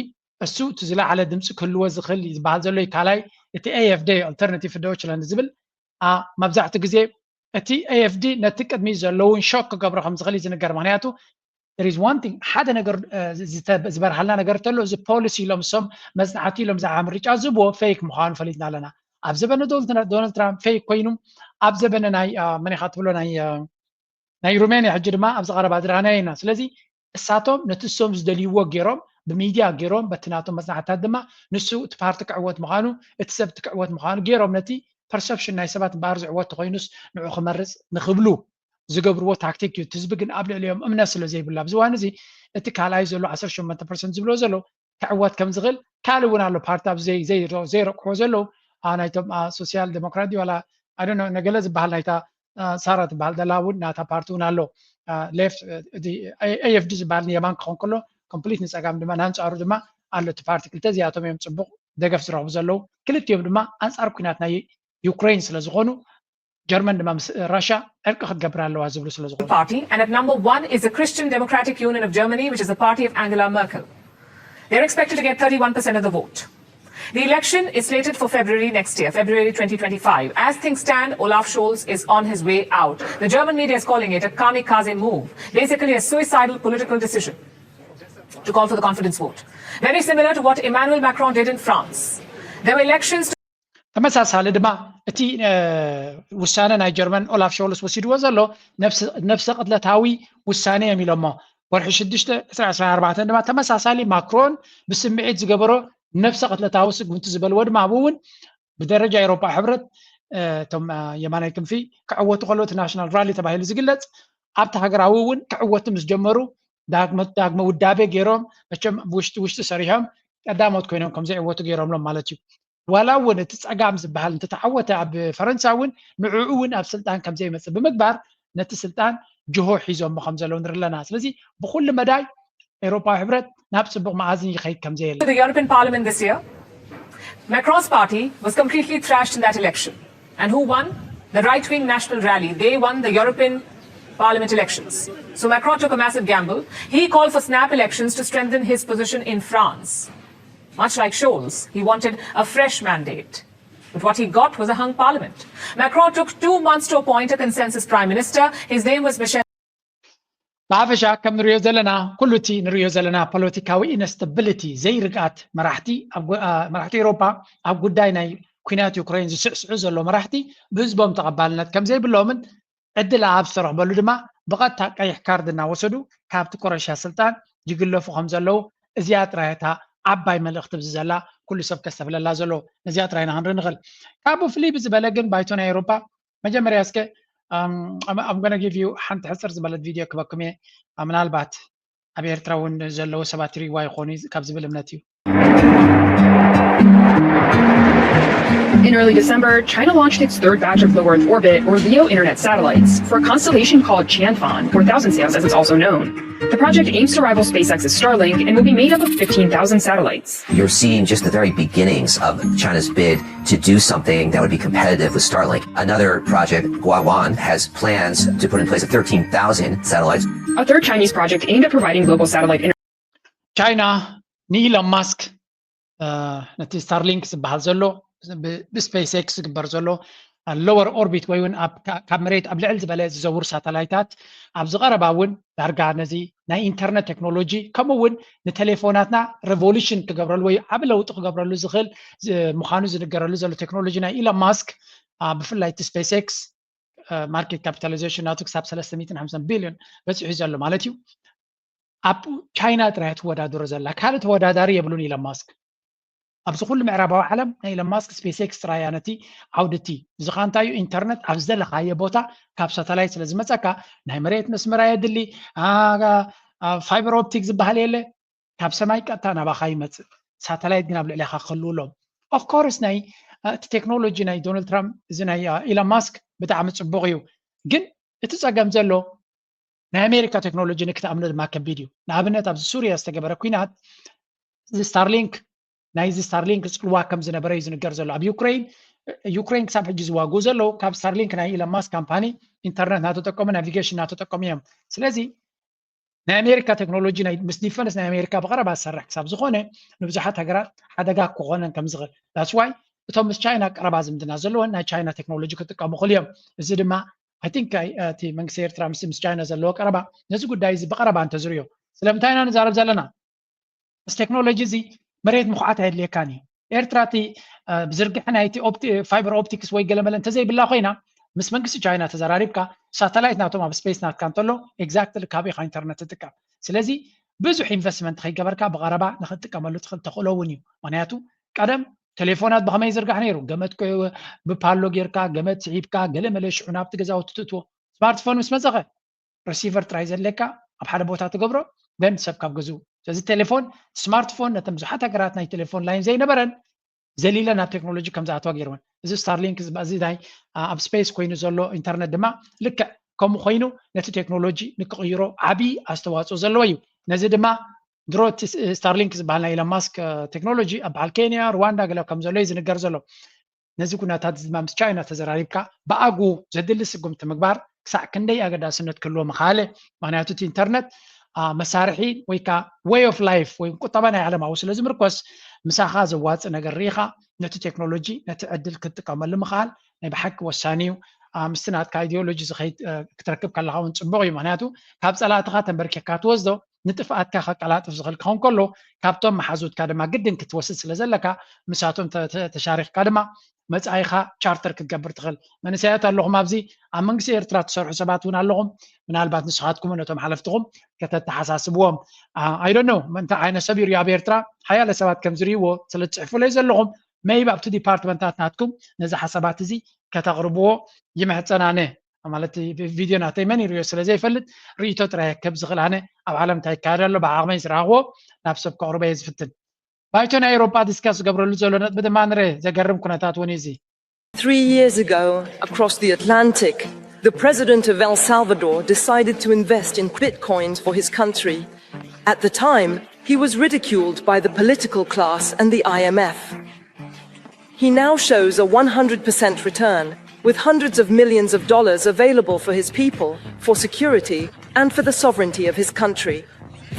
እሱ እቲ ዝለዓለ ድምፂ ክህልዎ ዝኽእል ዝበሃል ዘሎ እዩ። ካልኣይ እቲ AFD Alternative for Deutschland ዝብል መብዛሕትኡ ግዜ እቲ AFD ነቲ ቅድሚ ዘለውን ሾክ ክገብሮ ከም ዝኽእል እዩ ዝንገር። ምክንያቱ there is one thing ሓደ ነገር ዝበርሃልና ነገር እንተሎ እዚ ፖሊሲ ኢሎም እሶም መፅናዕቲ ኢሎም ብዛዕባ ምርጫ ዝብዎ fake ምዃኑ ፈሊጥና ኣለና። ኣብ ዘበነ ዶናልድ ትራምፕ fake ኮይኑ ኣብ ዘበነ ናይ መን ኢኻ ትብሎ ናይ ናይ ሩሜንያ ሕጂ ድማ ኣብዚ ቀረባ ዝረኣናዮ ኢና። ስለዚ እሳቶም ነቲ እሶም ዝደልይዎ ገይሮም ብሚድያ ገይሮም በቲ ናቶም መፅናዕትታት ድማ ንሱ እቲ ፓርቲ ክዕወት ምዃኑ እቲ ሰብ እቲ ክዕወት ምዃኑ ገይሮም ነቲ perception ናይ ሰባት እምበኣር ዝዕወት ተኮይኑስ ንዑ ክመርፅ ንክብሉ ዝገብርዎ ታክቲክ እዩ። እቲ ህዝቢ ግን ኣብ ልዕሊኦም እምነት ስለ ዘይብሉ ኣብዚ እዋን እዚ እቲ ካልኣይ ዘሎ ዓሰርተ ሸሞንተ ፐርሰንት ዝብሎ ዘሎ ክዕወት ከም ዝኽእል ካልእ እውን ኣሎ ፓርቲ ኣብዚ ዘይረቅሕዎ ዘለዉ ናይቶም ሶሲያል ዴሞክራት ዋላ ኣደኖ ነገለ ዝበሃል ናይታ ሳራ ትበሃል ዘላ እውን ናታ ፓርቲ እውን ኣሎ። ሌፍት እቲ AFD ዝበሃል ንየማን ክኸውን ከሎ ኮምፕሊት ንፀጋም ድማ ንኣንፃሩ ድማ ኣሎ እቲ ፓርቲ። ክልተ እዚኣቶም እዮም ፅቡቕ ደገፍ ዝረኽቡ ዘለዉ። ክልቲኦም ድማ ኣንፃር ኩናት ናይ ዩክሬን ስለ ዝኾኑ ጀርመን ድማ ምስ ራሻ ዕርቂ ክትገብር ኣለዋ ዝብሉ ስለ ዝኾኑ party, and at number one is the Christian Democratic Union of Germany, which is the party of Angela Merkel. They're expected to get thirty-one percent of the vote. The election is slated for February next year, February twenty twenty-five. As things stand, Olaf Scholz is on his way out. The German media is calling it a kamikaze move, basically a suicidal political decision to call for the confidence vote. Very similar to what Emmanuel Macron did in France. There were elections to ተመሳሳሊ ድማ እቲ ውሳነ ናይ ጀርመን ኦላፍ ሾልስ ወሲድዎ ዘሎ ነፍሰ ቅትለታዊ ውሳነ እዮም ኢሎሞ። ወርሒ ሽዱሽተ ዕስራ ዕስራ ኣርባዕተ ድማ ተመሳሳሊ ማክሮን ብስምዒት ዝገበሮ ነፍሰ ቅትለታዊ ስጉምቲ ዝበልዎ ድማ ኣብኡ እውን ብደረጃ ኤሮፓ ሕብረት እቶም የማናይ ክንፊ ክዕወቱ ከለዉ እቲ ናሽናል ራሊ ተባሂሉ ዝግለፅ ኣብቲ ሃገራዊ እውን ክዕወቱ ምስ ጀመሩ ዳግመ ውዳቤ ገይሮም መቸም ውሽጢ ውሽጢ ሰሪሖም ቀዳሞት ኮይኖም ከም ዘይዕወቱ ገይሮምሎም ማለት እዩ። ዋላ እውን እቲ ፀጋም ዝበሃል እንተተዓወተ ኣብ ፈረንሳ እውን ንዕኡ እውን ኣብ ስልጣን ከም ዘይመፅእ ብምግባር ነቲ ስልጣን ጅሆ ሒዞሞ ከም ዘለዉ ንርኢ ኣለና። ስለዚ ብኩሉ መዳይ ኤውሮፓዊ ሕብረት ናብ ፅቡቕ መኣዝን ይኸይድ ከም ዘየለ the European Parliament this year, Macron's party was completely thrashed in that election. And who won? The right-wing National Rally. They won the European Parliament elections. So Macron took a massive gamble. He called for snap elections to strengthen his position in France. Much like Scholz, he wanted a fresh mandate. But what he got was a hung parliament. Macron took two months to appoint a consensus prime minister. His name was Michel. ብሓፈሻ ከም ንሪኦ ዘለና ኩሉ እቲ ንሪኦ ዘለና ፖለቲካዊ ኢንስታቢሊቲ ዘይርግኣት መራሕቲ መራሕቲ ኤውሮፓ ኣብ ጉዳይ ናይ ኩናት ዩክሬን ዝስዕስዑ ዘሎ መራሕቲ ብህዝቦም ተቐባልነት ከም ዘይብሎምን ዕድል ኣብ ዝተረኽበሉ ድማ ብቐጥታ ቀይሕ ካርድ እናወሰዱ ካብቲ ኮረሻ ስልጣን ይግለፉ ከም ዘለዉ እዚኣ ጥራይ እታ ዓባይ መልእኽቲ ብዚ ዘላ ኩሉ ሰብ ከስተብለላ ዘለዎ ነዚኣ ጥራይ ኢና ክንርኢ ንኽእል። ካብኡ ፍልይ ብዝበለ ግን ባይቶ ናይ ኤውሮፓ መጀመርያ እስከ I'm gonna give you ሓንቲ ሕፅር ዝበለት ቪድዮ ክበኩም እየ። ምናልባት ኣብ ኤርትራ እውን ዘለዉ ሰባት ይሪእዋ ይኾኑ ካብ ዝብል እምነት እዩ። In early December, China launched its third batch of low Earth orbit, or LEO, internet satellites for a constellation called Tianfan, or Thousand Sails as it's also known. The project aims to rival SpaceX's Starlink and will be made up of fifteen thousand satellites. You're seeing just the very beginnings of China's bid to do something that would be competitive with Starlink. Another project, Guowan, has plans to put in place a thirteen thousand satellites. A third Chinese project aimed at providing global satellite internet. ቻይና ንኢሎን ማስክ ነቲ ስታርሊንክ ዝበሃል ዘሎ ብስፔስ ኤክስ ዝግበር ዘሎ ሎወር ኦርቢት ወይ እውን ካብ መሬት ኣብ ልዕል ዝበለ ዝዘውር ሳተላይታት ኣብዚ ቀረባ እውን ዳርጋ ነዚ ናይ ኢንተርነት ቴክኖሎጂ ከምኡ እውን ንቴሌፎናትና ሬቮሉሽን ክገብረሉ ወይ ዓብ ለውጢ ክገብረሉ ዝኽእል ምዃኑ ዝንገረሉ ዘሎ ቴክኖሎጂ ናይ ኢሎን ማስክ ብፍላይ እቲ ስፔስ ኤክስ ማርኬት ካፒታሊዜሽን ናቱ ክሳብ ሰለስተ ሚእትን ሓምሳን ቢልዮን በፂሑ ዘሎ ማለት እዩ። ኣብ ቻይና ጥራይ ትወዳደሮ ዘላ ካልእ ተወዳዳሪ የብሉን ኢሎን ማስክ። ኣብዚ ኩሉ ምዕራባዊ ዓለም ናይ ኢሎን ማስክ ስፔስ ኤክስ ጥራይ እያ ነቲ ዓውዲ እቲ እዚ ከዓ እንታይ እዩ ኢንተርነት ኣብ ዝደለኻዮ ቦታ ካብ ሳተላይት ስለ ዝመፀካ ናይ መሬት መስመር ኣየድሊ ፋይበር ኦፕቲክ ዝበሃል የለ ካብ ሰማይ ቀጥታ ናባኻ ይመፅእ ሳተላይት ግን ኣብ ልዕሌኻ ክህልውሎም ኦፍኮርስ ናይ እቲ ቴክኖሎጂ ናይ ዶናልድ ትራምፕ እዚ ናይ ኢሎን ማስክ ብጣዕሚ ፅቡቕ እዩ ግን እቲ ፀገም ዘሎ ናይ ኣሜሪካ ቴክኖሎጂ ንክትኣምኖ ድማ ከቢድ እዩ ንኣብነት ኣብዚ ሱርያ ዝተገበረ ኩናት እዚ ስታርሊንክ ናይዚ ስታርሊንክ ፅልዋ ከም ዝነበረ እዩ ዝንገር ዘሎ ኣብ ዩክሬን ዩክሬን ክሳብ ሕጂ ዝዋግኡ ዘለዉ ካብ ስታርሊንክ ናይ ኢሎን ማስክ ካምፓኒ ኢንተርነት እናተጠቀሙ ናቪጌሽን እናተጠቀሙ እዮም ስለዚ ናይ ኣሜሪካ ቴክኖሎጂ ምስ ዲፈንስ ናይ ኣሜሪካ ብቀረባ ዝሰርሕ ክሳብ ዝኾነ ንብዙሓት ሃገራት ሓደጋ ክኾነን ከም ዝኽእል that's why እቶም ምስ ቻይና ቀረባ ዝምድና ዘለወን ናይ ቻይና ቴክኖሎጂ ክጥቀሙ ክእል እዮም እዚ ድማ I think እቲ መንግስቲ ኤርትራ ምስ ምስ ቻይና ዘለዎ ቀረባ ነዚ ጉዳይ እዚ ብቀረባ እንተዝርዮ ስለምንታይ ኢና ንዛረብ ዘለና እዚ ቴክኖሎጂ እዚ መሬት ምኹዓት ኣየድልየካን እዩ ኤርትራ እቲ ዝርግሐ ናይቲ ፋይበር ኦፕቲክስ ወይ ገለመለ እንተዘይብላ ኮይና ምስ መንግስቲ ቻይና ተዘራሪብካ ሳተላይት ናቶም ኣብ ስፔስ ናትካ እንተሎ ኤግዛክትሊ ካበይ ኢኻ ኢንተርነት ትጥቀም ስለዚ ብዙሕ ኢንቨስትመንት ከይገበርካ ብቐረባ ንክትጥቀመሉ ትኽእል ተኽእሎ እውን እዩ ምክንያቱ ቀደም ቴሌፎናት ብኸመይ ዝርጋሕ ነይሩ ገመድ ብፓሎ ጌርካ ገመድ ስሒብካ ገለ መለ ሽዑ ናብቲ ገዛውቲ ትእትዎ ስማርትፎን ምስ መፀኸ ሪሲቨር ጥራይ ዘለካ ኣብ ሓደ ቦታ ትገብሮ then ሰብ ካብ ገዝኡ ስለዚ ቴሌፎን ስማርትፎን ነተን ብዙሓት ሃገራት ናይ ቴሌፎን ላይን ዘይነበረን ዘሊለን ናብ ቴክኖሎጂ ከም ዝኣትዋ ገይርወን እዚ ስታርሊንክ እዚ ናይ ኣብ ስፔስ ኮይኑ ዘሎ ኢንተርነት ድማ ልክዕ ከምኡ ኮይኑ ነቲ ቴክኖሎጂ ንክቕይሮ ዓብዪ ኣስተዋፅኦ ዘለዎ እዩ ነዚ ድማ ድሮ ስታርሊንክ ዝበሃል ናይ ኢሎን ማስክ ቴክኖሎጂ ኣብ በዓል ኬንያ ሩዋንዳ ገለ ከም ዘሎ እዩ ዝንገር ዘሎ ነዚ ኩነታት እዚ ድማ ምስ ቻይና ተዘራሪብካ ብኣግኡ ዘድሊ ስጉምቲ ምግባር ክሳዕ ክንደይ ኣገዳስነት ክህልዎ ምኽኣለ። ምኽንያቱ እቲ ኢንተርነት መሳርሒ ወይ ከዓ way of life ወይ ቁጠባ ናይ ዓለማዊ ስለ ዝምርኮስ፣ ምሳኻ ዘዋፅእ ነገር ርኢኻ ነቲ ቴክኖሎጂ ነቲ ዕድል ክትጥቀመሉ ምኽኣል ናይ ብሓቂ ወሳኒ እዩ። ምስቲ ናትካ ኢዲዮሎጂ ዝኸይድ ክትረክብ ከለካ እውን ፅቡቕ እዩ። ምክንያቱ ካብ ፀላእትኻ ተንበርኪኽካ ትወስዶ ንጥፍኣትካ ከቀላጥፍ ዝኽእል ክኸውን ከሎ፣ ካብቶም መሓዙትካ ድማ ግድን ክትወስድ ስለ ዘለካ፣ ምሳቶም ተሻሪኽካ ድማ መጻኢኻ ቻርተር ክትገብር ትኽእል። መንእሰያት ኣለኹም ኣብዚ፣ ኣብ መንግስቲ ኤርትራ ትሰርሑ ሰባት እውን ኣለኹም። ምናልባት ንስኻትኩም ነቶም ሓለፍትኹም ከተተሓሳስብዎም። I don't know እንታይ ዓይነት ሰብ ይርዩ ኣብ ኤርትራ ሓያለ ሰባት ከም ዝርእይዎ ስለ ትጽሕፉለይ ዘለኹም፣ maybe ኣብቲ ዲፓርትመንታት ናትኩም ነዚ ሓሳባት እዚ ከተቕርብዎ ይምሕጸን ኣነ። ማለት ቪድዮ ናተይ መን ይርእዮ ስለ ዘይፈልጥ ርእይቶ ጥራይ ከብ ዝኽእል ኣነ ኣብ ዓለም እንታይ ይካየድ ኣሎ ብዓቕመይ ዝረኣኽዎ ናብ ሰብ ከቕርቦ እየ ዝፍትን። ባይቶ ናይ ኤውሮጳ ዲስካስ ዝገብረሉ ዘሎ ነጥቢ ድማ ንረ ዘገርም ኩነታት እውን እዚ Three years ago, across the Atlantic, the president of El Salvador decided to invest in bitcoins for his country. At the time, he was ridiculed by the political class and the I M F. He now shows a one hundred percent return, with hundreds of millions of dollars available for his people, for security, and for the sovereignty of his country.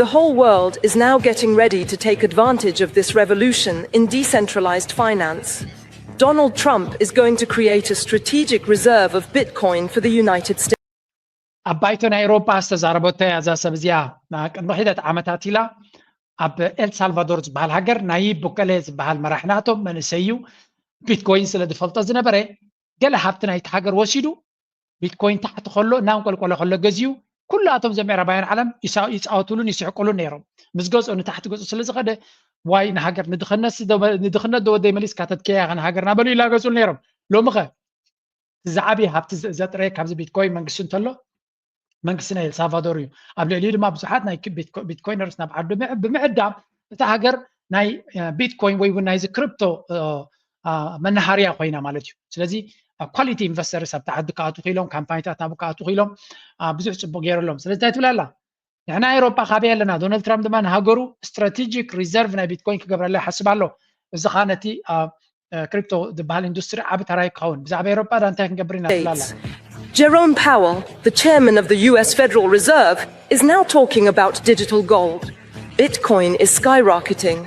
The whole world is now getting ready to take advantage of this revolution in decentralized finance. Donald Trump is going to create a strategic reserve of Bitcoin for the United States. ኣብ ባይቶ ናይ ኤውሮጳ ዝተዛረበቶ እያ እዛ ሰብ እዚኣ። ቅድሚ ሒደት ዓመታት ኢላ ኣብ ኤልሳልቫዶር ዝበሃል ሃገር ናይ ቡከሌ ዝበሃል መራሕ ናቶም መንእሰይ እዩ። ቢትኮይን ስለ ዝፈልጦ ዝነበረ ገለ ሃብቲ ናይቲ ሃገር ወሲዱ ቢትኮይን ታሕቲ ከሎ እናንቆልቆለ ከሎ ገዚኡ ኩላቶም ዘም ዕረባውያን ዓለም ይፃወቱሉን ይስሕቁሉን ነይሮም። ምስ ገዝኦ ንታሕቲ ገፁ ስለ ዝኸደ ዋይ ንሃገር ንድኽነት ዶ ወደይ መሊስካ ተትከያ ኸ ንሃገር ናበሉ ይላገፁሉ ነይሮም። ሎሚ ኸ ዝዓብየ ሃብቲ ዘጥረየ ካብዚ ቢትኮይን መንግስቲ እንተሎ መንግስቲ ናይ ኤልሳልቫዶር እዩ። ኣብ ልዕሊኡ ድማ ብዙሓት ናይ ቢትኮይነርስ ናብ ዓዱ ብምዕዳም እታ ሃገር ናይ ቢትኮይን ወይ እውን ናይዚ ክሪፕቶ መናሃርያ ኮይና ማለት እዩ። ስለዚ ኳሊቲ ኢንቨስተርስ ኣብታ ዓዲ ክኣቱ ክኢሎም፣ ካምፓኒታት ናብኡ ክኣቱ ክኢሎም፣ ብዙሕ ፅቡቅ ገይሩ ኣሎም። ስለዚ እንታይ ትብል ኣላ? ንሕና ኤውሮጳ ካበይ ኣለና? ዶናልድ ትራምፕ ድማ ንሃገሩ ስትራቴጂክ ሪዘርቭ ናይ ቢትኮይን ክገብረላ ይሓስብ ኣሎ። እዚ ከዓ ነቲ ክሪፕቶ ዝበሃል ኢንዱስትሪ ዓቢ ተራይ ክኸውን። ብዛዕባ ኤውሮጳ ዳ እንታይ ክንገብር ኢና ትብል ኣላ? Jerome Powell, the chairman of the U S Federal Reserve, is now talking about digital gold. Bitcoin is skyrocketing.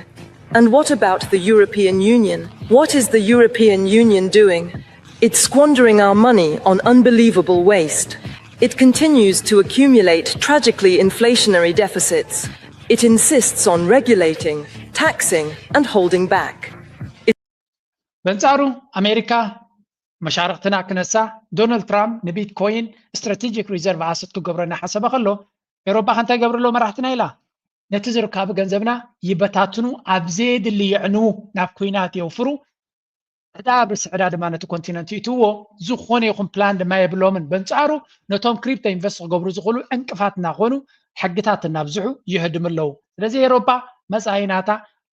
And what about the European Union? What is the European Union doing? It's squandering our money on unbelievable waste. It continues to accumulate tragically inflationary deficits. It insists on regulating, taxing, and holding back. በንጻሩ ኣሜሪካ መሻርክትና ክነሳ ዶናልድ ትራምፕ ንቢትኮይን ስትራቴጂክ ሪዘርቭ ኣሰት ክገብሮ እናሓሰበ ከሎ ኤውሮጳ ከ እንታይ ገብርሎ መራሕትና ኢላ ነቲ ዝርካቡ ገንዘብና ይበታትኑ ኣብ ዘየድሊ የዕንዉ ናብ ኩናት የውፍሩ ዕዳ ኣብ ርእሲ ዕዳ ድማ ነቲ ኮንቲነንት ይእትውዎ ዝኾነ ይኹን ፕላን ድማ የብሎምን በንጻሩ ነቶም ክሪፕቶ ኢንቨስት ክገብሩ ዝኽእሉ ዕንቅፋት እናኾኑ ሕግታት እናብዝሑ ይህድሙ ኣለዉ ስለዚ ኤውሮጳ መጻኢ ናታ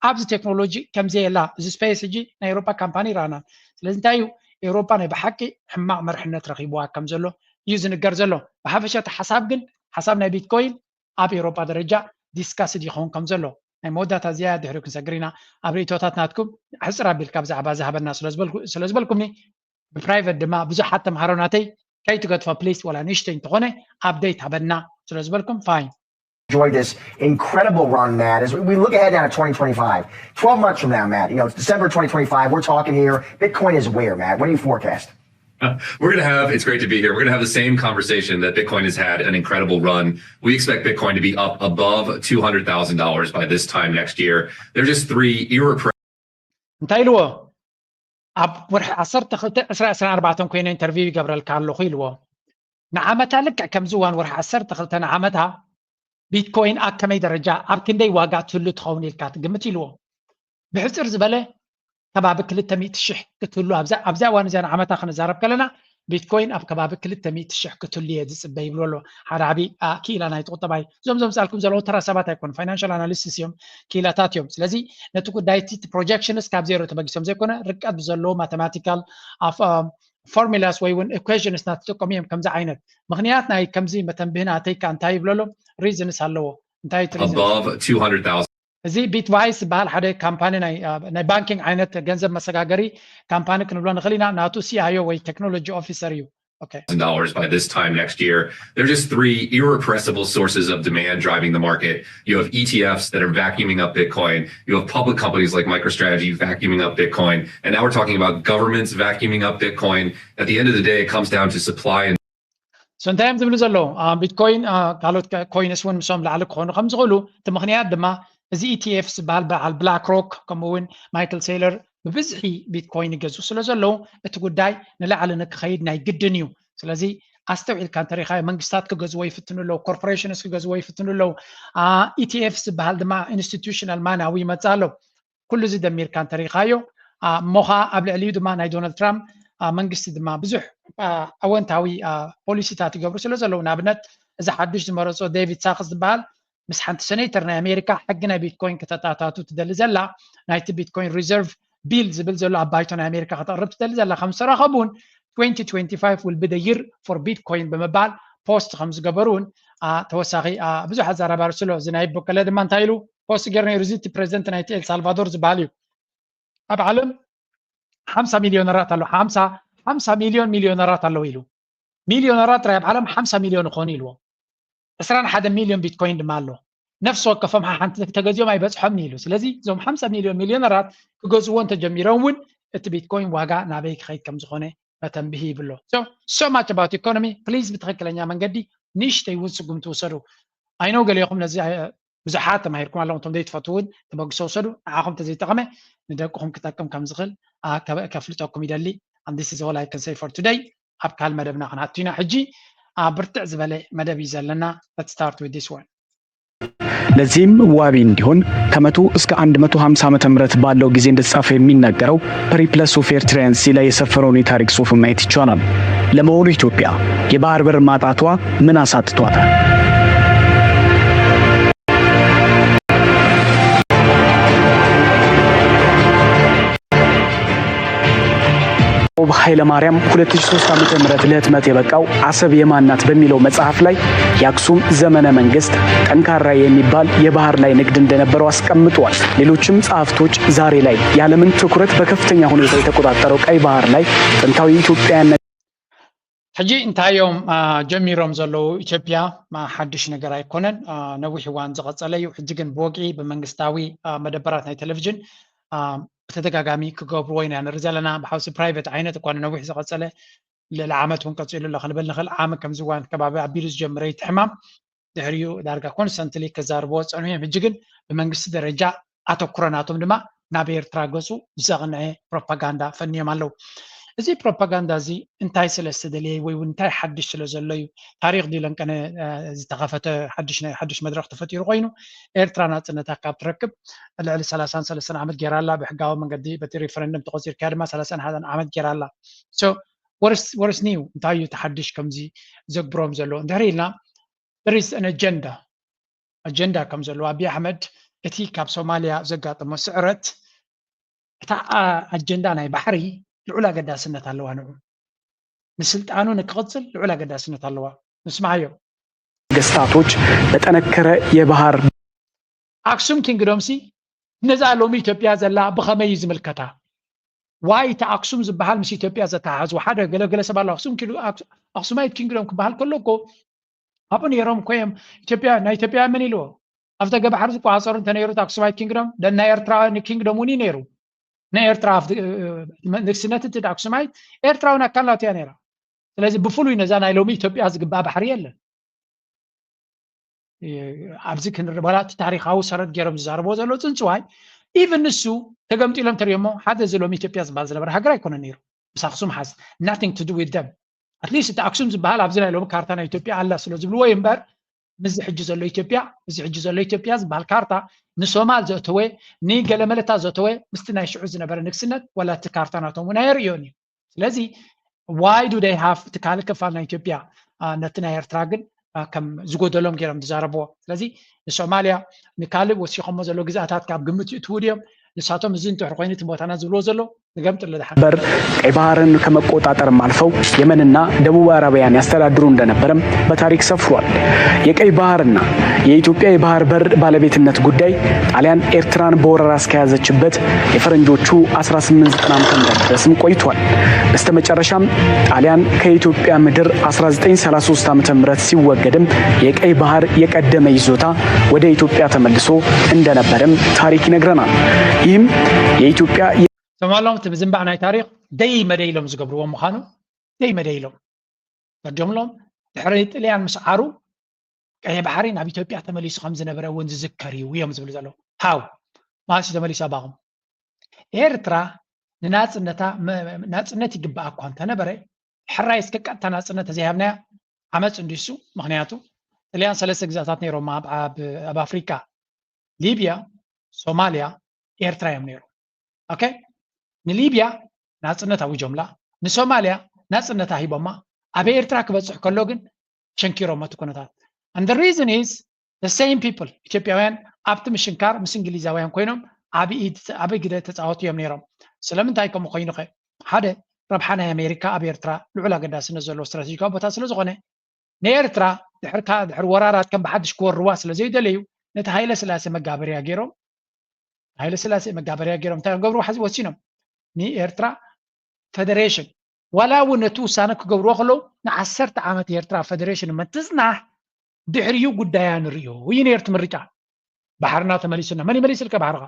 ኣብዚ ቴክኖሎጂ ከምዘየላ እዚ ስፔስ ሕጂ ናይ ኤውሮጳ ካምፓኒ ይረኣና ስለዚ እንታይ እዩ ኤውሮጳ ናይ ብሓቂ ሕማቕ መርሕነት ረኺብዋ ከም ዘሎ እዩ ዝንገር ዘሎ ብሓፈሻ እቲ ሓሳብ ግን ሓሳብ ናይ ቢትኮይን ኣብ ኤውሮጳ ደረጃ ዲስካስድ ይኸውን ከም ዘሎ ናይ መወዳእታ እዚኣ ድሕሪ ክንሰግር ኢና ኣብ ርእቶታት ናትኩም ሕፅር ኣቢልካ ብዛዕባ ዝሃበና ስለ ዝበልኩምኒ ብፕራይቨት ድማ ብዙሓት ተምሃሮ ናተይ ከይትገድፎ ፕሊስ ዋላ ንእሽተይ እንተኾነ ኣፕደይት ሃበና ስለ ዝበልኩም ፋይን enjoy this incredible run, Matt. As we look ahead now to twenty twenty-five, twelve months from now, Matt, you know, it's December twenty twenty-five. We're talking here. Bitcoin is where, Matt? What do you forecast? We're going to have, it's great to be here. We're going to have the same conversation that Bitcoin has had an incredible run. We expect Bitcoin to be up above two hundred thousand dollars by this time next year. They're just three irrepressible. እንታይ ኢልዎ ኣብ ወርሒ ዓሰርተ ክልተ ዕስራ ዕስራ ኣርባዕተ ኮይነ ኢንተርቪው ይገብረልካ ኣለኹ ኢልዎ ንዓመታ ልክዕ ከምዚ እዋን ወርሒ ዓሰርተ ክልተ ንዓመታ ቢትኮይን ኣብ ከመይ ደረጃ ኣብ ክንደይ ዋጋ ትህሉ ትኸውን ኢልካ ትግምት ኢልዎ ብሕፅር ዝበለ ከባቢ ክልተ ሚእቲ ሽሕ ክትህሉ ኣብዛ ኣብዛ እዋን እዚኣ ንዓመታ ክንዛረብ ከለና ቢትኮይን ኣብ ከባቢ ክልተ ሚእቲ ሽሕ ክትህሉ እየ ዝፅበ ይብሎ ኣሎ ሓደ ዓብዪ ክኢላ ናይቲ ቁጠባይ እዞም ዘምፃልኩም ዘለዉ ተራ ሰባት ኣይኮኑ ፋይናንሻል ኣናሊስቲስ እዮም ክኢላታት እዮም ስለዚ ነቲ ጉዳይ እቲ ፕሮጀክሽንስ ካብ ዜሮ ተበጊሶም ዘይኮነ ርቀት ብዘለዎ ማቴማቲካል ፎርሙላስ ወይ እውን ኢኩዌሽንስ እናተጠቀሙ እዮም ከምዚ ዓይነት ምክንያት ናይ ከምዚ መተንብህና ኣተይካ እንታይ ይብሎ ኣሎ ሪዝንስ ኣለዎ እንታይ እቲ reasons? Above two hundred thousand. እዚ ቢትቫይስ ዝበሃል ሓደ ካምፓኒ ናይ ባንኪንግ ዓይነት ገንዘብ መሰጋገሪ ካምፓኒ ክንብሎ ንኽእል ኢና። ናቱ ሲኣይኦ ወይ ቴክኖሎጂ ኦፊሰር እዩ። Dollars by this time next year. They're just three irrepressible sources of demand driving the market. You have E T Fs that are vacuuming up Bitcoin. You have public companies like MicroStrategy vacuuming up Bitcoin. And now we're talking about governments vacuuming up Bitcoin. At the end of the day, it comes down to supply and so እንታይ እዮም ዝብሉ ዘለዉ? ቢትኮይን፣ ካልኦት ኮይንስ እውን ምስኦም ላዕሊ ክኾኑ ከም ዝኽእሉ። እቲ ምኽንያት ድማ እዚ ኢቲኤፍ ዝበሃል በዓል ብላክ ሮክ ከምኡ እውን ማይክል ሴይለር ብብዝሒ ቢትኮይን ይገዝኡ ስለ ዘለዉ እቲ ጉዳይ ንላዕሊ ንክኸይድ ናይ ግድን እዩ። ስለዚ ኣስተውዒልካ እንተሪኢኻዮ መንግስታት ክገዝዎ ይፍትኑ ኣለዉ፣ ኮርፖሬሽንስ ክገዝዎ ይፍትኑ ኣለዉ። ኢቲኤፍ ዝበሃል ድማ ኢንስቲቱሽናል ማን ኣብኡ ይመፅእ ኣሎ። ኩሉ እዚ ደሚርካ እንተሪኢኻዮ እሞ ኸዓ ኣብ ልዕሊኡ ድማ ናይ ዶናልድ ትራምፕ መንግስቲ ድማ ብዙሕ ኣወንታዊ ፖሊሲታት ይገብሩ ስለ ዘለዉ፣ ንኣብነት እዚ ሓዱሽ ዝመረፆ ዴቪድ ሳክስ ዝበሃል ምስ ሓንቲ ሴኔተር ናይ ኣሜሪካ ሕጊ ናይ ቢትኮይን ከተታታቱ ትደሊ ዘላ፣ ናይቲ ቢትኮይን ሪዘርቭ ቢል ዝብል ዘሎ ኣብ ባይቶ ናይ ኣሜሪካ ከተቕርብ ትደሊ ዘላ ከም ዝተራኸቡ እውን twenty twenty-five will be the year for Bitcoin ብምባል ፖስት ከም ዝገበሩ እውን ተወሳኺ ብዙሕ ኣዘራባሪ ስሎ እዚ ናይ በቀለ ድማ እንታይ ኢሉ ፖስት ገይሩ ነይሩ። እዚ እቲ ፕሬዚደንት ናይቲ ኤልሳልቫዶር ዝበሃል እዩ። ኣብ ዓለም ሓምሳ ሚሊዮነራት ኣሎ። ሓምሳ ሓምሳ ሚሊዮን ሚሊዮነራት ኣለዉ ኢሉ። ሚሊዮነራት ጥራይ ኣብ ዓለም ሓምሳ ሚሊዮን ይኾኑ ኢልዎ። ዕስራን ሓደ ሚሊዮን ቢትኮይን ድማ ኣሎ። ነፍሲ ወከፎም ሓንቲ ተገዚኦም ኣይበፅሖምን ኢሉ። ስለዚ እዞም ሓምሳ ሚሊዮን ሚሊዮነራት ክገዝዎ እንተጀሚሮም እውን እቲ ቢትኮይን ዋጋ ናበይ ክኸይድ ከም ዝኾነ መተንብሂ ይብሎ። So so much about economy please ብትኽክለኛ መንገዲ ንእሽተይ እውን ስጉምቲ ውሰዱ። ኣይኖ ገሊኹም ነዚ ብዙሓት ተማሂርኩም ኣለኹም፣ እቶም ዘይትፈትዉ እውን ተበግሶ ውሰዱ። ንዓኹም ተዘይጠቐመ ንደቅኹም ክጠቅም ከም ዝኽእል ከፍልጠኩም ይደሊ። And this is all I can say for today። ኣብ ካል መደብና ክንኣቱ ኢና። ሕጂ ብርትዕ ዝበለ መደብ እዩ ዘለና። Let's start with this one። ለዚህም ዋቢ እንዲሆን ከመቶ እስከ አንድ መቶ ሃምሳ ዓመተ ምህረት ባለው ጊዜ እንደተጻፈ የሚነገረው ፐሪፕለስ ኦፍ ኤርትራያንስ ላይ የሰፈረውን የታሪክ ጽሑፍ ማየት ይቻላል። ለመሆኑ ኢትዮጵያ የባህር በር ማጣቷ ምን አሳጥቷታል? ያዕቆብ ኃይለማርያም ሁለት ሺህ ሦስት ዓመተ ምህረት ለህትመት የበቃው አሰብ የማን ናት በሚለው መጽሐፍ ላይ የአክሱም ዘመነ መንግስት ጠንካራ የሚባል የባህር ላይ ንግድ እንደነበረው አስቀምጧል። ሌሎችም ጸሐፍቶች ዛሬ ላይ የዓለምን ትኩረት በከፍተኛ ሁኔታ የተቆጣጠረው ቀይ ባህር ላይ ጥንታዊ ኢትዮጵያውያን ሕጂ እንታይ እዮም ጀሚሮም ዘለዉ? ኢትዮጵያ ሓድሽ ነገር ኣይኮነን፣ ነዊሕ እዋን ዝቐጸለ እዩ። ሕጂ ግን ብወግዒ ብመንግስታዊ መደበራት ናይ ቴሌቪዥን ብተደጋጋሚ ክገብርዎ ኢና ንርኢ ዘለና። ብሓውሲ ፕራይቬት ዓይነት እኳ ንነዊሕ ዝቐጸለ ልዕሊ ዓመት እውን ቀጺሉ ኣሎ ክንብል ንኽእል። ዓመት ከምዚ እዋን ከባቢ ኣቢሉ ዝጀመረ እቲ ሕማም ድሕሪኡ ዳርጋ ኮንስተንትሊ ክዛርብዎ ዝጸንሑ እዮም። ሕጂ ግን ብመንግስቲ ደረጃ ኣተኩሮ ናቶም ድማ ናብ ኤርትራ ገጹ ብዘቕንዐ ፕሮፓጋንዳ ፈንዮም ኣለዉ። እዚ ፕሮፓጋንዳ እዚ እንታይ ስለ ዝተደልየ ወይ እውን እንታይ ሓድሽ ስለ ዘሎ እዩ? ታሪኽ ድዩ ለንቀነ ዝተኸፈተ ሓድሽ መድረኽ ተፈጢሩ ኮይኑ ኤርትራ ናጽነታ ካብ ትረክብ ልዕሊ ሰላሳን ሰለስተን ዓመት ጌራ ኣላ። ብሕጋዊ መንገዲ በቲ ሪፈረንደም ተቖጺርካያ ድማ ሰላሳን ሓደን ዓመት ጌራ ኣላ። So what is new? እንታይ እዩ እቲ ሓድሽ ከምዚ ዘግብሮም ዘሎ እንድሕር ኢልና there is an agenda agenda ከም ዘለዎ ኣቢይ ኣሕመድ እቲ ካብ ሶማልያ ዘጋጠሞ ስዕረት እታ ኣጀንዳ ናይ ባሕሪ ልዑል ኣገዳስነት ኣለዋ። ንዑ ንስልጣኑ ንክቕፅል ልዑል ኣገዳስነት ኣለዋ። ንስማዓዮ። ነገስታቶች በጠነከረ የባህር ኣክሱም ኪንግዶም ሲ ነዛ ሎሚ ኢትዮጵያ ዘላ ብኸመይ እዩ ዝምልከታ? ዋይ እቲ ኣክሱም ዝበሃል ምስ ኢትዮጵያ ዘተሓሕዝዎ ሓደ ገለገለ ሰብ ኣሎ። ኣክሱም ኣክሱማይት ኪንግዶም ክበሃል ከሎ እኮ ኣብኡ ነይሮም እኮ እዮም። ኢትዮጵያ ናይ ኢትዮጵያ መን ኢልዎ ኣብቲ ገባሕሪ ዝቆፃፀሩ እንተነይሩ ኣክሱማይት ኪንግዶም ናይ ኤርትራ ኪንግዶም እውን እዩ ነይሩ። ናይ ኤርትራ ንግስነት እቲ ኣክሱማይት ኤርትራ እውን ኣካል ናቱ እያ ነይራ። ስለዚ ብፍሉይ ነዛ ናይ ሎሚ ኢትዮጵያ ዝግባእ ባሕሪ የለን። ኣብዚ ክንርበላ እቲ ታሪካዊ ሰረት ገይሮም ዝዛረብዎ ዘለዉ ፅንፅዋይ ኢቭን ንሱ ተገምጢሎም ተሪኦሞ ሓደ እዚ ሎሚ ኢትዮጵያ ዝበሃል ዝነበረ ሃገር ኣይኮነ ነይሩ። ምስ ኣክሱም has nothing to do with them። At least እቲ ኣክሱም ዝበሃል ኣብዚ ናይ ሎሚ ካርታ ናይ ኢትዮጵያ ኣላ ስለ ዝብልዎ እዩ እምበር ምስዚ ሕጂ ዘሎ ኢትዮጵያ እዚ ሕጂ ዘሎ ኢትዮጵያ ዝበሃል ካርታ ንሶማል ዘእተወ ንገለመለታ ዘእተወ ምስቲ ናይ ሽዑ ዝነበረ ንግስነት ወላ እቲ ካርታ ናቶም እውን ኣየርእዮን እዩ። ስለዚ why do they have እቲ ካልእ ክፋል ናይ ኢትዮጵያ ነቲ ናይ ኤርትራ ግን ከም ዝጎደሎም ገይሮም ዝዛረብዎ። ስለዚ ንሶማልያ ንካልእ ወሲኾሞ ዘሎ ግዛኣታት ካብ ግምት ይእትዉ ድዮም? ንሳቶም እዚ እንድሕር ኮይኑ እቲ ቦታና ዝብልዎ ዘሎ ንገምጥሉ ድሓን። በር ቀይ ባህርን ከመቆጣጠርም አልፈው የመንና ደቡብ አረቢያን ያስተዳድሩ እንደነበረም በታሪክ ሰፍሯል። የቀይ ባህርና የኢትዮጵያ የባህር በር ባለቤትነት ጉዳይ ጣሊያን ኤርትራን በወረራ እስከያዘችበት የፈረንጆቹ አስራ ስምንት ዘጠና ዓመተ ምህረት ድረስም ቆይቷል። በስተመጨረሻም ጣሊያን ከኢትዮጵያ ምድር አስራ ዘጠኝ ሰላሳ ሶስት ዓመተ ምህረት ሲወገድም የቀይ ባህር የቀደመ ይዞታ ወደ ኢትዮጵያ ተመልሶ እንደነበርም ታሪክ ይነግረናል። ይህም የኢትዮጵያ ሰማሎም እቲ ብዝንባዕ ናይ ታሪክ ደይ መደይ ኢሎም ዝገብርዎ ምዃኑ ደይ መደይ ኢሎም ፈርጆምሎም ድሕሪ ጥልያን ምስ ዓሩ ቀይሕ ባሕሪ ናብ ኢትዮጵያ ተመሊሱ ከም ዝነበረ እውን ዝዝከር እዩ እዮም ዝብሉ ዘለዉ። ሃው ማለት ተመሊሱ ኣባኹም ኤርትራ ንናፅነታ ናፅነት ይግባኣ እኳ እንተነበረ ሕራይ እስከ ቀጥታ ናፅነት ተዘይሃብናያ ዓመፅ እንዲሱ። ምክንያቱ ጥልያን ሰለስተ ግዛታት ነይሮም ኣብ ኣፍሪካ፣ ሊብያ፣ ሶማልያ፣ ኤርትራ እዮም ነይሮም። ኦኬ፣ ንሊብያ ናፅነት ኣዊጆምላ፣ ንሶማልያ ናፅነታ ሂቦማ። ኣብ ኤርትራ ክበፅሕ ከሎ ግን ሸንኪሮም እቲ ኩነታት። And the reason is the same people። ኢትዮጵያውያን ኣብቲ ምሽንካር ምስ እንግሊዛውያን ኮይኖም ዓብዪ ዓብዪ ግደ ተፃወቱ እዮም ነይሮም። ስለምንታይ ከምኡ ኮይኑ ኸ? ሓደ፣ ረብሓ ናይ ኣሜሪካ ኣብ ኤርትራ ልዑል ኣገዳስነት ዘለዎ ስትራቴጂካዊ ቦታ ስለ ዝኾነ ንኤርትራ ድሕርካ ድሕሪ ወራራት ከም ብሓድሽ ክወርዋ ስለ ዘይደለዩ ነቲ ሃይለ ስላሴ መጋበርያ ገይሮም ሃይለ ስላሴ መጋበርያ ገይሮም እንታይ ክገብሩ ሓዚ ወሲኖም ንኤርትራ ፈደሬሽን ዋላ እውን ነቲ ውሳነ ክገብርዎ ከለዉ ንዓሰርተ ዓመት ኤርትራ ፈደሬሽን መትፅናሕ ድሕሪኡ ጉዳያ ንርእዮ እዩ ነይሩ እቲ ምርጫ። ባሕርና ተመሊሱና መን ይመሊስልካ ባሕርኻ?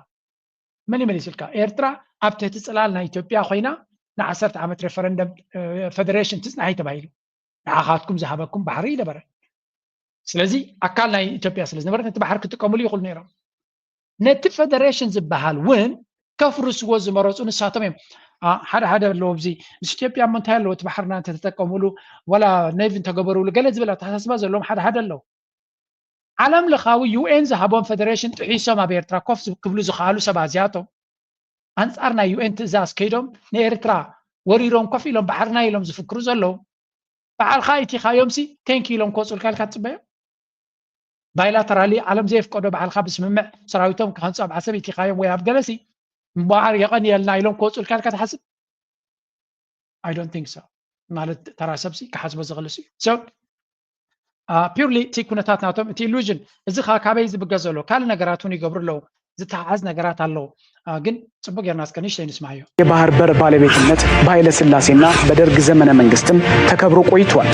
መን ይመሊስልካ? ኤርትራ ኣብ ትሕቲ ፅላል ናይ ኢትዮጵያ ኮይና ንዓሰርተ ዓመት ሬፈረንደም ፈደሬሽን ትፅናሕ እዩ ተባሂሉ። ንዓኻትኩም ዝሃበኩም ባሕሪ ይነበረ። ስለዚ ኣካል ናይ ኢትዮጵያ ስለ ዝነበረት ነቲ ባሕሪ ክጥቀምሉ ይኽእሉ ነይሮም። ነቲ ፈደሬሽን ዝበሃል እውን ከፍርስዎ ዝመረፁ ንሳቶም እዮም። ሓደ ሓደ ኣለዎ ኣብዚ ምስ ኢትዮጵያ እሞ እንታይ ኣለዎ እቲ ባሕርና እንተተጠቀሙሉ ዋላ ኔቪ እንተገበሩሉ ገለ ዝብል ኣተሓሳስባ ዘለዎም ሓደ ሓደ ኣለዉ። ዓለም ለኻዊ ዩኤን ዝሃቦም ፈደሬሽን ጥሒሶም ኣብ ኤርትራ ኮፍ ክብሉ ዝኸኣሉ ሰባት እዚኣቶም ኣንጻር ናይ ዩኤን ትእዛዝ ከይዶም ንኤርትራ ወሪሮም ኮፍ ኢሎም ባሕርና ኢሎም ዝፍክሩ ዘለዉ ባዓልኻ ኢቲኻዮም ሲ ቴንክ ኢሎም ክወፁልካ ኢልካ ትፅበዮም። ባይላተራሊ ዓለም ዘየፍቀዶ ባዕልካ ብስምምዕ ሰራዊቶም ክሃንፁ ኣብ ዓሰብ ኢቲኻዮም ወይ ኣብ ገለሲ እምበኣር የቐንየልና ኢሎም ክወፁልካ ኢልካ ትሓስብ? I don't think so። ማለት ተራ ሰብሲ ክሓስቦ ዝኽእል እዩ። So purely እቲ ኩነታት ናቶም እቲ ኢሉዥን እዚ ከዓ ካበይ ዝብገ ዘሎ ካልእ ነገራት እውን ይገብሩ ኣለዉ። ዝተሓዝ ነገራት ኣለዉ። ግን ጽቡቅ ጌርና እስከ ንእሽተይ ንስማዮ። የባህር በር ባለቤትነት በኃይለ ሥላሴና በደርግ ዘመነ መንግስትም ተከብሮ ቆይቷል።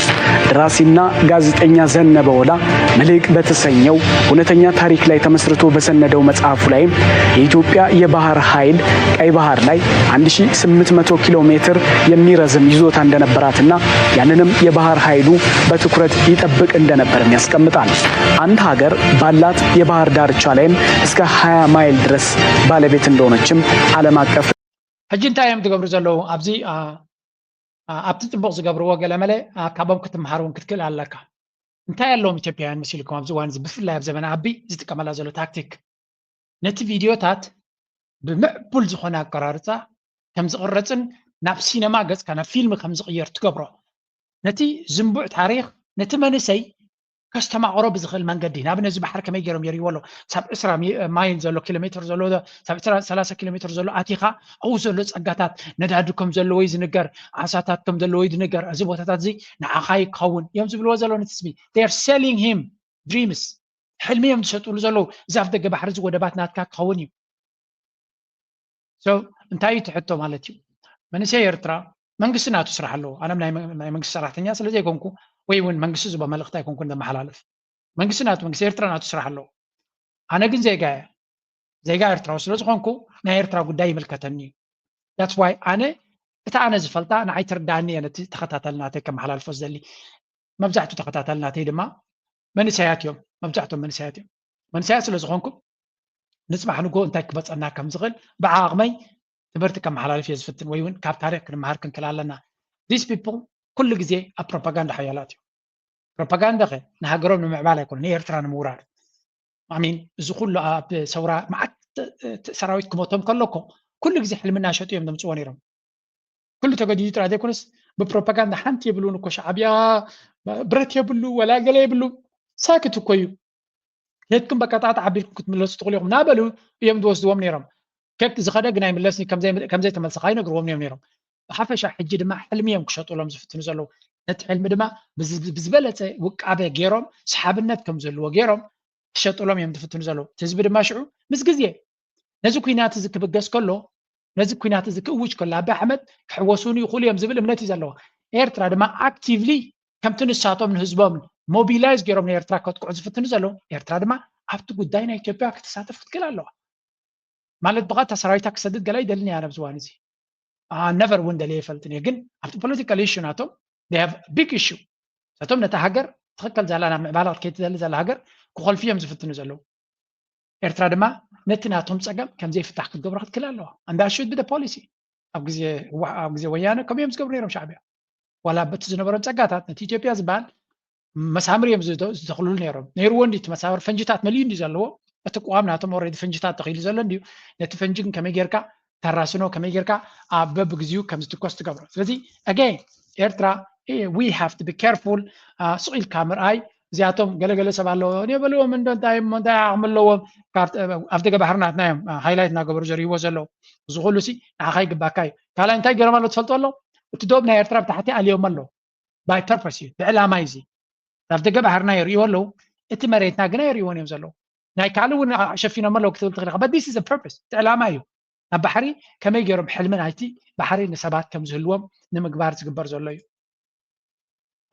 ደራሲና ጋዜጠኛ ዘነበ ወላ መልሕቅ በተሰኘው እውነተኛ ታሪክ ላይ ተመስርቶ በሰነደው መጽሐፉ ላይም የኢትዮጵያ የባህር ኃይል ቀይ ባህር ላይ አንድ ሺህ ስምንት መቶ ኪሎ ሜትር የሚረዝም ይዞታ እንደነበራትና ያንንም የባህር ኃይሉ በትኩረት ይጠብቅ እንደነበርም ያስቀምጣል። አንድ ሀገር ባላት የባህር ዳርቻ ላይም እስከ ሃያ ማይል ድረስ ባለቤት እንደሆነችም ዓለም አቀፍ ሕጂ እንታይ እዮም ትገብሩ ዘለዉ ኣብዚ ኣብቲ ፅቡቅ ዝገብርዎ ገለመለ ካብኦም ክትምሃር እውን ክትክእል ኣለካ። እንታይ ኣለዎም ኢትዮጵያውያን መሲልኩም ኣብዚ እዋን እዚ ብፍላይ ኣብ ዘመነ ኣቢ ዝጥቀመላ ዘሎ ታክቲክ ነቲ ቪድዮታት ብምዕቡል ዝኾነ ኣቀራርፃ ከም ዝቕረፅን ናብ ሲነማ ገፅካ ናብ ፊልም ከም ዝቕየር ትገብሮ ነቲ ዝንቡዕ ታሪክ ነቲ መንእሰይ ከስተማቕሮ ብዝኽእል መንገዲ ንኣብነት እዚ ባሕሪ ከመይ ገይሮም የርእይዎ ኣለዉ ሳብ ዕስራ ማይል ዘሎ ኪሎ ሜትር ዘሎ ሳብ ዕስራ ሰላሳ ኪሎ ሜትር ዘሎ ኣቲኻ ኣብኡ ዘሎ ፀጋታት ነዳዲ ከም ዘለዎ እዩ ዝንገር ዓሳታት ከም ዘለዎ እዩ ዝንገር እዚ ቦታታት እዚ ንዓኻ እዩ ክኸውን እዮም ዝብልዎ ዘለዉ ነቲ ስሚ they are selling him dreams ሕልሚ እዮም ዝሸጥሉ ዘለዉ እዚ ኣፍ ደገ ባሕሪ እዚ ወደባት ናትካ ክኸውን እዩ እንታይ እዩ ትሕቶ ማለት እዩ መንእሰይ ኤርትራ መንግስቲ ናቱ ስራሕ ኣለዎ ኣነ ናይ መንግስቲ ሰራሕተኛ ስለ ዘይኮንኩ ወይ እውን መንግስቲ ዝቦ መልእክቲ ኣይኮንኩን ዘመሓላልፍ መንግስቲ ናቱ መንግስቲ ኤርትራ ናቱ ስራሕ ኣለዎ ኣነ ግን ዜጋ እየ ዜጋ ኤርትራዊ ስለ ዝኾንኩ ናይ ኤርትራ ጉዳይ ይምልከተኒ እዩ that's why ኣነ እቲ ኣነ ዝፈልጣ ንዓይ ትርዳእኒ እየ ነቲ ተኸታተል ናተይ ከመሓላልፎ ዝደሊ መብዛሕቱ ተኸታተል ናተይ ድማ መንእሰያት እዮም መብዛሕቶም መንእሰያት እዮም መንእሰያት ስለ ዝኾንኩም ንፅባሕ ንጎ እንታይ ክመፀና ከም ዝኽእል ብዓቕመይ ትምህርቲ ከመሓላልፍ እየ ዝፍትን ወይ እውን ካብ ታሪክ ክንመሃር ክንክል ኣለና these people ኩሉ ግዜ ኣብ ፕሮፓጋንዳ ሓያላት እዩ ፕሮፓጋንዳ ከ ንሃገሮም ንምዕባል ኣይኮነ ንኤርትራ ንምውራር ኣሚን እዚ ኩሉ ኣብ ሰውራ መዓት ሰራዊት ክመቶም ከሎ እኮ ኩሉ ግዜ ሕልምና ሸጡ እዮም ዘምፅዎ ነይሮም ኩሉ ተገዲዱ ጥራይ ዘይኮነስ ብፕሮፓጋንዳ ሓንቲ የብሉን እኮ ሻዕብያ ብረት የብሉ ወላ ገለ የብሉ ሳክት እኮ እዩ ሄድኩም በቃ ጣዕጣዕ ኣቢልኩም ክትምለሱ ትኽእሉ ኢኹም ናበሉ እዮም ዝወስድዎም ነይሮም ከብቲ ዝኸደ ግን ኣይምለስን እዩ፣ ከም ዘይ-፣ ከም ዘይተመልሰ ኣይነግርዎም እዮም ነይሮም። ብሓፈሻ ሕጂ ድማ ሕልሚ እዮም ክሸጡሎም ዝፍትኑ ዘለዉ። ነቲ ሕልሚ ድማ ብዝ-፣ ብዝበለፀ ውቃበ ገይሮም ሰሓብነት ከም ዘለዎ ገይሮም ክሸጡሎም እዮም ዝፍትኑ ዘለዉ። እቲ ህዝቢ ድማ ሽዑ ምስ ግዜ ነዚ ኩናት እዚ ክብገስ ከሎ፣ ነዚ ኩናት እዚ ክእውጅ ከሎ፣ ኣቢ ኣሕመድ ክሕወሱኒ ይኽእሉ እዮም ዝብል እምነት እዩ ዘለዎ። ኤርትራ ድማ ኣክቲቭሊ ከምቲ ንሳቶም ንህዝቦም ሞቢላይዝ ገይሮም ንኤርትራ ከጥቅዑ ዝፍትኑ ዘለዉ፣ ኤርትራ ድማ ኣብቲ ጉዳይ ናይ ኢትዮጵያ ክትሳተፍ ክትክእል ኣለዋ። ማለት ብቐጥታ ሰራዊታ ክሰድድ ገለ ኣይደልን እያ ኣብዚ እዋን እዚ። ነቨር እውን ደልየ ይፈልጥን እየ። ግን ኣብቲ ፖለቲካል ኢሹ ናቶም they have big issue። እሳቶም ነታ ሃገር ትኽክል ዘላ ናብ ምዕባለ ክትከይድ ትደሊ ዘላ ሃገር ክኾልፉ እዮም ዝፍትኑ ዘለዉ። ኤርትራ ድማ ነቲ ናቶም ጸገም ከም ዘይፍታሕ ክትገብሮ ክትክእል ኣለዋ። And that should be the policy። ኣብ ግዜ ህዋ-፣ ኣብ ግዜ ወያነ ከምኡ እዮም ዝገብሩ ነይሮም ሻዕብያ። ዋላ በቲ ዝነበሮም ጸጋታት ነቲ ኢትዮጵያ ዝበሃል መሳምር እዮም ዝተ-፣ ዝተኽልሉ ነይሮም። ነይርዎ እንዲ እቲ መሳምር ፈንጅታት መሊኡ እንዲ ዘለዎ፣ እቲ ቅዋም ናቶም ኦልሬዲ ፈንጅታት ተኽኢሉ ዘሎ እንዲዩ። ነቲ ፈንጂ ግን ከመይ ጌርካ ተራስኖ፣ ከመይ ጌርካ ኣብ በብግዚኡ ከም ዝትኮስ ትገብሮ። ስለዚ ኣገይን ኤርትራ we have to be careful። ስቕ ኢልካ ምርኣይ፣ እዚኣቶም ገለገለ ሰብ ኣለዎ፣ እኔ በልዎም እንዶ እንታይ እሞ እንታይ ዓቕሚ ኣለዎም፣ ካብ-፣ ኣብ ደገ ባሕሪ ናትና እዮም ሃይላይት እናገበሩ ዘርእይዎ ዘለዉ። እዚ ኩሉ ሲ ንዓኻ ይግባካ እዩ። ካልኣይ እንታይ ገይሮም ኣሎ ትፈልጦ ኣሎ? እቲ ዶብ ናይ ኤርትራ ብታሕቲ ኣልዮም ኣሎ። ባይ ፐርፐስ እዩ፣ ብዕላማ እዩ እዚ። ኣብ ደገ ባሕርና ይርእይዎ ኣለዉ፣ እቲ መሬትና ግን ኣይርእይዎን እዮም ዘለዉ። ናይ ካልእ እውን ሸፊኖም ኣለዉ ክትብል ትኽእል ኢኻ። But this is a purpose፣ እቲ ዕላማ እዩ። ኣብ ባሕሪ ከመይ ገይሮም ሕልሚ ናይቲ ባሕሪ ንሰባት ከም ዝህልዎም ንምግባር ዝግበር ዘሎ እዩ።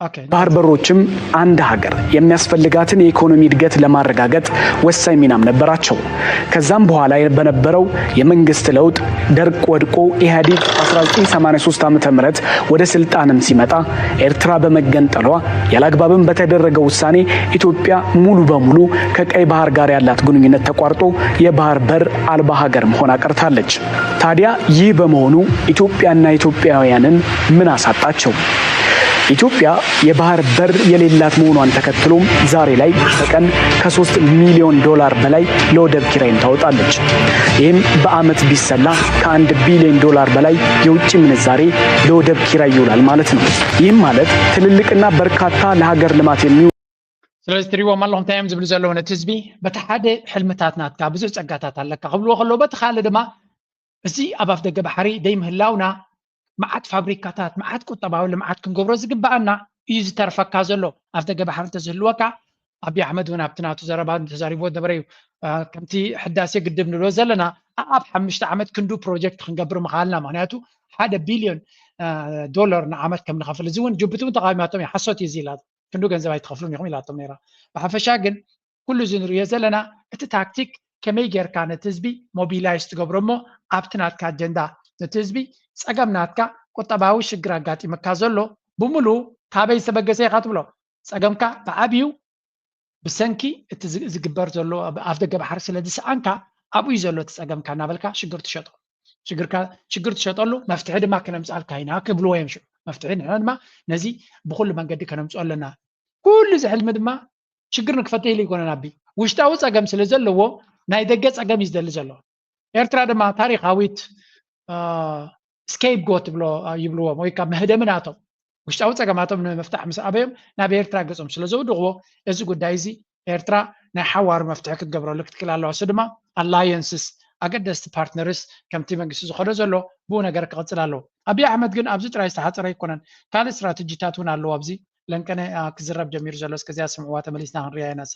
ኦኬ። ባህር በሮችም አንድ ሀገር የሚያስፈልጋትን የኢኮኖሚ እድገት ለማረጋገጥ ወሳኝ ሚናም ነበራቸው። ከዛም በኋላ በነበረው የመንግስት ለውጥ ደርግ ወድቆ ኢህአዴግ አስራ ዘጠኝ ሰማንያ ሶስት ዓመተ ምህረት ወደ ስልጣንም ሲመጣ ኤርትራ በመገንጠሏ ያላግባብም በተደረገ ውሳኔ ኢትዮጵያ ሙሉ በሙሉ ከቀይ ባህር ጋር ያላት ግንኙነት ተቋርጦ የባህር በር አልባ ሀገር መሆን አቀርታለች። ታዲያ ይህ በመሆኑ ኢትዮጵያና ኢትዮጵያውያንን ምን አሳጣቸው? ኢትዮጵያ የባህር በር የሌላት መሆኗን ተከትሎም ዛሬ ላይ በቀን ከ ሶስት ሚሊዮን ዶላር በላይ ለወደብ ኪራይም ታወጣለች። ይህም በአመት ቢሰላ ከአንድ ቢሊዮን ዶላር በላይ የውጭ ምንዛሬ ለወደብ ኪራይ ይውላል ማለት ነው። ይህም ማለት ትልልቅና በርካታ ለሀገር ልማት የሚውሉ ስለዚ ትሪእዎም ኣለኹም እንታይ እዮም ዝብሉ ዘለዉ ነቲ ህዝቢ፣ በቲ ሓደ ሕልምታት ናትካ ብዙሕ ጸጋታት ኣለካ ክብልዎ ከለዉ፣ በቲ ካልእ ድማ እዚ ኣብ ኣፍ ደገ ባሕሪ ደይምህላውና መዓት ፋብሪካታት፣ መዓት ቁጠባዊ ልምዓት ክንገብሮ ዝግበኣና እዩ ዝተርፈካ ዘሎ። ኣፍ ደገ ባሕሪ እንተዝህልወካ፣ ኣቢ ኣሕመድ እውን ኣብቲ ናቱ ዘረባ ተዛሪብዎ ዝነበረ እዩ። ከምቲ ሕዳሴ ግድብ ንብሎ ዘለና ኣብ ሓሙሽተ ዓመት ክንዱ ፕሮጀክት ክንገብር ምኽኣልና፣ ምኽንያቱ ሓደ ቢልዮን ዶላር ንዓመት ከም ንኸፍል፣ እዚ እውን ጅቡቲ እውን ተቓዊማቶም እዩ፣ ሓሶት እዩ እዚ ኢላ፣ ክንዱ ገንዘብ ኣይትኸፍሉን ኢኹም ኢላቶም ነይራ። ብሓፈሻ ግን ኩሉ እዚ ንርእዮ ዘለና እቲ ታክቲክ ከመይ ጌርካ ነቲ ህዝቢ ሞቢላይዝ ትገብሮ እሞ ኣብቲ ናትካ ኣጀንዳ ነቲ ህዝቢ ጸገም ናትካ ቁጠባዊ ሽግር ኣጋጢመካ ዘሎ ብምሉ ካበይ ዝተበገሰ ኢኻ ትብሎ። ጸገምካ ብዓብዩ ብሰንኪ እቲ ዝ-፣ ዝግበር ዘሎ ኣብ ኣፍ ደገ ባሕሪ ስለ ዝሰኣንካ ኣብኡ እዩ ዘሎ እቲ ጸገምካ እናበልካ ሽግር ትሸጦ። ሽግርካ፣ ሽግር ትሸጠሉ መፍትሒ ድማ ክነምጽኣልካ ኢና ክብልዎ እዮም። ሽዑ መፍትሒ ንሕና ድማ ነዚ ብኹሉ መንገዲ ከነምጽኦ ኣለና። ኩሉ እዚ ሕልሚ ድማ ሽግር ንክፈተ ኢሉ ኣይኮነን ኣቢ። ውሽጣዊ ጸገም ስለ ዘለዎ ናይ ደገ ጸገም እዩ ዝደሊ ዘሎ። ኤርትራ ድማ ታሪኻዊት ስኬፕጎት ይብልዎም ወይ ካብ መህደሚ ናቶም ውሽጣዊ ጸገማቶም ንምፍታሕ ምስ ኣበዮም ናብ ኤርትራ ገጾም ስለ ዘውድቕዎ እዚ ጉዳይ እዚ ኤርትራ ናይ ሓዋሩ መፍትሒ ክትገብረሉ ክትክእል ኣለዋ። እሱ ድማ ኣላየንስስ ኣገደስቲ ፓርትነርስ ከምቲ መንግስቲ ዝኸዶ ዘሎ ብኡ ነገር ክቕጽል ኣለዎ። ኣብይ ኣሕመድ ግን ኣብዚ ጥራይ ዝተሓጸረ ኣይኮነን፣ ካልእ ስትራተጂታት እውን ኣለዎ። ኣብዚ ለንቀነ ክዝረብ ጀሚሩ ዘሎ እስከዚያ ስምዕዋ ተመሊስና ክንሪያ ኢና እሳ።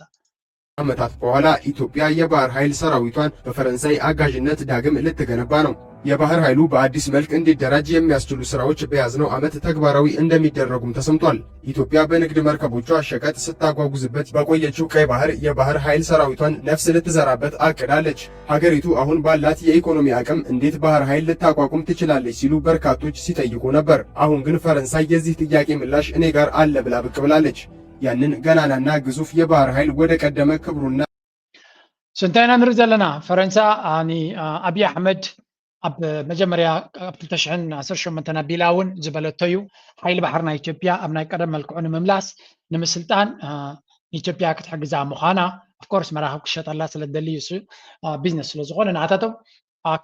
ዓመታት በኋላ ኢትዮጵያ የባህር ኃይል ሰራዊቷን በፈረንሳይ አጋዥነት ዳግም ልትገነባ ነው። የባህር ኃይሉ በአዲስ መልክ እንዲደራጅ የሚያስችሉ ስራዎች በያዝነው ዓመት ተግባራዊ እንደሚደረጉም ተሰምቷል። ኢትዮጵያ በንግድ መርከቦቿ ሸቀጥ ስታጓጉዝበት በቆየችው ቀይ ባህር የባህር ኃይል ሰራዊቷን ነፍስ ልትዘራበት አቅዳለች። ሀገሪቱ አሁን ባላት የኢኮኖሚ አቅም እንዴት ባህር ኃይል ልታቋቁም ትችላለች ሲሉ በርካቶች ሲጠይቁ ነበር። አሁን ግን ፈረንሳይ የዚህ ጥያቄ ምላሽ እኔ ጋር አለ ብላ ብቅ ብላለች። ያንን ገናናና ግዙፍ የባህር ኃይል ወደ ቀደመ ክብሩና ስንታይና ንርኢ ዘለና ፈረንሳ ኣኒ ኣብይ ኣሕመድ ኣብ መጀመርያ ኣብ ክልተ ሽሕን ዓሰርተ ሸሞንተን ኣቢላ እውን ዝበለቶ እዩ። ሓይሊ ባሕሪ ናይ ኢትዮጵያ ኣብ ናይ ቀደም መልክዑ ንምምላስ ንምስልጣን ኢትዮጵያ ክትሕግዛ ምዃና፣ ኦፍኮርስ መራኽብ ክሸጠላ ስለ ደልዩ ቢዝነስ ስለ ዝኾነ ንዓታቶም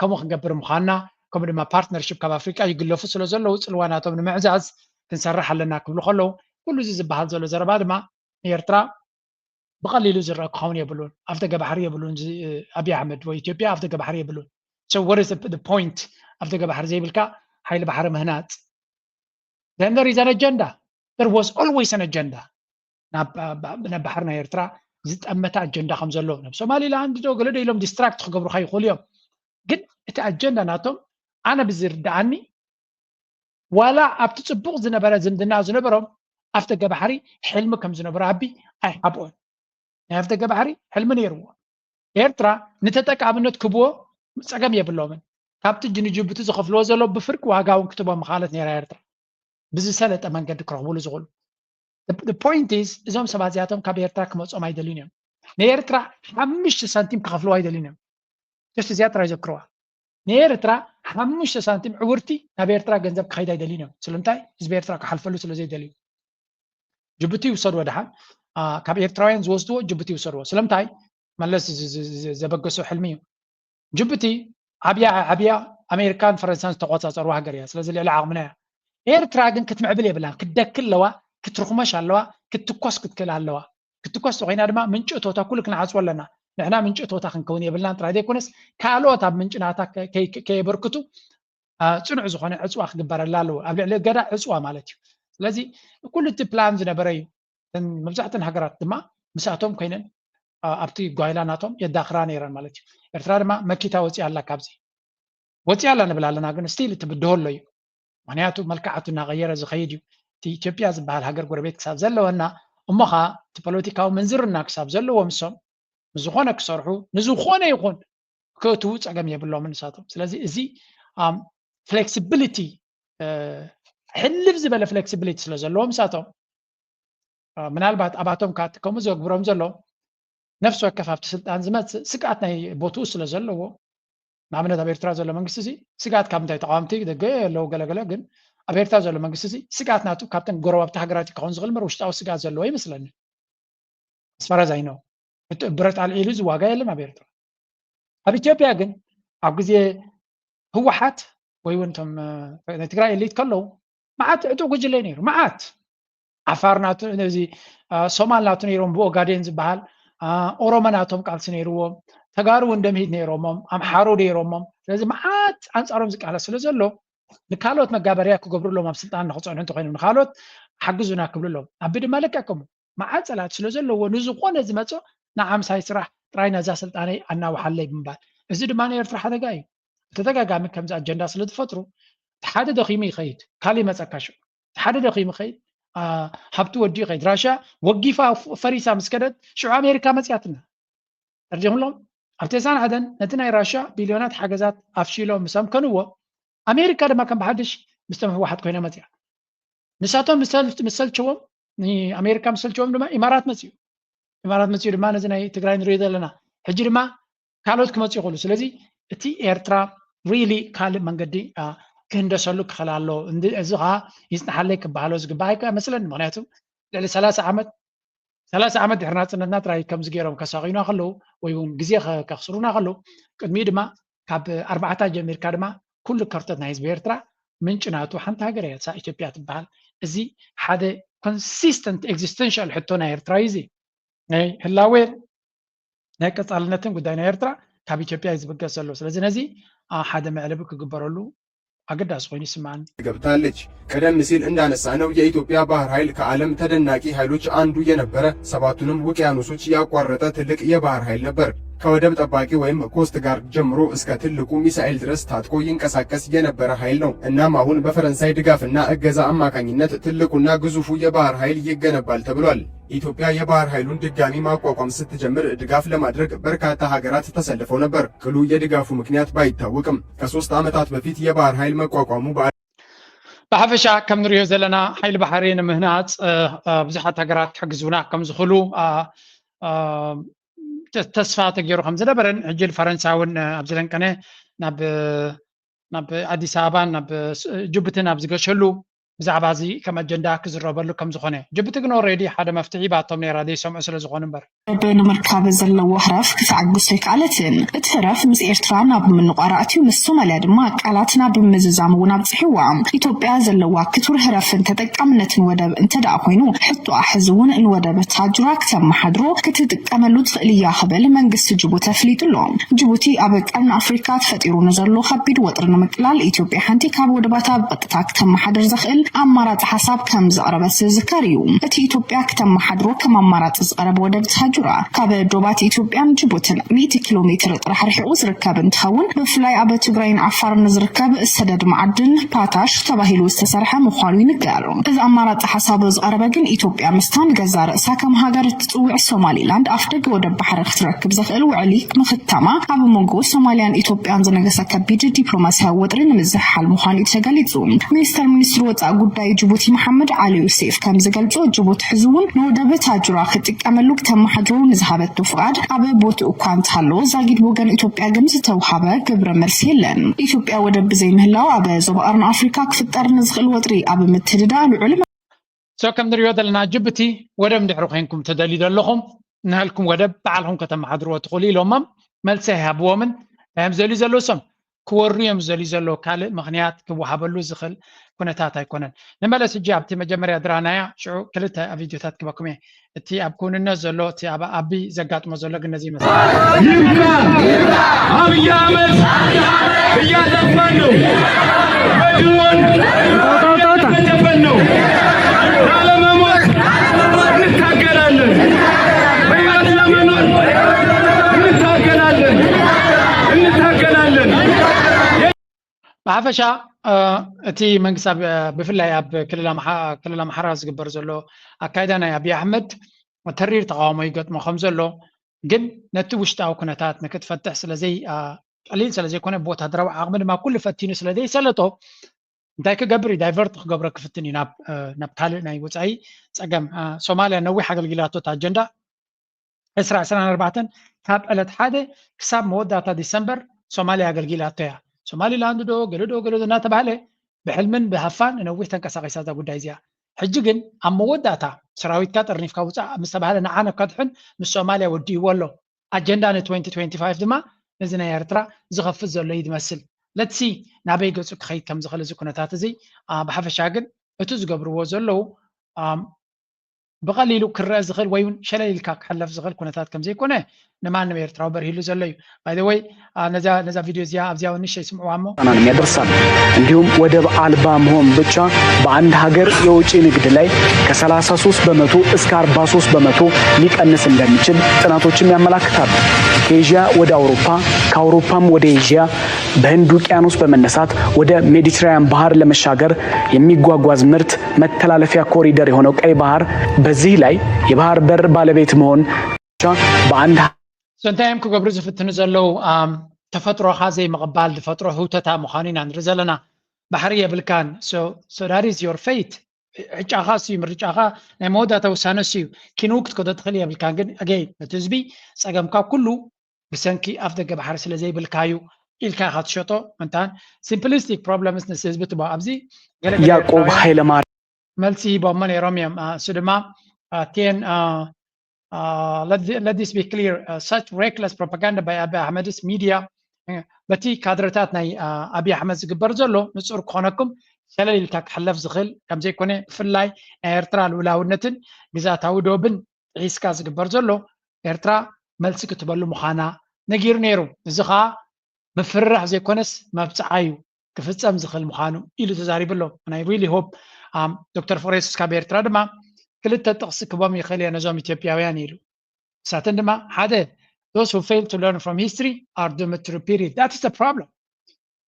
ከምኡ ክንገብር ምዃንና፣ ከምኡ ድማ ፓርትነርሽፕ ካብ ኣፍሪቃ ይግለፉ ስለ ዘለዉ ጽልዋ ናቶም ንምዕዛዝ ክንሰርሕ ኣለና ክብሉ ከለዉ፣ ኩሉ እዚ ዝበሃል ዘሎ ዘረባ ድማ ንኤርትራ ብቐሊሉ ዝረአ ክኸውን የብሉን። ኣፍ ደገ ባሕሪ የብሉን። ኣብይ ኣሕመድ ወይ ኢትዮጵያ ኣፍ ደገ ባሕሪ የብሉን። So what is the, the point? ኣብ ደገ ባሕሪ ዘይብልካ ሓይሊ ባሕሪ ምህናፅ? Then there is an agenda. There was always an agenda. ናብ ባሕርና ኤርትራ ዝጠመተ ኣጀንዳ ከም ዘሎ ናብ ሶማሊላንድ ዶ ገለ ዶ ኢሎም ዲስትራክት ክገብሩካ ይኽእሉ እዮም። ግን እቲ ኣጀንዳ ናቶም ኣነ ብዝርድኣኒ ዋላ ኣብቲ ፅቡቕ ዝነበረ ዝምድና ዝነበሮም ኣፍደገ ባሕሪ ሕልሚ ከም ዝነበሮ ኣቢ ኣይሓብኦን። ናይ ኣፍደገ ባሕሪ ሕልሚ ነይርዎ። ኤርትራ ንተጠቃምነት ክብዎ ፀገም የብሎምን። ካብቲ ንጅቡቲ ዝኸፍልዎ ዘሎ ብፍርቂ ዋጋ እውን ክትቦም ምኻለት ነይራ ኤርትራ ብዝሰለጠ መንገዲ ክረኽብሉ ዝኽእሉ። ፖይንት ኢዝ እዞም ሰባት እዚኣቶም ካብ ኤርትራ ክመፅኦም ኣይደልዩን እዮም። ንኤርትራ ሓሙሽተ ሳንቲም ክኸፍልዎ ኣይደልዩን እዮም። ጀስት እዚኣ ጥራይ ዘክርዋ። ንኤርትራ ሓሙሽተ ሳንቲም ዕውርቲ ናብ ኤርትራ ገንዘብ ክኸይድ ኣይደልዩን እዮም። ስለምንታይ? ህዝቢ ኤርትራ ክሓልፈሉ ስለ ዘይደልዩ። ጅቡቲ ይውሰድዎ ደሓን፣ ካብ ኤርትራውያን ዝወስድዎ ጅቡቲ ይውሰድዎ። ስለምንታይ? መለስ ዘበገሶ ሕልሚ እዩ። ጅቡቲ ዓብያ ዓብያ ኣሜሪካን ፈረንሳን ዝተቆፃፀሩ ሃገር እያ። ስለዚ ልዕሊ ዓቕምና እያ። ኤርትራ ግን ክትምዕብል የብላን። ክትደኪ ኣለዋ፣ ክትርኽመሽ ኣለዋ፣ ክትትኮስ ክትክእል ኣለዋ። ክትትኮስ ተኮይና ድማ ምንጪ እቶታ ኩሉ ክንዓፅዎ ኣለና። ንሕና ምንጪ እቶታ ክንከውን የብልናን ጥራይ ዘይኮነስ ካልኦት ኣብ ምንጭናታ ከየበርክቱ ፅኑዕ ዝኾነ ዕፅዋ ክግበረላ ኣለዎ። ኣብ ልዕሊ እገዳ ዕፅዋ ማለት እዩ። ስለዚ ኩሉ እቲ ፕላን ዝነበረ እዩ። መብዛሕተን ሃገራት ድማ ምስኣቶም ኮይነን ኣብቲ ጓይላ ናቶም የዳኽራ ነይረን ማለት እዩ። ኤርትራ ድማ መኪታ ወፂኣ ኣላ ካብዚ። ወፂኣ ኣላ ንብል ኣለና፣ ግን ስቲል እቲ ብድሆ ኣሎ እዩ። ምክንያቱ መልክዓቱ እናቐየረ ዝኸይድ እዩ። እቲ ኢትዮጵያ ዝበሃል ሃገር ጎረቤት ክሳብ ዘለወና፣ እሞ ኸዓ እቲ ፖለቲካዊ ምንዝርና ክሳብ ዘለዎ ምሶም ንዝኾነ ክሰርሑ፣ ንዝኾነ ይኹን ክእትዉ ፀገም የብሎምን ንሳቶም። ስለዚ እዚ ፍሌክሲቢሊቲ፣ ሕልብ ዝበለ ፍሌክሲቢሊቲ ስለ ዘለዎ ምሳቶም፣ ምናልባት ኣባቶም ከኣ ከምኡ ዘግብሮም ዘሎ ነፍሲ ወከፍ ኣብቲ ስልጣን ዝመፅእ ስግኣት ናይ ቦትኡ ስለ ዘለዎ፣ ንኣብነት ኣብ ኤርትራ ዘሎ መንግስቲ እዚ ስግኣት ካብ ምንታይ፣ ተቃወምቲ ደገ ኣለዉ ገለገለ፣ ግን ኣብ ኤርትራ ዘሎ መንግስቲ እዚ ስግኣት ናቱ ካብተን ጎረባብቲ ሃገራት ክኸውን ዝኽእል እምበር ውሽጣዊ ስግኣት ዘለዎ ይመስለኒ። ኣስፈራ ዛይኖ ብረት ኣልዒሉ ዝዋጋ የለን ኣብ ኤርትራ። ኣብ ኢትዮጵያ ግን ኣብ ግዜ ህወሓት ወይ እውን እቶም ናይ ትግራይ ኤሊት ከለዉ መዓት ዕጡቕ ጉጅለ ነይሩ። መዓት ዓፋር ናቱ፣ እዚ ሶማል ናቱ ነይሮም ብኦጋዴን ዝበሃል፣ ኦሮሞ ናቶም ቃልሲ ነይርዎም፣ ተጋሩ እውን ደምሂት ነይሮሞም፣ ኣምሓሩ ነይሮሞም። ስለዚ መዓት ኣንፃሮም ዝቃለስ ስለ ዘሎ ንካልኦት መጋበርያ ክገብሩ ኣለዎም። ኣብ ስልጣን ንክፀንሑ እንተኮይኖም ንካልኦት ሓግዙና ክብሉ ኣለዎም። ኣቢ ድማ ልክዕ ከምኡ መዓት ፀላእቲ ስለ ዘለዎ ንዝኾነ ዝመፅኦ ንዓምሳይ ስራሕ ጥራይ ነዛ ስልጣነይ ኣናውሓለይ ብምባል፣ እዚ ድማ ንኤርትራ ሓደጋ እዩ። ብተደጋጋሚ ከምዚ ኣጀንዳ ስለ ዝፈጥሩ እቲ ሓደ ደኺሙ ይኸይድ፣ ካልእ ይመፀካ ሽዑ። እቲ ሓደ ደኺሙ ይኸይድ፣ ሃብቱ ወዲኡ ይኸይድ። ራሽያ ወጊፋ ፈሪሳ ምስ ከደት ሽዑ ኣሜሪካ መፅያትና። ተርዲኹሎም ኣብ ቴሳን ዓደን ነቲ ናይ ራሽያ ቢልዮናት ሓገዛት ኣፍሺሎም ምስ ኣምከንዎ ኣሜሪካ ድማ ከም ብሓድሽ ምስቶም ህወሓት ኮይና መፅያ። ንሳቶም ምስ ሰልችዎም፣ ንኣሜሪካ ምስ ሰልችዎም ድማ ኢማራት መፅኡ። ኢማራት መፅኡ ድማ ነዚ ናይ ትግራይ ንሪኦ ዘለና ሕጂ ድማ ካልኦት ክመፁ ይኽእሉ። ስለዚ እቲ ኤርትራ ሪሊ ካልእ መንገዲ ክህንደሰሉ ክኽእል ኣሎ። እዚ ከዓ ይፅናሓለይ ክበሃሎ ዝግባእ ኣይመስለኒ። ምክንያቱ ልዕሊ ሰላሳ ዓመት ሰላሳ ዓመት ድሕሪ ናፅነትና ጥራይ ከምዚ ገይሮም ከሳቂዩና ከለዉ ወይ እውን ግዜ ከኽስሩና ከለዉ ቅድሚኡ ድማ ካብ ኣርባዕታ ጀሚርካ ድማ ኩሉ ከርተት ናይ ህዝቢ ኤርትራ ምንጭ ናቱ ሓንቲ ሃገር እያ፣ እሳ ኢትዮጵያ ትበሃል። እዚ ሓደ ኮንሲስተንት ኤግዚስተንሻል ሕቶ ናይ ኤርትራ እዩ። እዚ ናይ ህላዌን ናይ ቀጻልነትን ጉዳይ ናይ ኤርትራ ካብ ኢትዮጵያ እዩ ዝብገስ ዘሎ። ስለዚ ነዚ ሓደ መዕለቢ ክግበረሉ ኣገዳሲ ኮይኑ ይስምዓኒ። ገብታለች። ቀደም ሲል እንዳነሳነው የኢትዮጵያ ባህር ኃይል ከዓለም ተደናቂ ኃይሎች አንዱ የነበረ ሰባቱንም ውቅያኖሶች ያቋረጠ ትልቅ የባህር ኃይል ነበር። ከወደብ ጠባቂ ወይም ኮስት ጋርድ ጀምሮ እስከ ትልቁ ሚሳኤል ድረስ ታጥቆ ይንቀሳቀስ የነበረ ኃይል ነው። እናም አሁን በፈረንሳይ ድጋፍና እገዛ አማካኝነት ትልቁና ግዙፉ የባህር ኃይል ይገነባል ተብሏል። ኢትዮጵያ የባህር ኃይሉን ድጋሚ ማቋቋም ስትጀምር ድጋፍ ለማድረግ በርካታ ሀገራት ተሰልፈው ነበር። ቅሉ የድጋፉ ምክንያት ባይታወቅም ከሶስት ዓመታት በፊት የባህር ኃይል መቋቋሙ በ ብሓፈሻ ከም ንሪኦ ዘለና ሓይሊ ባሕሪ ንምህናፅ ብዙሓት ሃገራት ክሕግዙና ከም ዝኽእሉ ተስፋ ተገይሩ ከም ዝነበረን ሕጂ ፈረንሳ እውን ኣብዚ ለንቀነ ናብ ናብ ኣዲስ ኣበባን ናብ ጅቡትን ኣብ ዝገሸሉ ብዛዕባ እዚ ከም ኣጀንዳ ክዝረበሉ ከም ዝኾነ። ጅቡቲ ግን ኦልሬዲ ሓደ መፍትሒ ባቶም ነይራ ዘይሰምዑ ስለ ዝኾኑ እምበር። ወደብ ንምርካብ ዘለዎ ህረፍ ክትዓግሶ ኣይከኣለትን። እቲ ህረፍ ምስ ኤርትራ ናብ ምንቋራ ኣትዩ፣ ምስ ሶማልያ ድማ ቃላት ናብ ምዝዛም እውን ኣብጽሕዋ። ኢትዮጵያ ዘለዋ ክቱር ህረፍን ተጠቃምነትን ወደብ እንተ ደኣ ኮይኑ፣ ሕቶኣ ሕዚ እውን ንወደብ ታጁራ ክተመሓድሮ ክትጥቀመሉ ትኽእል እያ ክብል መንግስቲ ጅቡቲ ኣፍሊጡ ኣሎ። ጅቡቲ ኣብ ቀርኒ ኣፍሪካ ተፈጢሩ ንዘሎ ከቢድ ወጥሪ ንምቅላል ኢትዮጵያ ሓንቲ ካብ ወደባታ ብቐጥታ ክተመሓድር ዘኽእል ኣማራጺ ሓሳብ ከም ዘቕረበት ዝዝከር እዩ። እቲ ኢትዮጵያ ክተመሓድሮ ከም ኣማራጺ ዝቐረበ ወደብ ታጁራ ካብ ዶባት ኢትዮጵያን ጅቡትን ሚእቲ ኪሎ ሜትር ጥራሕ ርሒቑ ዝርከብ እንትኸውን፣ ብፍላይ ኣብ ትግራይን ዓፋርን ዝርከብ ሰደድ መዓድን ፓታሽ ተባሂሉ ዝተሰርሐ ምዃኑ ይንገር። እዚ ኣማራጺ ሓሳብ ዝቐረበ ግን ኢትዮጵያ ምስታ ንገዛ ርእሳ ከም ሃገር እትጽውዕ ሶማሊላንድ ኣፍደገ ወደብ ባሕሪ ክትረክብ ዘኽእል ውዕሊ ምኽታማ ኣብ መንጎ ሶማልያን ኢትዮጵያን ዝነገሰ ከቢድ ዲፕሎማስያዊ ወጥሪ ንምዝሕሓል ምዃኑ እዩ ተገሊጹ። ሚኒስተር ሚኒስትሪ ወጻኢ ጉዳይ ጅቡቲ መሓመድ ዓሊ ዩሴፍ ከም ዝገልጾ፣ ጅቡቲ ሕዚ እውን ንወደብ ታጁራ ክትጥቀመሉ ክተመሓድሮ ንዝሃበቶ ፍቓድ ኣብ ቦትኡ እኳ እንተሃለወ፣ ዛጊድ ብወገን ኢትዮጵያ ግን ዝተውሃበ ግብረ መልሲ የለን። ኢትዮጵያ ወደብ ብዘይምህላው ኣብ ዞባ ቀርኒ ኣፍሪካ ክፍጠር ንዝኽእል ወጥሪ ኣብ ምትድዳ ልዑል ሶ ከም ንሪኦ ዘለና ጅቡቲ ወደብ እንድሕሪ ኮንኩም ትደልዩ ዘለኹም ንህልኩም ወደብ ባዕልኹም ከተመሓድርዎ ትኽእሉ ኢሎሞም መልሲ ኣይሃብዎምን። እንታይ እዮም ዝደልዩ ዘለዉ? ሶም ክወሩ እዮም ዝደልዩ ዘለዉ። ካልእ ምኽንያት ክወሃበሉ ዝኽእል ኩነታት ኣይኮነን። ንመለስ ሕጂ ኣብቲ መጀመርያ ድራናያ ሽዑ ክልተ ቪድዮታት ክበኩም እየ። እቲ ኣብ ክውንነት ዘሎ፣ እቲ ኣብ ኣቢ ዘጋጥሞ ዘሎ ግን ነዚ ይመስል። ይብቃ! አብይ አህመድ እያጠፋን ነው። በድሮን እየጨፈጨፈን ነው። ላለመሞት እንታገላለን። በሕይወት ለመኖር እንታገላለን። እንታገላለን። ብሓፈሻ፣ እ፣ እቲ መንግስቲ ኣብ፣ ብፍላይ ኣብ ክልል ኣምሓ-፣ ክልል ኣምሓራ ዝግበር ዘሎ ኣካይዳ ናይ ኣብይ ኣሕመድ ተሪር ተቃውሞ ይገጥሞ ከም ዘሎ፣ ግን ነቲ ውሽጣዊ ኩነታት ንክትፈትሕ ስለዘይ-፣ አ፣ ቀሊል ስለዘይኮነ፣ ብወታደራዊ ዓቕሚ ድማ ኩሉ ፈቲኑ ስለዘይሰለጦ፣ እንታይ ክገብር እዩ? ዳይቨርት ክገብሮ ክፍትን እዩ ናብ፣ እ፣ ናብ ካልእ ናይ ወጻኢ ጸገም። አ፣ ሶማልያ ነዊሕ ኣገልጊላቶ፣ እቲ ኣጀንዳ ዕስራ ዕስራን ኣርባዕተን ካብ ዕለት ሓደ ክሳብ መወዳእታ ዲሰምበር ሶማልያ ኣገልጊላቶ እያ። ሶማሊላንድ ዶ ገለ ዶ ገለ ዶ እናተባህለ ብሕልምን ብሃፋን ንነዊሕ ተንቀሳቒሳ እዛ ጉዳይ እዚኣ። ሕጂ ግን ኣብ መወዳእታ ሰራዊትካ ጠርኒፍካ ውፃእ ምስ ተባህለ፣ ንዓ ነካድሕን ምስ ሶማልያ ወዲእዎ ኣሎ። ኣጀንዳ ን ትወንቲ ትወንቲ ፋይቭ ድማ ነዚ ናይ ኤርትራ ዝኸፍት ዘሎ እዩ ዝመስል። ለትሲ ናበይ ገፁ ክኸይድ ከም ዝኽእል እዚ ኩነታት እዚ። አ፣ ብሓፈሻ ግን እቲ ዝገብርዎ ዘለዉ፣ ኣም፣ ብቐሊሉ ክረአ ዝኽእል ወይ እውን ሸለል ኢልካ ክሕለፍ ዝኽእል ኩነታት ከም ዘይኮነ ንማንም ኤርትራዊ በርሂሉ ዘሎ እዩ። ባይ ዘ ወይ፣ አ፣ ነዛ፣ ነዛ ቪድዮ እዚኣ ኣብዚኣ እውን ንእሽተይ ስምዕዋ እሞ። ጫናንም ያደርሳል። እንዲሁም ወደብ አልባ መሆን ብቻ በአንድ ሀገር የውጭ ንግድ ላይ ከ ሰላሳ ሶስት በመቶ እስከ አርባ ሶስት በመቶ ሊቀንስ እንደሚችል ጥናቶችም ያመላክታሉ። ከኤዥያ ወደ አውሮፓ፣ ከአውሮፓም ወደ ኤዥያ በህንድ ውቅያኖስ በመነሳት ወደ ሜዲትራኒያን ባህር ለመሻገር የሚጓጓዝ ምርት መተላለፊያ ኮሪደር የሆነው ቀይ ባህር፣ በዚህ ላይ የባህር በር ባለቤት መሆን ብቻ በአንድ ሶ እንታይ እዮም ክገብሩ ዝፍትኑ ዘለዉ? ኣም፣ ተፈጥሮኻ ዘይምቕባል፣ ዝፈጥሮ ህውተታ ምዃኑ ኢና ንርኢ ዘለና። ባሕሪ የብልካን። So, so that is your fate። ዕጫኻ እሱ እዩ፣ ምርጫኻ፣ ናይ መወዳእታ ውሳነ እሱ እዩ። ኪንው ክትከዶ ትኽእል የብልካን። ግን ኣገይ ነቲ ህዝቢ ጸገምካ ኩሉ ብሰንኪ ኣፍ ደገ ባሕሪ ስለ ዘይብልካ እዩ ኢልካ ኢኻ ትሸጦ። ምንታን simplistic problems ንስ ህዝቢ ትቦ ኣብዚ ገለ ገለ ያዕቆብ ኤርትራውያን ሃይለማርያም። መልሲ ሂቦሞ ነይሮም እዮም። አ፣ እሱ ድማ፣ አ፣ ቴን፣ አ፣ አ፣ let thi-, let this be clear, አ፣ such reckless propaganda by Abiy Ahmed's media፣ እ፣ በቲ ካድረታት ናይ፣ አ፣ ኣብይ ኣሕመድ ዝግበር ዘሎ ንጹር ክኾነኩም ሸለል ኢልካ ክሕለፍ ዝኽእል ከም ዘይኮነ፣ ብፍላይ ናይ ኤርትራ ልኡላውነትን ግዛታዊ ዶብን ጥሒስካ ዝግበር ዘሎ ኤርትራ መልሲ ክትበሉ ምዃና ነጊሩ ነይሩ። እዚ ኸኣ ምፍርራሕ ዘይኮነስ መብጽዓ እዩ ክፍጸም ዝኽእል ምዃኑ ኢሉ ተዛሪቡ ኣሎ። And I really hope, um, ዶክተር ፍሬስ ካብ ኤርትራ ድማ ክልተ ጥቕሲ ክቦም ይኽእል እየ ነዞም ኢትዮጵያውያን ኢሉ። ንሳተን ድማ ሓደ፣ those who fail to learn from history are doomed to repeat it. That is the problem.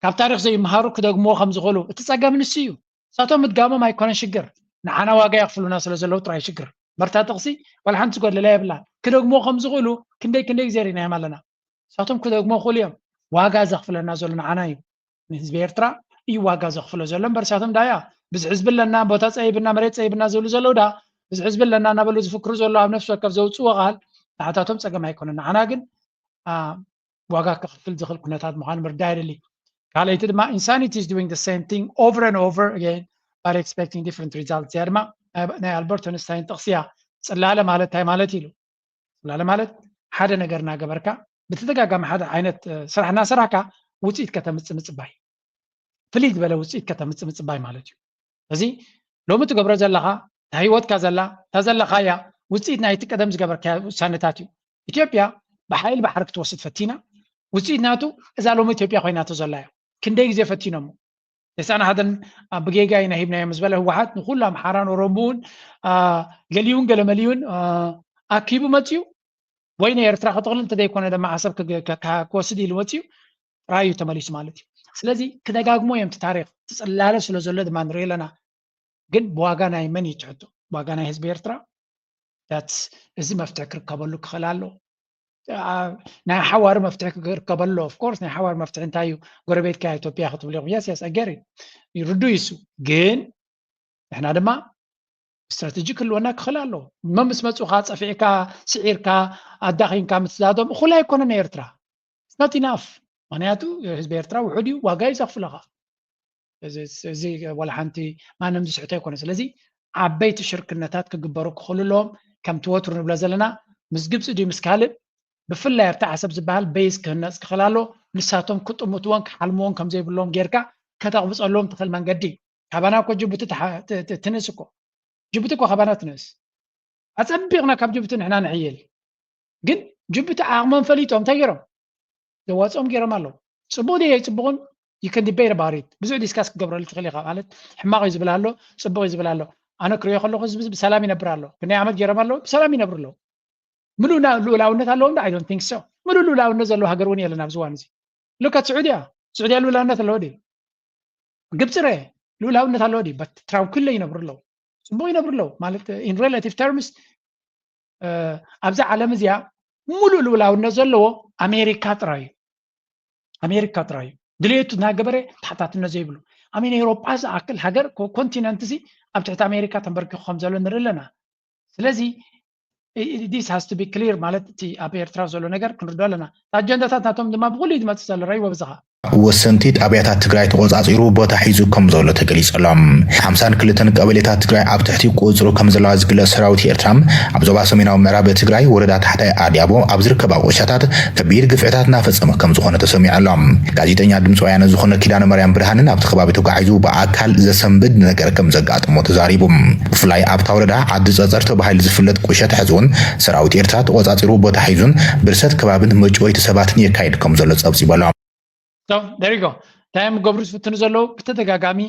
ካብ ታሪኽ ዘይመሃሩ ክደግምዎ ከም ዝኽእሉ እቲ ጸገም ንሱ እዩ። ንሳቶም ምድጋሞም ኣይኮነን ሽግር፣ ንዓና ዋጋ የኽፍሉና ስለ ዘለዉ ጥራይ ሽግር። በርታ ጥቕሲ ዋላ ሓንቲ ዝጎደለ የብላን። ክደግምዎ ከም ዝኽእሉ ክንደይ ክንደይ ግዜ ርኢናዮም ኣለና። ንሳቶም ክደግሞ ክኽእሉ እዮም። ዋጋ ዘኽፍለና ዘሎ ንዓና እዩ። ንህዝቢ ኤርትራ እዩ ዋጋ ዘኽፍሎ ዘሎ እምበር ንሳቶም ዳያ ብዝሒ ህዝቢ ኣለና፣ ቦታ ጸይብና፣ መሬት ጸይብና ዝብሉ ዘለዉ ዳ ብዝሒ ህዝቢ ኣለና እናበሉ ዝፍክሩ ዘለዉ ኣብ ነፍሲ ወከፍ ዘውጽእዎ ቃል ንዓታቶም ጸገም ኣይኮነን። ንዓና ግን፣ አ፣ ዋጋ ከኽፍል ዝኽእል ኩነታት ምዃኑ ምርዳእ የድሊ። ካልኣይቲ ድማ insanity is doing the same thing over and over again but expecting different results። እዚኣ ድማ ናይ፣ ናይ ኣልበርት ኣንስታይን ጥቕሲ እያ። ጽላለ ማለት እንታይ ማለት ኢሉ ላለ ማለት ሓደ ነገር እናገበርካ ብተደጋጋሚ ሓደ ዓይነት ስራሕ እናሰራሕካ ውፅኢት ከተምፅእ ምፅባይ፣ ፍልይ ዝበለ ውፅኢት ከተምፅእ ምፅባይ ማለት እዩ። እዚ ሎሚ ትገብሮ ዘለኻ፣ እታ ህይወትካ ዘላ፣ እታ ዘለኻያ ውፅኢት ናይቲ ቀደም ዝገበርካያ ውሳነታት እዩ። ኢትዮጵያ ብሓይሊ ባሕሪ ክትወስድ ፈቲና፣ ውፅኢት ናቱ እዛ ሎሚ ኢትዮጵያ ኮይናቶ ዘላ እያ። ክንደይ ግዜ ፈቲኖሞ። ተስዓን ሓደን ብጌጋ ኢና ሂብናዮም ዝበለ ህወሓት ንኩሉ ኣምሓራን ኦሮሞን ገሊውን ገለመሊውን ኣኪቡ መፅዩ። ወይ ንኤርትራ ክጥቕልል እንተዘይኮነ ድማ ዓሰብ ክወስድ ኢሉ መፅዩ ጥራይ እዩ ተመሊሱ ማለት እዩ። ስለዚ ክደጋግሞ እዮም እቲ ታሪክ፣ እቲ ፅላለ ስለ ዘሎ ድማ ንሪኦ ኣለና። ግን ብዋጋ ናይ መን እዩ ትሕቶ? ብዋጋ ናይ ህዝቢ ኤርትራ? ት እዚ መፍትሒ ክርከበሉ ክኽእል ኣሎ። ናይ ሓዋሪ መፍትሒ ክርከበሉ፣ ኦፍኮርስ ናይ ሓዋሪ መፍትሒ እንታይ እዩ? ጎረቤትካ ኢትዮጵያ ክትብል ኢኹም። የስ የስ ኣገር ርዱ ይሱ ግን ንሕና ድማ ስትራቴጂ ክህልወና ክኽእል ኣለዎ። መ ምስ መፁኻ ፀፊዕካ ስዒርካ ኣዳኺምካ ምትዛቶም እኹል ኣይኮነን። ኤርትራ not enough። ምክንያቱ ህዝቢ ኤርትራ ውሑድ እዩ፣ ዋጋ እዩ ዘኽፍለኻ። እዚ ዋላ ሓንቲ ማንም ዝስሕቶ ኣይኮነ። ስለዚ ዓበይቲ ሽርክነታት ክግበሩ ክኽእሉ ኣለዎም። ከምቲ ወትሩ ንብሎ ዘለና ምስ ግብፂ ድዩ ምስ ካልእ ብፍላይ ኣብቲ ዓሰብ ዝበሃል በይስ ክህነፅ ክኽእል ኣሎ። ንሳቶም ክጥምትዎን ክሓልምዎን ከምዘይብሎም ጌርካ ከተቕብፀሎም ትኽእል መንገዲ። ካባና እኮ ጅቡቲ ትንእስ እኮ። ጅቡቲ እኮ ካባና ትንእስ። ኣፀቢቕና ካብ ጅቡቲ ንሕና ንሕይል። ግን ጅቡቲ ዓቕሞም ፈሊጦም እንታይ ገይሮም? ዘዋፅኦም ገይሮም ኣለዉ። ፅቡቕ ድየ ኣይፅቡቕን? You can debate about it። ብዙሕ ዲስካስ ክገብረሉ ትኽእል ኢኻ። ማለት ሕማቕ እዩ ዝብል ኣሎ፣ ፅቡቕ እዩ ዝብል ኣሎ። ኣነ ክሪኦ ከለኹ ህዝቢ ብሰላም ይነብር ኣሎ። ክንደይ ዓመት ገይሮም ኣለዉ? ብሰላም ይነብሩ ኣለዉ። ምሉእ ልኡላውነት ኣለዎም? I don't think so። ምሉእ ልኡላውነት ዘለዎ ሃገር እውን የለን ኣብዚ እዋን እዚ። ሉካት ስዑድያ፣ ስዑድያ ልኡላውነት ኣለዎ ድዩ? ግብፂ ረ ልኡላውነት ኣለዎ ድዩ? በት ትራንኩለ ይነብሩ ኣለዉ፣ ፅቡቅ ይነብሩ ኣለዉ። ማለት in relative terms ኣብዚ ዓለም እዚኣ ሙሉእ ልኡላውነት ዘለዎ ኣሜሪካ ጥራይ እዩ። ኣሜሪካ ጥራይ እዩ ድሌቱ እናገበረ ተሓታትነት ዘይብሉ። ኣሜን ኤውሮጳ ዝኣክል ሃገር ኮንቲነንት እዚ ኣብ ትሕቲ ኣሜሪካ ተንበርኪኹ ከም ዘሎ ንርኢ ኣለና። ስለዚ this has to be clear ማለት እቲ ኣብ ኤርትራ ዘሎ ነገር ክንርዶ ኣለና። ኣጀንዳታት ናቶም ድማ ብኩሉ እዩ ዝመፅእ ዘሎ። ረይዎ ብዝኻ ወሰንቲ ጣብያታት ትግራይ ተቆፃፂሩ ቦታ ሒዙ ከም ዘሎ ተገሊፁ ኣሎ። ሓምሳን ክልተን ቀበሌታት ትግራይ ኣብ ትሕቲ ቁፅፅሩ ከም ዘለዋ ዝግለፅ ሰራዊት ኤርትራ ኣብ ዞባ ሰሜናዊ ምዕራብ ትግራይ ወረዳ ታሕታይ ኣድያቦ ኣብ ዝርከባ ቁሸታት ከቢድ ግፍዕታት እናፈፀመ ከም ዝኾነ ተሰሚዑ ኣሎ። ጋዜጠኛ ድምፂ ወያነ ዝኾነ ኪዳነ ማርያም ብርሃንን ኣብቲ ከባቢ ተጓዒዙ ብኣካል ዘሰንብድ ነገር ከም ዘጋጠሞ ተዛሪቡ። ብፍላይ ኣብታ ወረዳ ዓዲ ፀፀር ተባሂሉ ዝፍለጥ ቁሸት ሕዚ እውን ሰራዊት ኤርትራ ተቆፃፂሩ ቦታ ሒዙን ብርሰት ከባብን መጭወይቲ ሰባትን የካይድ ከም ዘሎ ፀብፂቡ ኣሎ። ደሪጎ እንታይ እዮም ገብሩ ዝፍትኑ ዘለዉ? ብተደጋጋሚ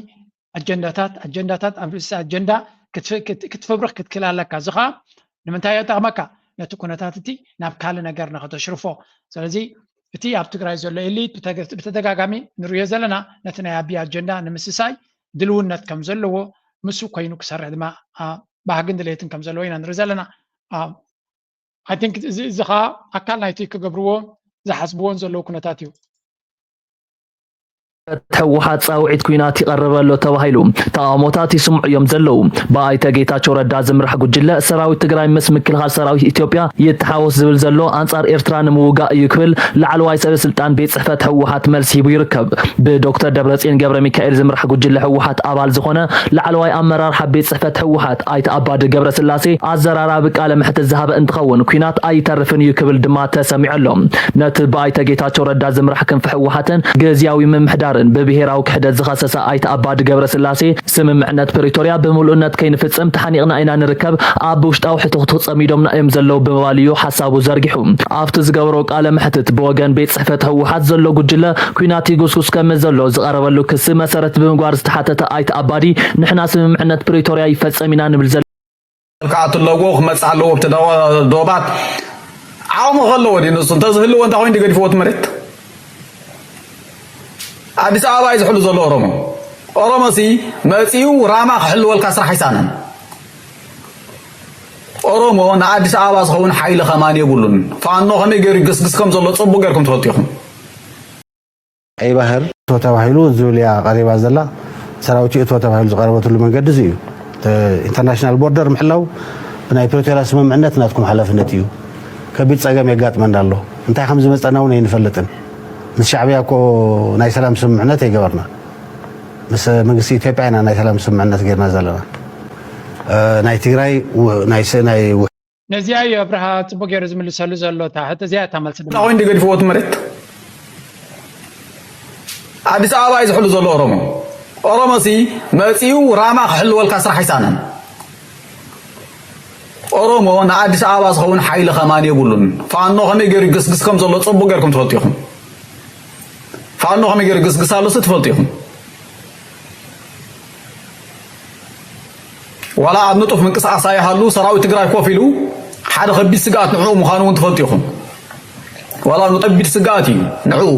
ኣጀንዳታት ኣጀንዳታት ኣብ ርእሲ ኣጀንዳ ክትፈብርኽ ክትክእል ኣለካ። እዚ ከዓ ንምንታይ የጠቕመካ? ነቲ ኩነታት እቲ ናብ ካልእ ነገር ንኸተሽርፎ። ስለዚ እቲ ኣብ ትግራይ ዘሎ ኤሊት ብተደጋጋሚ ንሪኦ ዘለና ነቲ ናይ ኣቢ ኣጀንዳ ንምስሳይ ድልውነት ከም ዘለዎ ምስ ኮይኑ ክሰርሕ ድማ ባህግን ድሌትን ከም ዘለዎ ኢና ንርኢ ዘለና። I think እዚ እዚ ከዓ ኣካል ናይቲ ክገብርዎ ዝሓስብዎን ዘለዉ ኩነታት እዩ። ህወሓት ፃውዒት ኲናት ይቐርብ ኣሎ ተባሂሉ ተቓውሞታት ይስምዑ እዮም ዘለዉ። ብኣይተ ጌታቸው ረዳ ዝምራሕ ጉጅለ ሰራዊት ትግራይ ምስ ምክልኻል ሰራዊት ኢትዮጵያ ይተሓወስ ዝብል ዘሎ ኣንፃር ኤርትራ ንምውጋእ እዩ ክብል ላዕለዋይ ሰበ ስልጣን ቤት ፅሕፈት ህወሓት መልሲ ሂቡ ይርከብ። ብዶክተር ደብረፅዮን ገብረ ሚካኤል ዝምራሕ ጉጅለ ህወሓት ኣባል ዝኾነ ላዕለዋይ ኣመራርሓ ቤት ፅሕፈት ህወሓት ኣይተ ኣባዲ ገብረስላሴ ኣዘራራቢ ቃለ መሕትት ዝሃበ እንትኸውን ኲናት ኣይተርፍን እዩ ክብል ድማ ተሰሚዑ ኣሎ። ነቲ ብኣይተ ጌታቸው ረዳ ዝምራሕ ክንፊ ህወሓትን ግዝያዊ ምምሕዳርን ብብሄራዊ ክሕደት ዝኸሰሰ ኣይተ ኣባዲ ገብረስላሴ ስምምዕነት ፕሪቶርያ ብምሉእነት ከይንፍፅም ተሓኒቕና ኢና ንርከብ፣ ኣብ ውሽጣዊ ሕትኽትኽ ፀሚዶምና እዮም ዘለዉ ብምባል እዩ ሓሳቡ ዘርጊሑ። ኣብቲ ዝገበሮ ቃለ መሕትት ብወገን ቤት ፅሕፈት ህወሓት ዘሎ ጉጅለ ኲናት ይጉስጉስ ከም ዘሎ ዝቐረበሉ ክሲ መሰረት ብምግባር ዝተሓተተ ኣይተ ኣባዲ ንሕና ስምምዕነት ፕሪቶርያ ይፈፀም ኢና ንብል ዘለና። ክኣቱ ኣለዎ ክመፅእ ኣለዎ ኣብቲ ዶባት ዓቕሙ ከለዎ ድዩ ንሱ እንተዝህልዎ እንታይ ኮይኑ ገዲፍዎ እቲ መሬት ኣዲስ ኣበባ እዩ ዝሕሉ ዘሎ ኦሮሞ ኦሮሞ ሲ መፂኡ ራማ ክሕልወልካ ስራሕ ኣይሳነን ኦሮሞ ንኣዲስ ኣበባ ዝኸውን ሓይሊ ከማን የብሉን ፋኖ ከመይ ገይሩ ይግስግስ ከም ዘሎ ፅቡቅ ገይርኩም ትፈልጡ ኢኹም ቀይ ባህር እቶ ተባሂሉ ዝብል እያ ቀሪባ ዘላ ሰራዊት እቶ ተባሂሉ ዝቀረበትሉ መንገዲ እዚ እዩ international border ምሕላው ብናይ ፕሪቶርያ ስምምዕነት ናትኩም ሓላፍነት እዩ ከቢድ ፀገም የጋጥመና ኣሎ እንታይ ከም ዝመፀና እውን ኣይንፈልጥን ምስ ሻዕብያ እኮ ናይ ሰላም ስምምዕነት ኣይገበርና ምስ መንግስቲ ኢትዮጵያ ኢና ናይ ሰላም ስምምዕነት ገይርና ዘለና ናይ ትግራይ ናይ ነዚኣ እዩ ኣብርሃ ጽቡቅ ገይሩ ዝምልሰሉ ዘሎ። እታ ሕቶ እዚኣ እታ መልሲ ድማ ኮይኑ ገዲፍዎ እቲ መሬት ኣዲስ ኣበባ እዩ ዝሕሉ ዘሎ ኦሮሞ። ኦሮሞ ሲ መጺኡ ራማ ክሕልወልካ ስራሕ ኣይሳነን። ኦሮሞ ንኣዲስ ኣበባ ዝኸውን ሓይሊ ከማን የብሉን። ፋኖ ከመይ ገይሩ ይግስግስ ከም ዘሎ ጽቡቅ ገይርኩም ትፈልጡ ኢኹም። ፋኖ ከመይ ገይሩ ይግስግስ ኣሎስ ትፈልጡ ኢኹም። ዋላ ኣብ ንጡፍ ምንቅስቃስ ኣይሃሉ ሰራዊት ትግራይ ኮፍ ኢሉ ሓደ ከቢድ ስግኣት ንዕኡ ምዃኑ እውን ትፈልጡ ኢኹም። ዋላ ከቢድ ስግኣት እዩ ንዕኡ።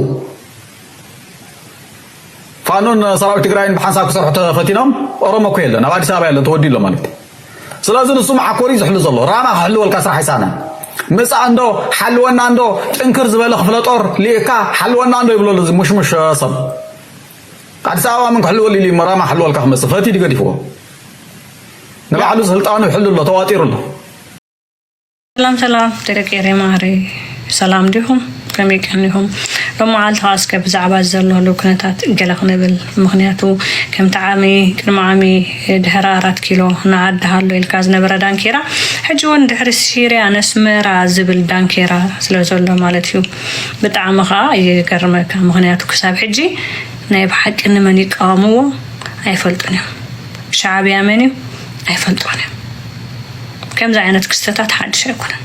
ፋኖን ሰራዊት ትግራይን ብሓንሳብ ክሰርሑ ተፈቲኖም ኦሮሞ እኮ የለን፣ ኣብ ኣዲስ ኣበባ የለን፣ ተወዲሎ ማለት እዩ። ስለዚ ንሱ መዓኮር እዩ ዝሕሉ ዘሎ። ራማ ክሕልወልካ ስራሕ ኣይሳነን። ምፃእ እንዶ ሓልወና እንዶ ጥንክር ዝበለ ክፍለ ጦር ልኢካ ሓልወና እንዶ ይብሎ ኣሎ እዚ ሙሽሙሽ ሰብ። ኣዲስ ኣበባ ምን ክሕልወሉ ኢሉ እዩ ራማ ክሕልወልካ ክመፅእ ፈቲዩ ገዲፍዎ። ንባዕሉ ስልጣኑ ይሕሉ ኣሎ፣ ተዋጢሩ ኣሎ። ሰላም ሰላም ደቂ ኤሬ ማህሪ ሰላም ዲኹም? ከመይ ቀኒኹም? ሎም መዓልቲ ከዓ እስከ ብዛዕባ እዚ ዘሎ ህሉው ኩነታት ገለ ክንብል፣ ምኽንያቱ ከምቲ ዓሚ ቅድሚ ዓሚ ድሕሪ ኣራት ኪሎ ንዓዲ ሃሎ ኢልካ ዝነበረ ዳንኬራ ሕጂ እውን ድሕሪ ሲርያ ነስመራ ዝብል ዳንኬራ ስለ ዘሎ ማለት እዩ። ብጣዕሚ ከዓ ይገርመካ፣ ምኽንያቱ ክሳብ ሕጂ ናይ ብሓቂ ንመን ይቃወምዎ ኣይፈልጡን እዮም። ሻዕብያ መን እዩ ኣይፈልጡን እዮም። ከምዚ ዓይነት ክስተታት ሓድሽ ኣይኮነን።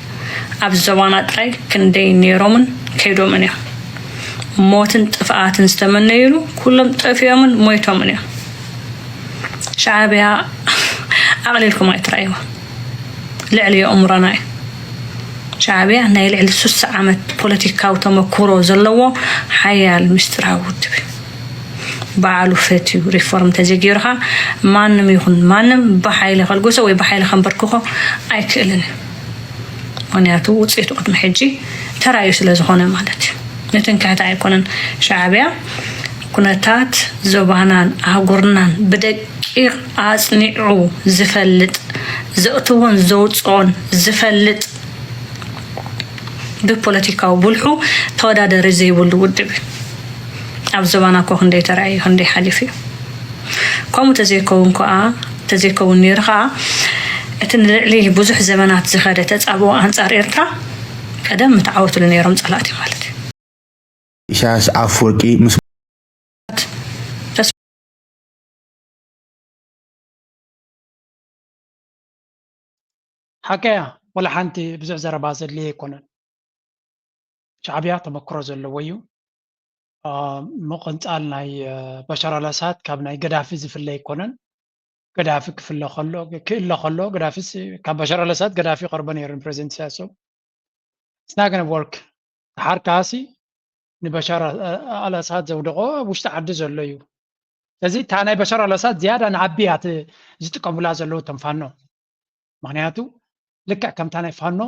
ኣብ ዞባና ጥራይ ክንደይ ነይሮምን ከይዶምን እዮም። ሞትን ጥፍኣትን ዝተመነዩሉ ኩሎም ጠፊኦምን ሞይቶምን እዮም። ሻዕብያ ኣቕሊልኩም ኣይትረኣይዎ፣ ልዕሊ የእምሮና እዩ። ሻዕብያ ናይ ልዕሊ ስሳ ዓመት ፖለቲካዊ ተመክሮ ዘለዎ ሓያል ምስጢራዊ ውድብ እዩ። ባዕሉ ፈትዩ ሪፎርም ተዘይገይሩ ኸዓ ማንም ይኹን ማንም ብሓይሊ ከልግሶ ወይ ብሓይሊ ከንበርክኾ ኣይክእልን እዩ። ምኽንያቱ ውፅኢቱ ቅድሚ ሕጂ ተራእዩ ስለ ዝኾነ ማለት እዩ። ንትምክሕቲ ኣይኮነን። ሻዕብያ ኩነታት ዞባናን ኣህጉርናን ብደቂቕ ኣፅኒዑ ዝፈልጥ፣ ዘእትዎን ዘውፅኦን ዝፈልጥ፣ ብፖለቲካዊ ብልሑ ተወዳደሪ ዘይብሉ ውድብ እዩ። ኣብ ዞባና እኮ ክንደይ ተራእዩ ክንደይ ሓሊፉ እዩ። ከምኡ ተዘይከውን ከኣ ተዘይከውን ነይሩ ከኣ እቲ ንልዕሊ ብዙሕ ዘመናት ዝኸደ ተጻብኦ ኣንጻር ኤርትራ ቀደም ምተዓወትሉ ነይሮም ጸላእቲ ማለት እዩ። ኢሳያስ ኣፈወርቂ ምስ ሓቀያ ወላ ሓንቲ ብዙሕ ዘረባ ዘድልየ ኣይኮነን። ሻዕብያ ተመክሮ ዘለዎ እዩ። ምቕንጻል ናይ በሻር ኣልኣሳድ ካብ ናይ ገዳፊ ዝፍለ ኣይኮነን። ገዳፊ ክፍለ ከሎ ክእለ ከሎ ገዳፊስ ካብ በሻር ኣልኣሳድ ገዳፊ ይቐርቦ ነይሩ ንፕሬዚደንት ኢሳያስ። It's not gonna work። ተሓርካሲ ንበሻር ኣልኣሳድ ዘውደቆ ኣብ ውሽጢ ዓዲ ዘሎ እዩ። ስለዚ እታ ናይ በሻር ኣልኣሳድ ዝያዳ ንዓቢ እያ ዝጥቀሙላ ዘለዉ እቶም ፋኖ። ምኽንያቱ ልክዕ ከምታ ናይ ፋኖ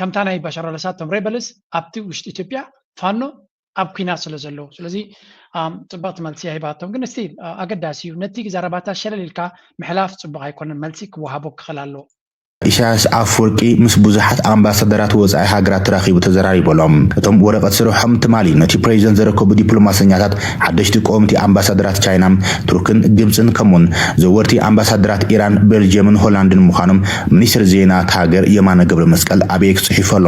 ከምታ ናይ በሻር ኣልኣሳድ እቶም ሬበልስ ኣብቲ ውሽጢ ኢትዮጵያ ፋኖ ኣብ ኲናት ስለ ዘለዉ። ስለዚ ጽብቕቲ መልሲ ሂባቶም። ግን እስቲ ኣገዳሲ እዩ ነቲ ዘረባታ ሸለል ኢልካ ምሕላፍ ጽቡቕ ኣይኮነን። መልሲ ክወሃቦ ክኽእል ኣለዎ። ኢሳያስ ኣፈወርቂ ምስ ብዙሓት ኣምባሳደራት ወጻኢ ሃገራት ተራኺቡ ተዘራሪቡ ኣሎ። እቶም ወረቐት ስርሖም ትማሊ ነቲ ፕሬዚደንት ዘረከቡ ዲፕሎማሰኛታት ሓደሽቲ ቀወምቲ ኣምባሳደራት ቻይና፣ ቱርክን ግብጽን ከምኡውን ዘወርቲ ኣምባሳደራት ኢራን፣ ቤልጅየምን ሆላንድን ምዃኖም ሚኒስትር ዜና እታ ሃገር የማነ ገብረ መስቀል ኣብ ኤክስ ጽሒፉ ኣሎ።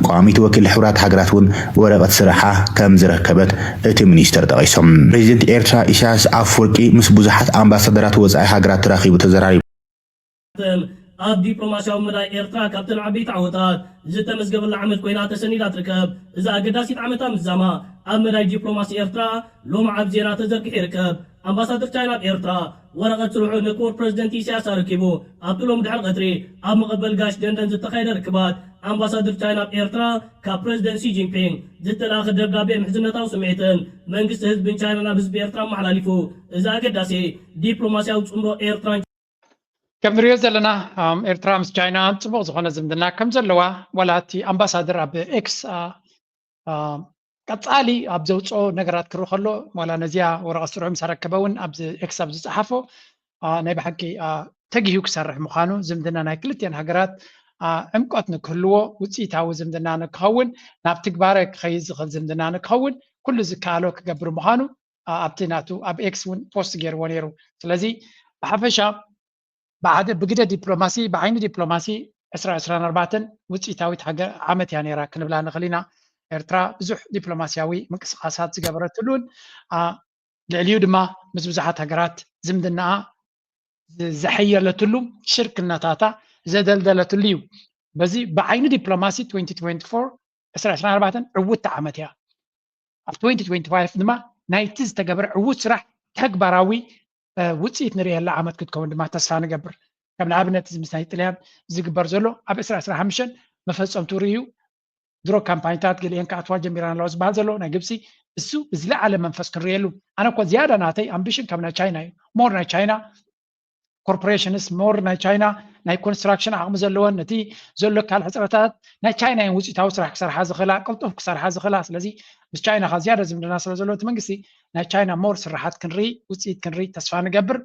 ቀዋሚት ወኪል ሕቡራት ሃገራት እውን ወረቐት ስርሓ ከም ዝረከበት እቲ ሚኒስተር ጠቒሶም። ፕሬዚደንት ኤርትራ ኢሳያስ ኣፈወርቂ ምስ ብዙሓት ኣምባሳደራት ወጻኢ ሃገራት ተራኺቡ ተዘራሪቡ። ኣብ ዲፕሎማሲያዊ መዳይ ኤርትራ ካብተን ዓበይቲ ዓወታት ዝተመዝገበላ ዓመት ኮይና ተሰኒዳ ትርከብ። እዛ ኣገዳሲት ዓመት ኣብ ምዛማ ኣብ መዳይ ዲፕሎማሲ ኤርትራ ሎሚ ዓቢ ዜና ተዘርጊሑ ይርከብ። ኣምባሳደር ቻይና ኣብ ኤርትራ ወረቐት ስርሑ ንክቡር ፕረዚደንት ኢሳያስ ኣረኪቡ። ኣብቲ ሎሚ ድሕሪ ቀትሪ ኣብ መቐበል ጋሽ ደንደን ዝተኻየደ ርክባት ኣምባሳደር ቻይና ኣብ ኤርትራ ካብ ፕረዚደንት ሲ ጂንፒንግ ዝተላእኸ ደብዳቤ ምሕዝነታዊ ስምዒትን መንግስቲ ህዝብን ቻይናን ኣብ ህዝቢ ኤርትራ ኣመሓላሊፉ። እዚ ኣገዳሲ ዲፕሎማሲያዊ ጽምዶ ኤርትራን ከም ንሪኦ ዘለና ኤርትራ ምስ ቻይና ጽቡቕ ዝኾነ ዝምድና ከም ዘለዋ ዋላ እቲ ኣምባሳደር ኣብ ኤክስ ቀጻሊ ኣብ ዘውፅኦ ነገራት ክርኢ ከሎ ዋላ ነዚኣ ወረቐት ስርሑ ምስ ኣረከበ እውን ኣብዚ ኤክስ ኣብ ዝፀሓፎ ናይ ብሓቂ ተጊሁ ክሰርሕ ምዃኑ ዝምድና ናይ ክልቲአን ሃገራት ዕምቆት ንክህልዎ ውፅኢታዊ ዝምድና ንክኸውን ናብ ትግባረ ክኸይድ ዝኽእል ዝምድና ንክኸውን ኩሉ ዝከኣሎ ክገብር ምዃኑ ኣብቲ ናቱ ኣብ ኤክስ እውን ፖስት ገይርዎ ነይሩ። ስለዚ ብሓፈሻ ብሓደ ብግደ ዲፕሎማሲ ብዓይኒ ዲፕሎማሲ ዕስራ ዕስራን ኣርባዕተን ውፅኢታዊት ሃገር ዓመት እያ ነይራ ክንብላ ንኽእል ኢና። ኤርትራ ብዙሕ ዲፕሎማስያዊ ምንቅስቃሳት ዝገበረትሉን ልዕሊኡ ድማ ምስ ብዙሓት ሃገራት ዝምድናኣ ዘሐየለትሉ ሽርክነታታ ዘደልደለትሉ እዩ። በዚ ብዓይኒ ዲፕሎማሲ ዕስራ ዕስራን ኣርባዕተን ዕውትቲ ዓመት እያ። ኣብ ዕስራ ዕስራን ኣርባዕተን ድማ ናይቲ ዝተገበረ ዕዉት ስራሕ ተግባራዊ ውፅኢት ንርእየላ ዓመት ክትከውን ድማ ተስፋ ንገብር። ከም ንኣብነት እዚ ምስ ናይ ጥልያን ዝግበር ዘሎ ኣብ ዕስራ ዕስራን ሓሙሽተን መፈፀምቱ ርእዩ ድሮ ካምፓኒታት ገሊአን ክኣትዋ ጀሚረን ኣለዋ ዝበሃል ዘሎ ናይ ግብፂ እሱ ብዝለዓለ መንፈስ ክንርእየሉ። ኣነ እኮ ዝያዳ ናተይ ኣምቢሽን ካብ ናይ ቻይና እዩ። ሞር ናይ ቻይና ኮርፖሬሽንስ ሞር ናይ ቻይና ናይ ኮንስትራክሽን ዓቕሚ ዘለወን ነቲ ዘሎ ካል ሕፅረታት ናይ ቻይና እየን ውፅኢታዊ ስራሕ ክሰርሓ ዝኽእላ ቅልጡፍ ክሰርሓ ዝኽእላ። ስለዚ ምስ ቻይና ካ ዝያዳ ዝምድና ስለ ዘለዎ እቲ መንግስቲ ናይ ቻይና ሞር ስራሓት ክንርኢ ውፅኢት ክንርኢ ተስፋ ንገብር።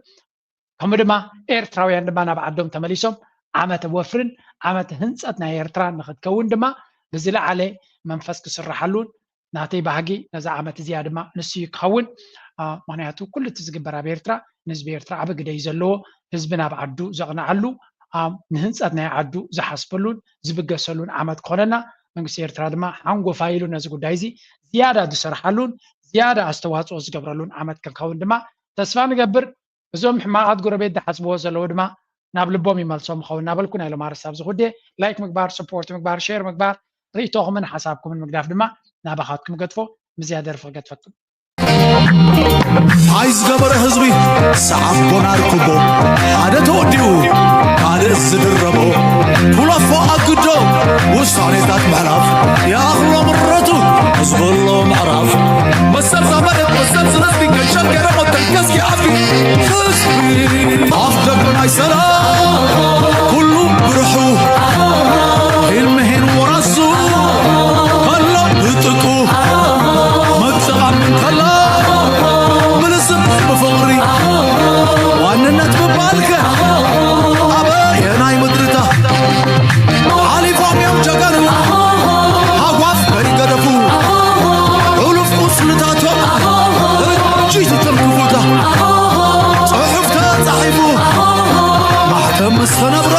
ከምኡ ድማ ኤርትራውያን ድማ ናብ ዓዶም ተመሊሶም ዓመተ ወፍርን ዓመተ ህንፀት ናይ ኤርትራ ንክትከውን ድማ ብዝለዓለ መንፈስ ክስርሓሉን ናተይ ባህጊ ነዛ ዓመት እዚኣ ድማ ንሱ እዩ ክኸውን። ምክንያቱ ኩሉ እቲ ዝግበር ኣብ ኤርትራ ንህዝቢ ኤርትራ ዓቢ ግደ እዩ ዘለዎ። ህዝቢ ናብ ዓዱ ዘቕንዓሉ ንህንፀት ናይ ዓዱ ዝሓስበሉን ዝብገሰሉን ዓመት ክኾነና መንግስቲ ኤርትራ ድማ ሓንጎፋይ ኢሉ ነዚ ጉዳይ እዚ ዝያዳ ዝሰርሓሉን ዝያዳ ኣስተዋፅኦ ዝገብረሉን ዓመት ክንከውን ድማ ተስፋ ንገብር። እዞም ሕማቓት ጎረቤት ዝሓስብዎ ዘለዉ ድማ ናብ ልቦም ይመልሶም ይኸውን እናበልኩ ናይ ሎም ኣርስታ ኣብዚ ጉዴ ላይክ ምግባር፣ ሰፖርት ምግባር፣ ሼር ምግባር፣ ርእይቶኹምን ሓሳብኩምን ምግዳፍ ድማ ናባኻትኩም ገድፎ። ምዝያ ደርፊ ክገድፈኩም። ኣይ ዝገበረ ህዝቢ ሰዓብ ጎናር ኩቦ ሓደ ተወዲኡ ካልእ ዝድረቦ ኩለፎ ኣግዶ ውሳኔታት ምሕላፍ ይኣኽሎ ምረቱ ዝብሎ ምዕራፍ መሰል ዛመደት መሰል ዝነስቢ ከሸገረ ሞተል ከስኪ ዓቢ ህዝቢ ኣፍ ደጎ ናይ ሰላም ኩሉ ብርሑ ሂልምሂን ወራሱ ከሎ ብጥቁ መግፅቓም እንከላ ምልስም ብፍቕሪ ዋንነት ምባልከ ኣበየናይ ምድርታ ሓሊፎም እዮም ጀጋኑ ሃጓፍ ከይገደፉ ሕሉፍ ቁስልታቶም ርጅይ ትትርክፉታ ጽሑፍ ተጻሒፉ ማሕተም ምስ ተነብሮ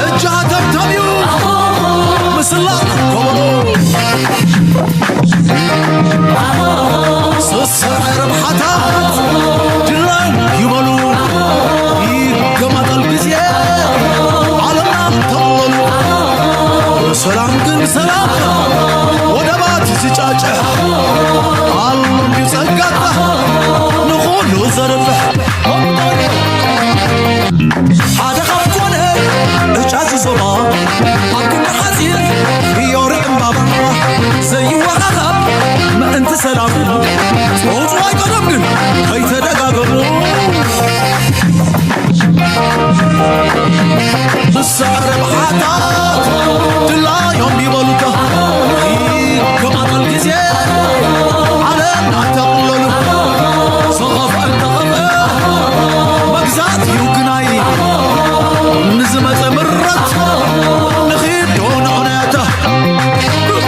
ሕጂ ሃተምተም እዩ ምስላ ከበሮ ስስዐ ረብሓታት ድላዮም ይበሉ ይገማጠል ግዜ ዓለምና ተቕበሉ ሰላም ግን ሰላም ወደባት ዝጫጭሕ ኣሎ እንዲዩ ጸጋታ ንኹሉ ዘርብሕ ሓደ ካብ ኮነ እጫ ዝዞባ